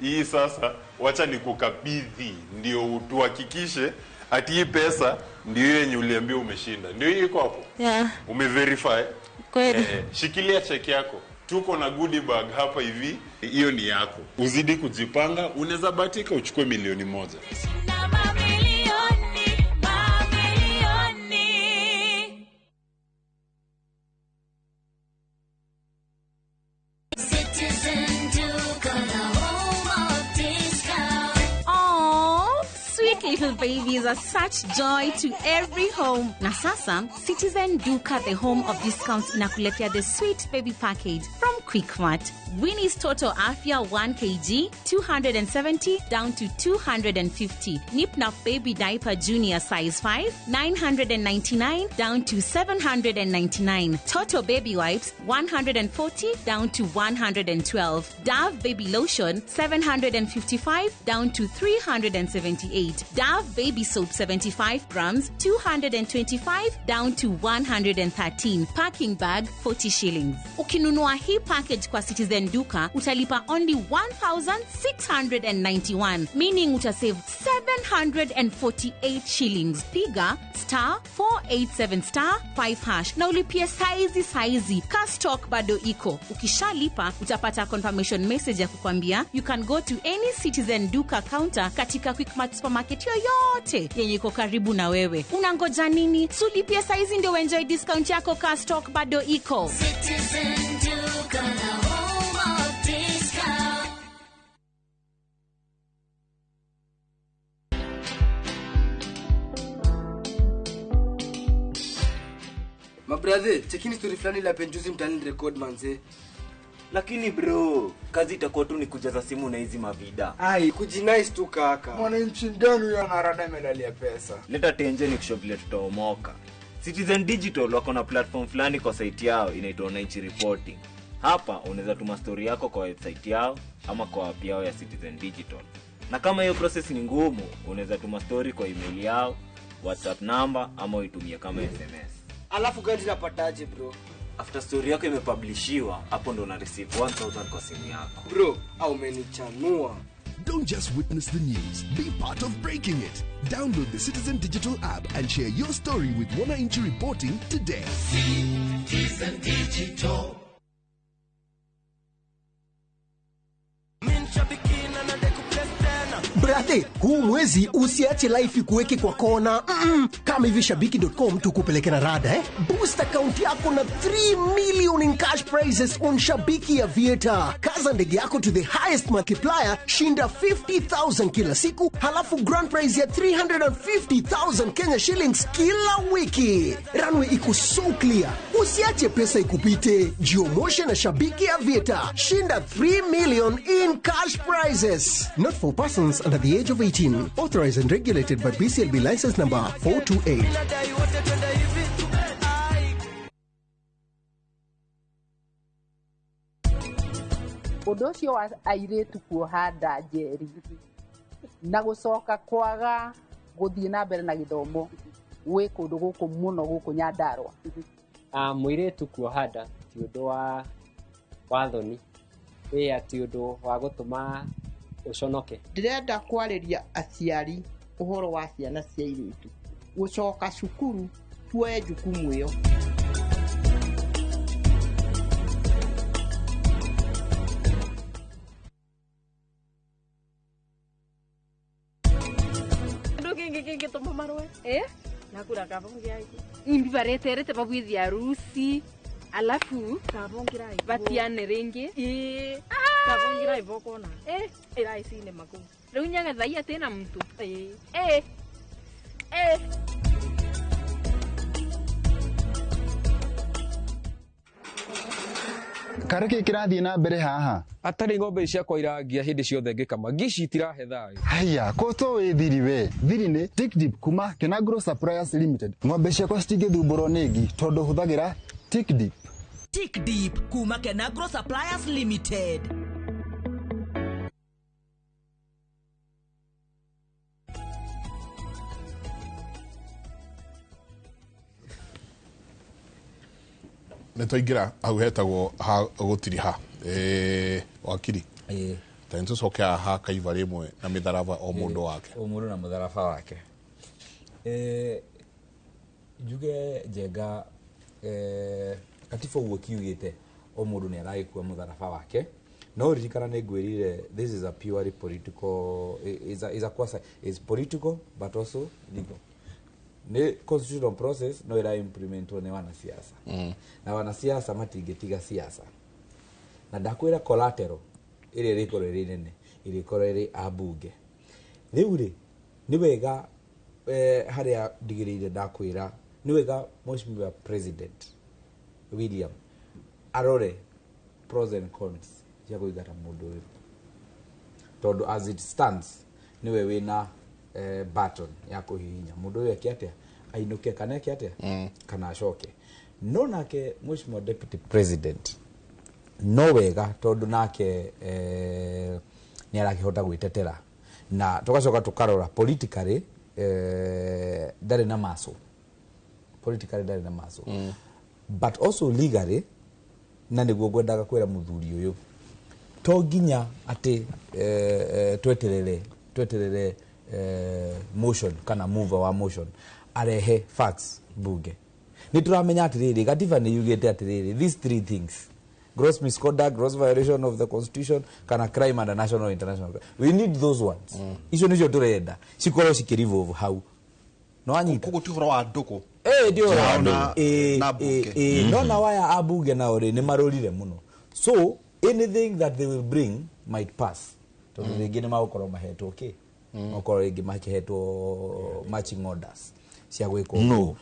Hii sasa wacha nikukabidhi ndio tuhakikishe ati hii pesa ndio yenye uliambiwa umeshinda. Ndio hii iko hapo? Yeah. Umeverify? Kweli. Shikilia cheki yako. Tuko na goodie bag hapa hivi. Hiyo ni yako. Uzidi kujipanga, unaweza bahatika uchukue 1 milioni. Little babies are such joy to every home. Na sasa, Citizen Duka, the home of discounts, inakuletea the sweet baby package from Quickmart. Winnie's Total Afya 1 kg, 270 down to 250. Nip Nap Baby Diaper Junior size 5, 999 down to 799. Toto Baby Wipes, 140 down to 112. Dove Baby Lotion, 755 down to 378. Dove Baby Soap 75 grams, 225 down to 113. Packing bag, 40 shillings. Ukinunua hii package kwa Citizen Duka, utalipa only 1,691, meaning utasave 748 shillings. Piga star 487 star 5 hash na ulipie saizi. Ka stock bado iko. Ukishalipa utapata confirmation message ya kukwambia you can go to any Citizen Duka counter katika Quickmart supermarket yoyote yenye iko karibu na wewe. Unangoja nini? Sulipie saizi ndio enjoy discount yako. Ka stock bado iko. Citizen Duka, the home of discount. Mabrother, chekini story fulani la penjuzi mtani record manze. Lakini bro, kazi itakuwa tu ni kujaza simu na hizi mavida. Ai, kujinice tu kaka. Mwananchi gani huyo anarada medali ya pesa? Leta tenje ni kusho vile tutaomoka. Citizen Digital wako na platform fulani kwa site yao inaitwa Wananchi Reporting. Hapa unaweza tuma story yako kwa website yao ama kwa app yao ya Citizen Digital. Na kama hiyo process ni ngumu, unaweza tuma story kwa email yao, WhatsApp number ama uitumie kama SMS. Alafu gani napataje bro? After story yako imepublishiwa, hapo ndo una receive 1000 kwa simu yako. Bro, au umenichanua. Don't just witness the news, be part of breaking it. Download the Citizen Digital app and share your story with Wananchi Reporting today. Citizen Digital. Brother, huu mwezi usiache life ikuweke kwa kona. Kama hivi shabiki.com tukupeleke na rada eh? Boost account yako na 3 million in cash prizes on Shabiki ya Vieta. Kaza ndege yako to the highest multiplier, shinda 50,000 kila siku, halafu grand prize ya 350,000 Kenya shillings kila wiki. Runway iko so clear. Usiache pesa ikupite. Jiomoshe na Shabiki ya Vieta. Shinda 3 million in cash prizes. Not for persons under the age of 18. Authorized and regulated by BCLB license number 428. Ũndũ ũcio wa airĩtu kuoha nda njeri na gũcoka kwaga gũthiĩ na mbere na gĩthomo gwĩ kũndũ gũkũ mũno gũkũ Nyandarua. Mũirĩtu kuoha nda ti ũndũ wa thoni, ĩ ti ũndũ wa gũtũma ũconoke. Ndĩrenda kwarĩria aciari ũhoro wa ciana cia airĩtu gũcoka cukuru tuoe jukumu ĩyo. Imbi bareterete babwithi arusi alafu batiane ringi kabongira ibokona iraicine maku riu nyagethaia tina mtu Kareke kirathie na mbere haha atarĩ ng'ombe ciakwa irangia hĩndĩ ciothe ngĩkama ngici itirahe thayũ. Haya ko to wĩ thiri we thiri nĩ Tick Dip kuma Kenagro Suppliers Limited. Ng'ombe ciakwa citingĩthumbũrwo nĩ ngi tondũ hũthagĩra Tick Dip. Tick Dip kuma Kenagro Suppliers Limited. Nä twaingä hau hetagwo ha gå tiriha wakiri ta nä tå coke haha kaiva rä mwe na mä tharaba o må ndå wake o må ndå na må tharaba wake. Njuge Njenga katiba ũguo kiugĩte o mũndũ nĩ aragĩkua mũtharaba wake, no ririkana nĩ ngwĩrire this is a purely political is a quasi is political but also legal. Nĩ constitutional process no ĩra implementwo nĩ wanasiasa. Na wanasiasa matingĩtiga siasa, na ndakwĩra collateral ĩrĩa ĩrĩkorwo ĩrĩ nene ĩrĩkorwo ĩrĩ ambunge. Rĩu rĩ nĩ wega harĩa ndigĩrĩire ndakwĩra nĩ wega Mheshimiwa President William arore pros and cons cia kũingata mũndũ ũyũ, tondũ as it stands nĩwe wĩna button ya kũhihinya mũndũ ũyũ eke atĩa, ainũke kana eke atĩa, kana acoke. No nake Mheshimiwa Deputy President no wega tondũ nake nĩ arakĩhota gwĩtetera, na tũgacoka tũkarora politically ndarĩ na muscle, politically ndarĩ na muscle. But also legally, na nĩguo ngwendaga kwĩra mũthuri ũyũ to nginya atĩ tweterere motion kana mover wa motion arehe facts bunge. Nĩ tũramenya atĩrĩrĩ gatiba nĩ yugĩte atĩrĩrĩ these three things: gross misconduct, gross violation of the constitution, kana crime under national international. We need those ones. Icio nĩcio tũrenda cikorwo cikĩrevolve hau. No anyita koguo ti ũhoro wa ndũkũ ndio na bunge. No na waya abunge nao rĩ nĩ marũrire mũno, so anything that they will bring might pass, tondũ rĩngĩ nĩ magũkorwo mahetwo kĩ makorwo rĩngĩ makĩhetwo marching orders cia gwĩka. No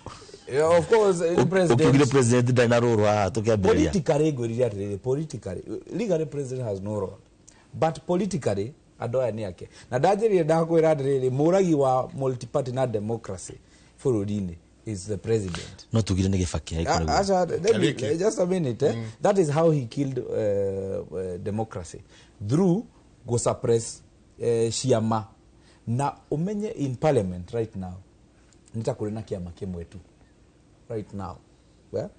of course president ũkiugire president ndarĩ na rũrũ haha tũkĩambĩrĩria. Politically ngwĩrire atĩrĩrĩ, politically legally president has no role, but politically andũ aya nĩ ake. Na ndanjĩrire ndakwĩra atĩrĩrĩ mũragi wa multi-party na democracy bũrũri-inĩ is the president. No tugire nĩ Kibaki. Acha, just a minute. That is how he killed democracy through go suppress ciama. Na umenye in parliament right now nita kũrĩ na kĩama kĩmwe tu right now. Well,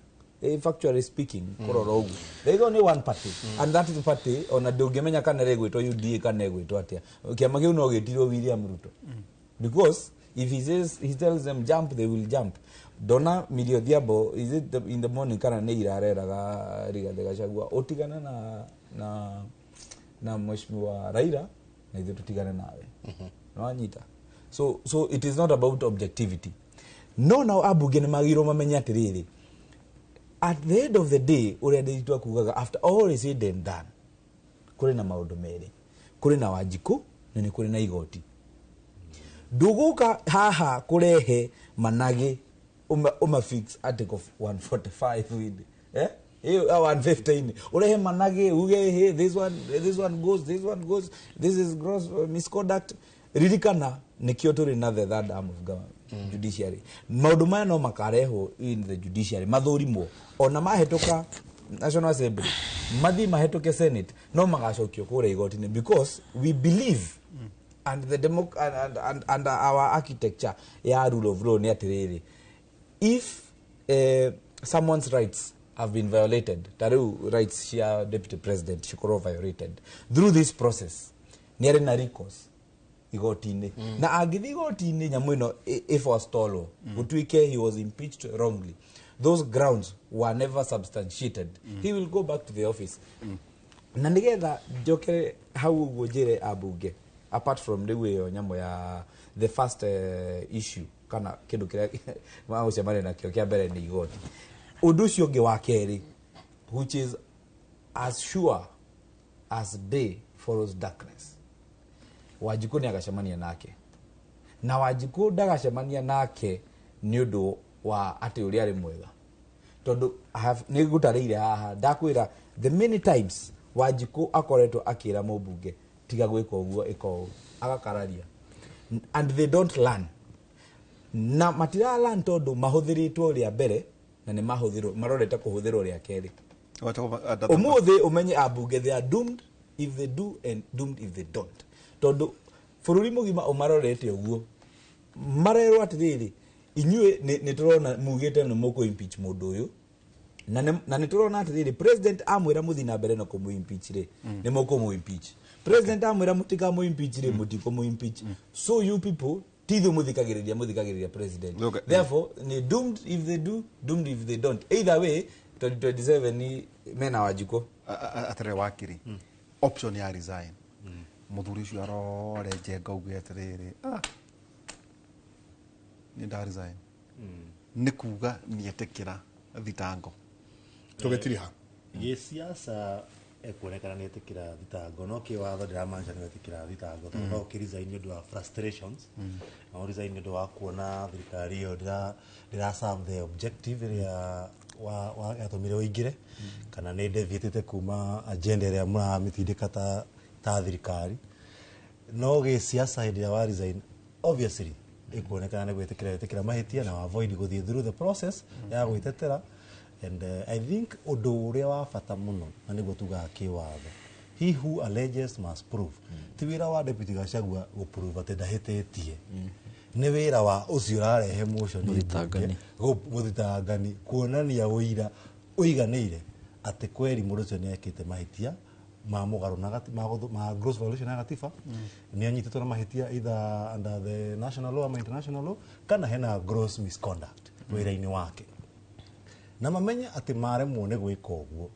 factually speaking, kũrora ũguo there is only one party, and that is the party ona ndũngĩmenya kana ĩgwĩtwo UDA kana ĩgwĩtwo atĩa. Kĩama kĩu no gĩtirwo William Ruto, because if he says, he tells them jump, they will jump. Dona Millie Odhiambo, is it in the morning kana nĩ irareraga Rigathi Gachagua utigana na mheshimiwa Raila na ithuĩ tũtigane nawe. Nĩwanyita? So it is not about objectivity. No nao ambunge nĩ magĩrĩirwo mamenye atĩrĩrĩ, at the end of the day, ũrĩa ndĩritwa kugaga, after all is said and done, kũrĩ na maũndũ merĩ, kũrĩ na Wanjikũ na nĩ kũrĩ na igoti. Ndũgũka haha kũrehe managĩ uma fix article 145 with 115, urehe manage uge, hey, this one, this one goes, this one goes, this is gross misconduct. Ririkana nikio tũrĩ na the third arm of government, judiciary. Maũndũ maya no makarehwo in the judiciary, mathũrimwo ona mahĩtũka National Assembly, mathiĩ mahĩtũke Senate, no magacokio kũrĩa igoti-inĩ, because we believe and the and our architecture ya rule of law nĩ atĩrĩrĩ, if someone's rights have been violated, ta rĩu rights cia deputy president cikorwo violated through this process, nĩ arĩ na recourse igoti-inĩ. Na angĩthiĩ igoti-inĩ nyamũ ĩno ĩforestallwo, gũtuĩke he was impeached wrongly, those grounds were never substantiated, he will go back to the office. Na nĩgetha njokere hau ũguo njĩre ambunge, apart from rĩu ĩyo nyamũ ya the first issue kana kĩndũ kĩrĩa magũcemania nakĩo kĩa mbere nĩ igoti, ũndũ ũcio ũngĩ wa kerĩ, which is as sure as day follows darkness, Wanjikũ nĩ agacemania nake. Na Wanjikũ ndagacemania nake nĩ ũndũ wa atĩ ũrĩa arĩ mwega, tondũ nĩ ngũtarĩire haha ndakwĩra the many times Wanjikũ akoretwo akĩra mũmbunge tiga gwĩka ũguo, ĩka ũũ, agakararia, and they don't learn. Na matira learn tondũ mahũthĩrĩtwo rĩa mbere na nĩ mahũthĩrwo marorete kũhũthĩrwo rĩa kerĩ. Ũmũthĩ ũmenye ambunge they are doomed if they do and doomed if they don't, tondũ bũrũri mũgima ũmarorete ũguo, marerwo atĩrĩrĩ, inyuĩ nĩ tũrona mugĩte nĩ mũkũ impeach mũndũ ũyũ, na nĩ tũrona atĩrĩrĩ, president amwĩra mũthiĩ na mbere na kũmũ impeach rĩ, nĩ mũkũmũ impeach. President amwĩra mũtikamũ impeach rĩ, mũtikũmũ impeach. So you people ti ithuĩ mũthikagĩrĩria president. Therefore ni doomed if they do, doomed if they don't. Either way 2027 ni mena Wanjikũ. Atĩrĩrĩ wakiri, option ya resign, mũthuri ũcio arore Njenga uge atĩrĩrĩ, nĩ nda resign, nĩ kuga nĩetĩkĩra thitango. Tũgĩtiriha gĩsiasa ekuonekana nĩ etĩkĩra thitango, no kĩwatho ndĩramaanisha nĩ etĩkĩra thitango, tondũ no ũkĩresign nĩ ũndũ wa frustrations, no ũresign nĩ ũndũ wa kuona thirikari ĩyo ndĩra serve the objective ĩrĩa yatũmire ũingĩre, kana nĩ deviatĩte kuma agenda ĩrĩa mũramĩtindĩka ta thirikari. No gĩsiasa hĩndĩ ĩrĩa wa resign, obviously ĩkuonekana nĩ gwĩtĩkĩra mahĩtia na avoid gũthiĩ through the process ya gwĩtetera. And I think ũndũ ũrĩa wa bata mũno na nĩguo tugaga kĩwatho, he who alleges must prove. Ti wĩra wa Deputy Gachagua gũprove atĩ ndahĩtĩtie, nĩ wĩra wa ũcio ũrarehe motion mũthitangani kuonania ũira ũiganĩire atĩ kweri mũndũ ũcio nĩ ekĩte mahĩtia ma mũgarũ na ma gross violation ya gatiba, nĩ anyitĩtwo na mahĩtia either under the national law ama international law, kana hena gross misconduct wĩra-inĩ wake. Na mamenye atĩ maremwo nĩ gwĩka ũguo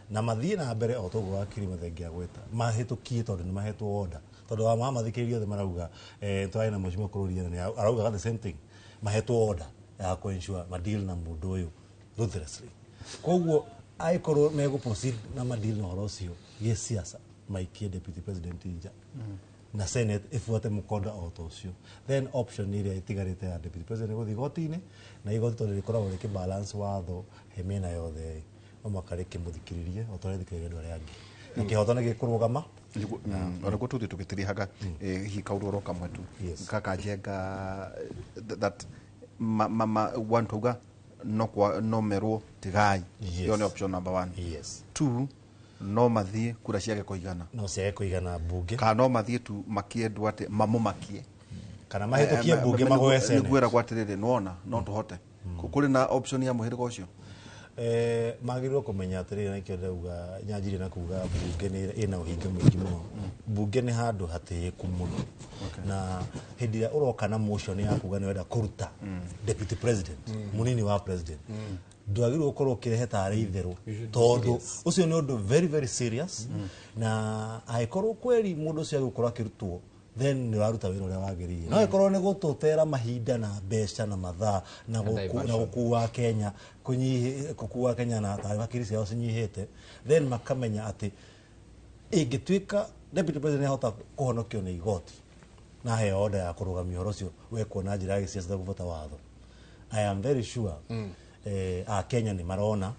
na mathiĩ na mbere o toguo wakiri Mathenge agweta, mahĩtũkie tondũ nĩ mahetwo order, tondũ wa mamathikĩrĩria othe marauga twarĩ na mheshimiwa Kururia na araugaga the same thing, mahetwo order ya kũ-ensure madeal na mũndũ ũyũ ruthlessly. Koguo angĩkorwo megũ proceed na madeal na ũhoro ũcio gĩsiasa, maikie deputy president nja na Senate ifuate mũkonda o ta ũcio, then option ĩrĩa ĩtigarĩte ya deputy president gũthiĩ igoti-inĩ, na igoti tondũ rĩkoragwo rĩkĩ balance watho he mĩena yothe, no mũhaka rĩkĩmũthikĩrĩrie o ta ũrĩa rĩthikĩrĩria andũ arĩa angĩ, na kĩhoto nĩ gĩkũrũgama. Ona guo tũthiĩ tũgĩtirihaga hihi kaũndũ oro kamwe tu kaka Njenga that one tuga no kwa no merwo tigai, iyo nĩ option number 1. Two, no mathiĩ kura ciage kũigana, no ciage kũigana bunge, kana no mathiĩ tu makiendwo atĩ mamũmakie, kana mahĩtũkie bunge magwe Senate. Nĩguo ĩragwo atĩrĩrĩ, nĩwona no tũhote. Kũrĩ na option ya mũhĩrĩga ũcio. Magĩrĩirwo kũmenya atĩrĩrĩ, na nĩkĩo ndĩrauga nyanjirie na kuga bunge nĩ ĩna ũhinga mũingĩ mũno. Bunge nĩ handũ hatĩĩku mũno, na hĩndĩ ĩrĩa ũroka na motion ya kuga nĩ ũrenda kũruta deputy president, mũnini wa president, Ndwagĩrĩirwo gũkorwo ũkĩrehe tarĩ itherũ, tondũ ũcio nĩ ũndũ very very serious, na angĩkorwo kweri mũndũ ũcio agĩkorwo akĩrutwo, then nĩ ũraruta wĩra ũrĩa wagĩrĩire. No angĩkorwo nĩ gũtũtera mahinda na mbeca na mathaa na gũkua Kenya, gũkua Kenya na tarĩ hakiri ciao cinyihĩte, then makamenya atĩ ĩngĩtuĩka deputy president ahota kũhonokio nĩ igoti na heo order ya kũrũgamia ũhoro ũcio wekwo na njĩra ya gĩciaca gũbuata watho, I am very sure Akenya nĩ marona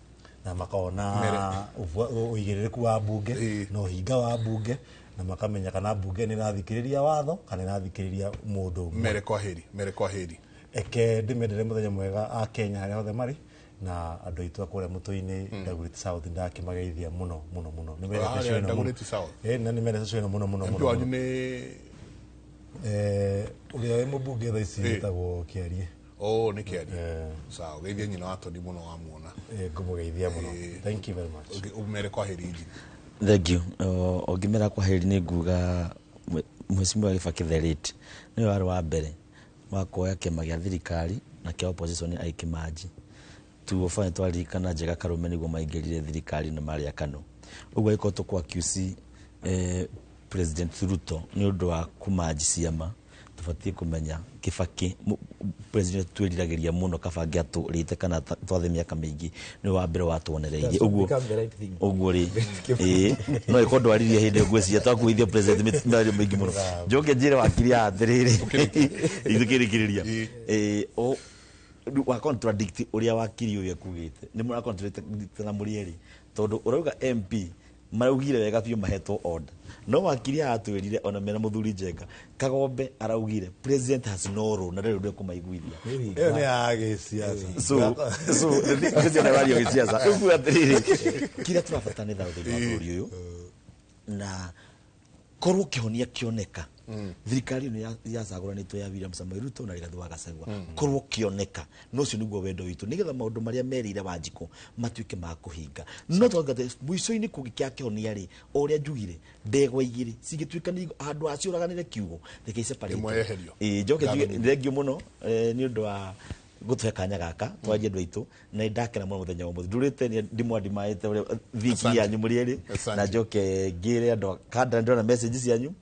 na makona ũigĩrĩrĩku wa bunge na ũhinga wa bunge, na makamenya kana bunge nĩ ĩrathikĩrĩria watho kana ĩrathikĩrĩria mũndũ ũmwe. Mere kwaheri, mere kwaheri. Eke ndĩmendere mũthenya mwega a Kenya harĩa hothe marĩ, na andũ aitũ a kũrĩa mũtũ-inĩ Dagoretti South ndakĩmageithia mũno mũno mũno. Nĩ mendete show ĩno mũno. Dagoretti South. Na nĩ mendete show ĩno mũno mũno mũno. Wanyu nĩ ũrĩa wĩ mũmbunge thaa ici wĩtagwo Kĩarie. Oh, nĩ Kĩarie. Sawa, geithia nyina wa Tony mũno wamuona. Ngũmũgeithia mũno. Thank you very much. Umere kwaheri inji. Thank you. Ũngĩmera kwaheri nĩ nguga Mheshimiwa Kibaki the late nĩwe warĩ wa mbere wa kuoya kĩama gĩa thirikari na kĩa opposition aikĩmanji. Tuofane twaririkana Njega Karume nĩguo maingĩrire thirikari na marĩ a KANU. Ũguo angĩkorwo tũkũ accuse President Ruto nĩ ũndũ wa kũmanji ciama, tũbatiĩ kũmenya Kibaki president twĩriragĩria mũno kaba angĩatũrĩte kana twathe mĩaka mĩingĩ nĩwe wa mbere watuonereirie. Ũguo ũguo rĩ, no ĩkorwo ndwaririe hĩndĩ ĩyo ngwĩciria twakuithia president mĩario mĩingĩ mũno. Njoke njĩre wakiri atĩrĩrĩ, itũkĩrĩkĩrĩria wa contradict ũrĩa wakiri ũyũ ekugĩte, nĩ mũra contradict na mũrĩ erĩ, tondũ ũrauga MP maraugire wega biũ mahetwo order, no wakiri atwĩrire ona mena mũthuri Njenga Kagombe araugire president has no role na rĩu ndĩ kũmaiguithia. Ĩyo nĩ ya gĩciaca. So president arario gĩciaca. Ũguo atĩrĩrĩ, kĩrĩa tũrabatara nĩ thayũ thĩinĩ wa bũrũri ũyũ, na korwo kĩhonia kĩoneka thirikari ĩno yacagũranĩtwo ya William Samoei Ruto na Rigathi wa Gachagua, korwo kĩoneka no ũcio nĩguo wendo witũ, nĩgetha maũndũ marĩa merĩire Wanjikũ matuĩke ma kũhinga. No twangate mũico-inĩ kũngĩkĩa kĩhonia rĩ, o ũrĩa njugire ndegwa igĩrĩ cingĩtuĩka nĩ handũ haciũraganĩre kiugo, reke iseparate. Njoke njuge thengiũ mũno nĩ ũndũ wa gũtũhe kanya gaka twarie andũ aitũ, na ndakena mũno mũthenya wa ũmũthĩ. Ndurĩte ndimwandimaĩte ũrĩa thiki yanyu mũrĩ erĩ, na njoke ngĩre andũ kanda ndĩrona message cianyu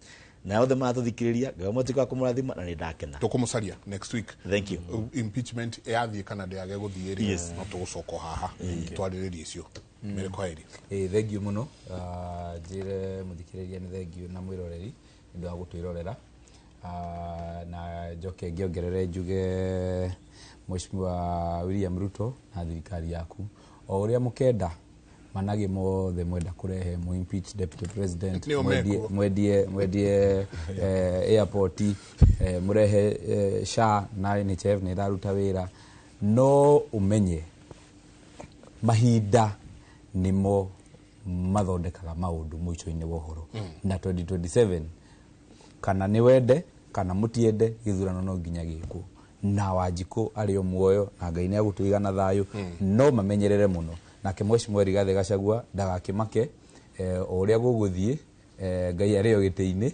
na othe maratũthikĩrĩria, Ngai mũtuĩke wa kũmũrathima na nĩ ndakena. Tũkũmũcaria next week. Thank you. Impeachment yathiĩ kana ndĩage gũthiĩ rĩ, no tũgũcoka haha twarĩrĩrie icio. Mere kwaheri. Thank you mũno. Njĩre mũthikĩrĩria nĩ thank you na mwĩroreri nĩ ũndũ wa gũtwĩrorera, na njoke ngĩongerere njuge Mheshimiwa William Ruto na thirikari yaku, o ũrĩa mũkenda manage mothe mwenda kũrehe mu impeach deputy president, mwendie airport, mũrehe SHA na NHIF nĩ ĩraruta wĩra, no ũmenye mahinda nĩmo mathondekaga maũndũ mũico-inĩ wa ũhoro. Na 2027 kana nĩ wende kana mũtiende, gĩthurano no nginya gĩkwo, na Wanjikũ arĩ o muoyo na Ngai nĩ agũtũiga na thayũ, no mamenyerere mũno. Nake Mheshimiwa Rigathi Gachagua ndagakĩmake, o ũrĩa gũgũthiĩ, Ngai arĩ o gĩtĩ-inĩ,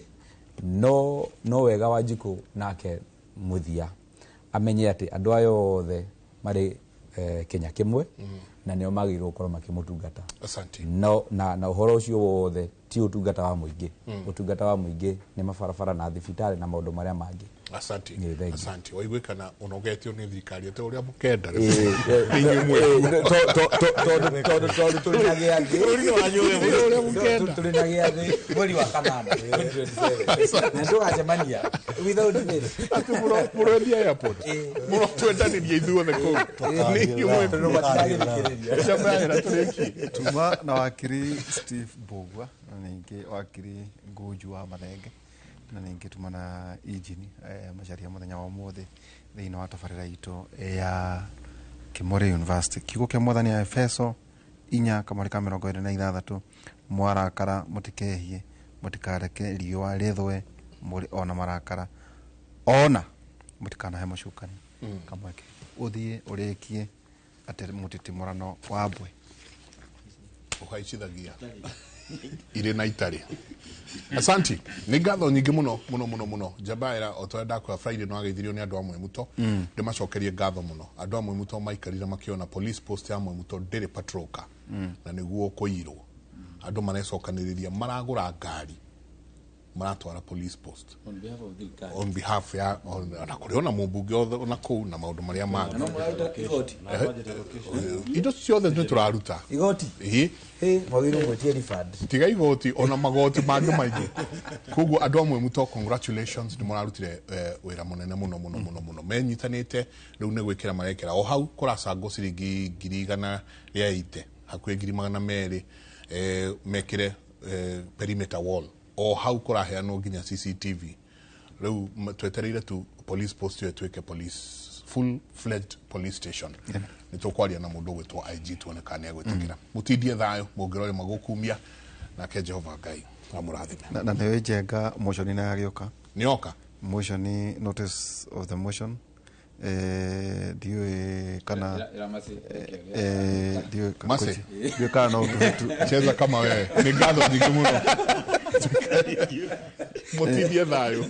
no wega Wanjikũ nake mũthia amenye atĩ andũ aya othe marĩ Kenya kĩmwe, na nĩo magĩrĩirwo gũkorwo makĩmũtungata. Asante. Na ũhoro ũcio wothe ti ũtungata wa mũingĩ. Ũtungata wa mũingĩ nĩ mabarabara na thibitarĩ na maũndũ marĩa mangĩ. Asante. Asante. Waiguĩkana ũnogetio nĩ thirikari atĩ ũrĩa mũkenda. Tondũ tũrĩ na gĩathĩ. Tũrĩ na gĩathĩ mweri wa kanana 2027. Na tũgacemania without fail. Atĩ mũrendia airport. Mũrotwendanĩria ithuothe kũu. Nĩ inyuĩ mwĩ. Tuma na wakiri Steve Mbugua na ningĩ wakiri Ngũnju wa Mathenge, na ningĩ tuma na injini Macharia mũthenya wa ũmũthĩ thĩinĩ wa tabarĩra itũ ya Kimori University. Kiugo kĩa Mwathani ya Efeso 4:26, mwarakara mũtikehie, mũtikareke riũa rĩthũe mũrĩ ona marakara, ona mũtikanahe mũcukani kamweke. Ũthiĩ ũrĩkie atĩ mũtitimũrano wa mbwe ũhaicithagia irĩ na itarĩ. Asanti, nĩ ngatho nyingĩ mũno mũno mũno mũno. Njabaĩra o ta ũrĩa ndakwĩra Friday no ageithirio nĩ andũ a Mwemuto. Ndĩmacokerie ngatho mũno. Andũ a Mwemuto maikarire makĩona police post ya Mwemuto ndĩrĩ patrol car na nĩguo kũirwo. Andũ marecokanĩrĩria maragũra ngari maratwara police post On behalf of thirikari. On behalf ya na kũrĩ ona mũmbunge othe ona kũu na maũndũ marĩa mangĩ. No mũraruta igoti? Indo ciothe nĩ tũraruta. Igoti? Ĩĩ. Mwagĩrĩirwo gwĩtia refund. Tiga igoti ona magoti mangĩ maingĩ. Koguo andũ amwe muto, congratulations, nĩ mũrarutire wĩra mũnene mũno mũno mũno mũno. Menyitanĩte rĩu nĩ gwĩkĩra marekĩra o hau kũracangwo ciringi 180,000, hakuhĩ 200,000, mekĩre perimeter wall o hau kũraheanwo nginya CCTV. Rĩu twetereire tu police post ĩyo ĩtuĩke police full fledged police station. Nĩ tũkwaria na mũndũ ũgwĩtwo IG tuone kana nĩ egwĩtĩkĩra. Mũtindie thayũ mũngĩrore magũkumia nake Jehova Ngai amũrathime. Na nĩ Njenga motion nĩ yagĩũka. Nĩ yoka. Motion, notice of the motion, ndiũĩ kana Ĩra Mercy, ndiũĩ Mercy. Ndiũĩ kana no ũtũhe tu. Cheza kama wewe. Nĩ ngatho nyingĩ mũno. Mũtindie thayũ.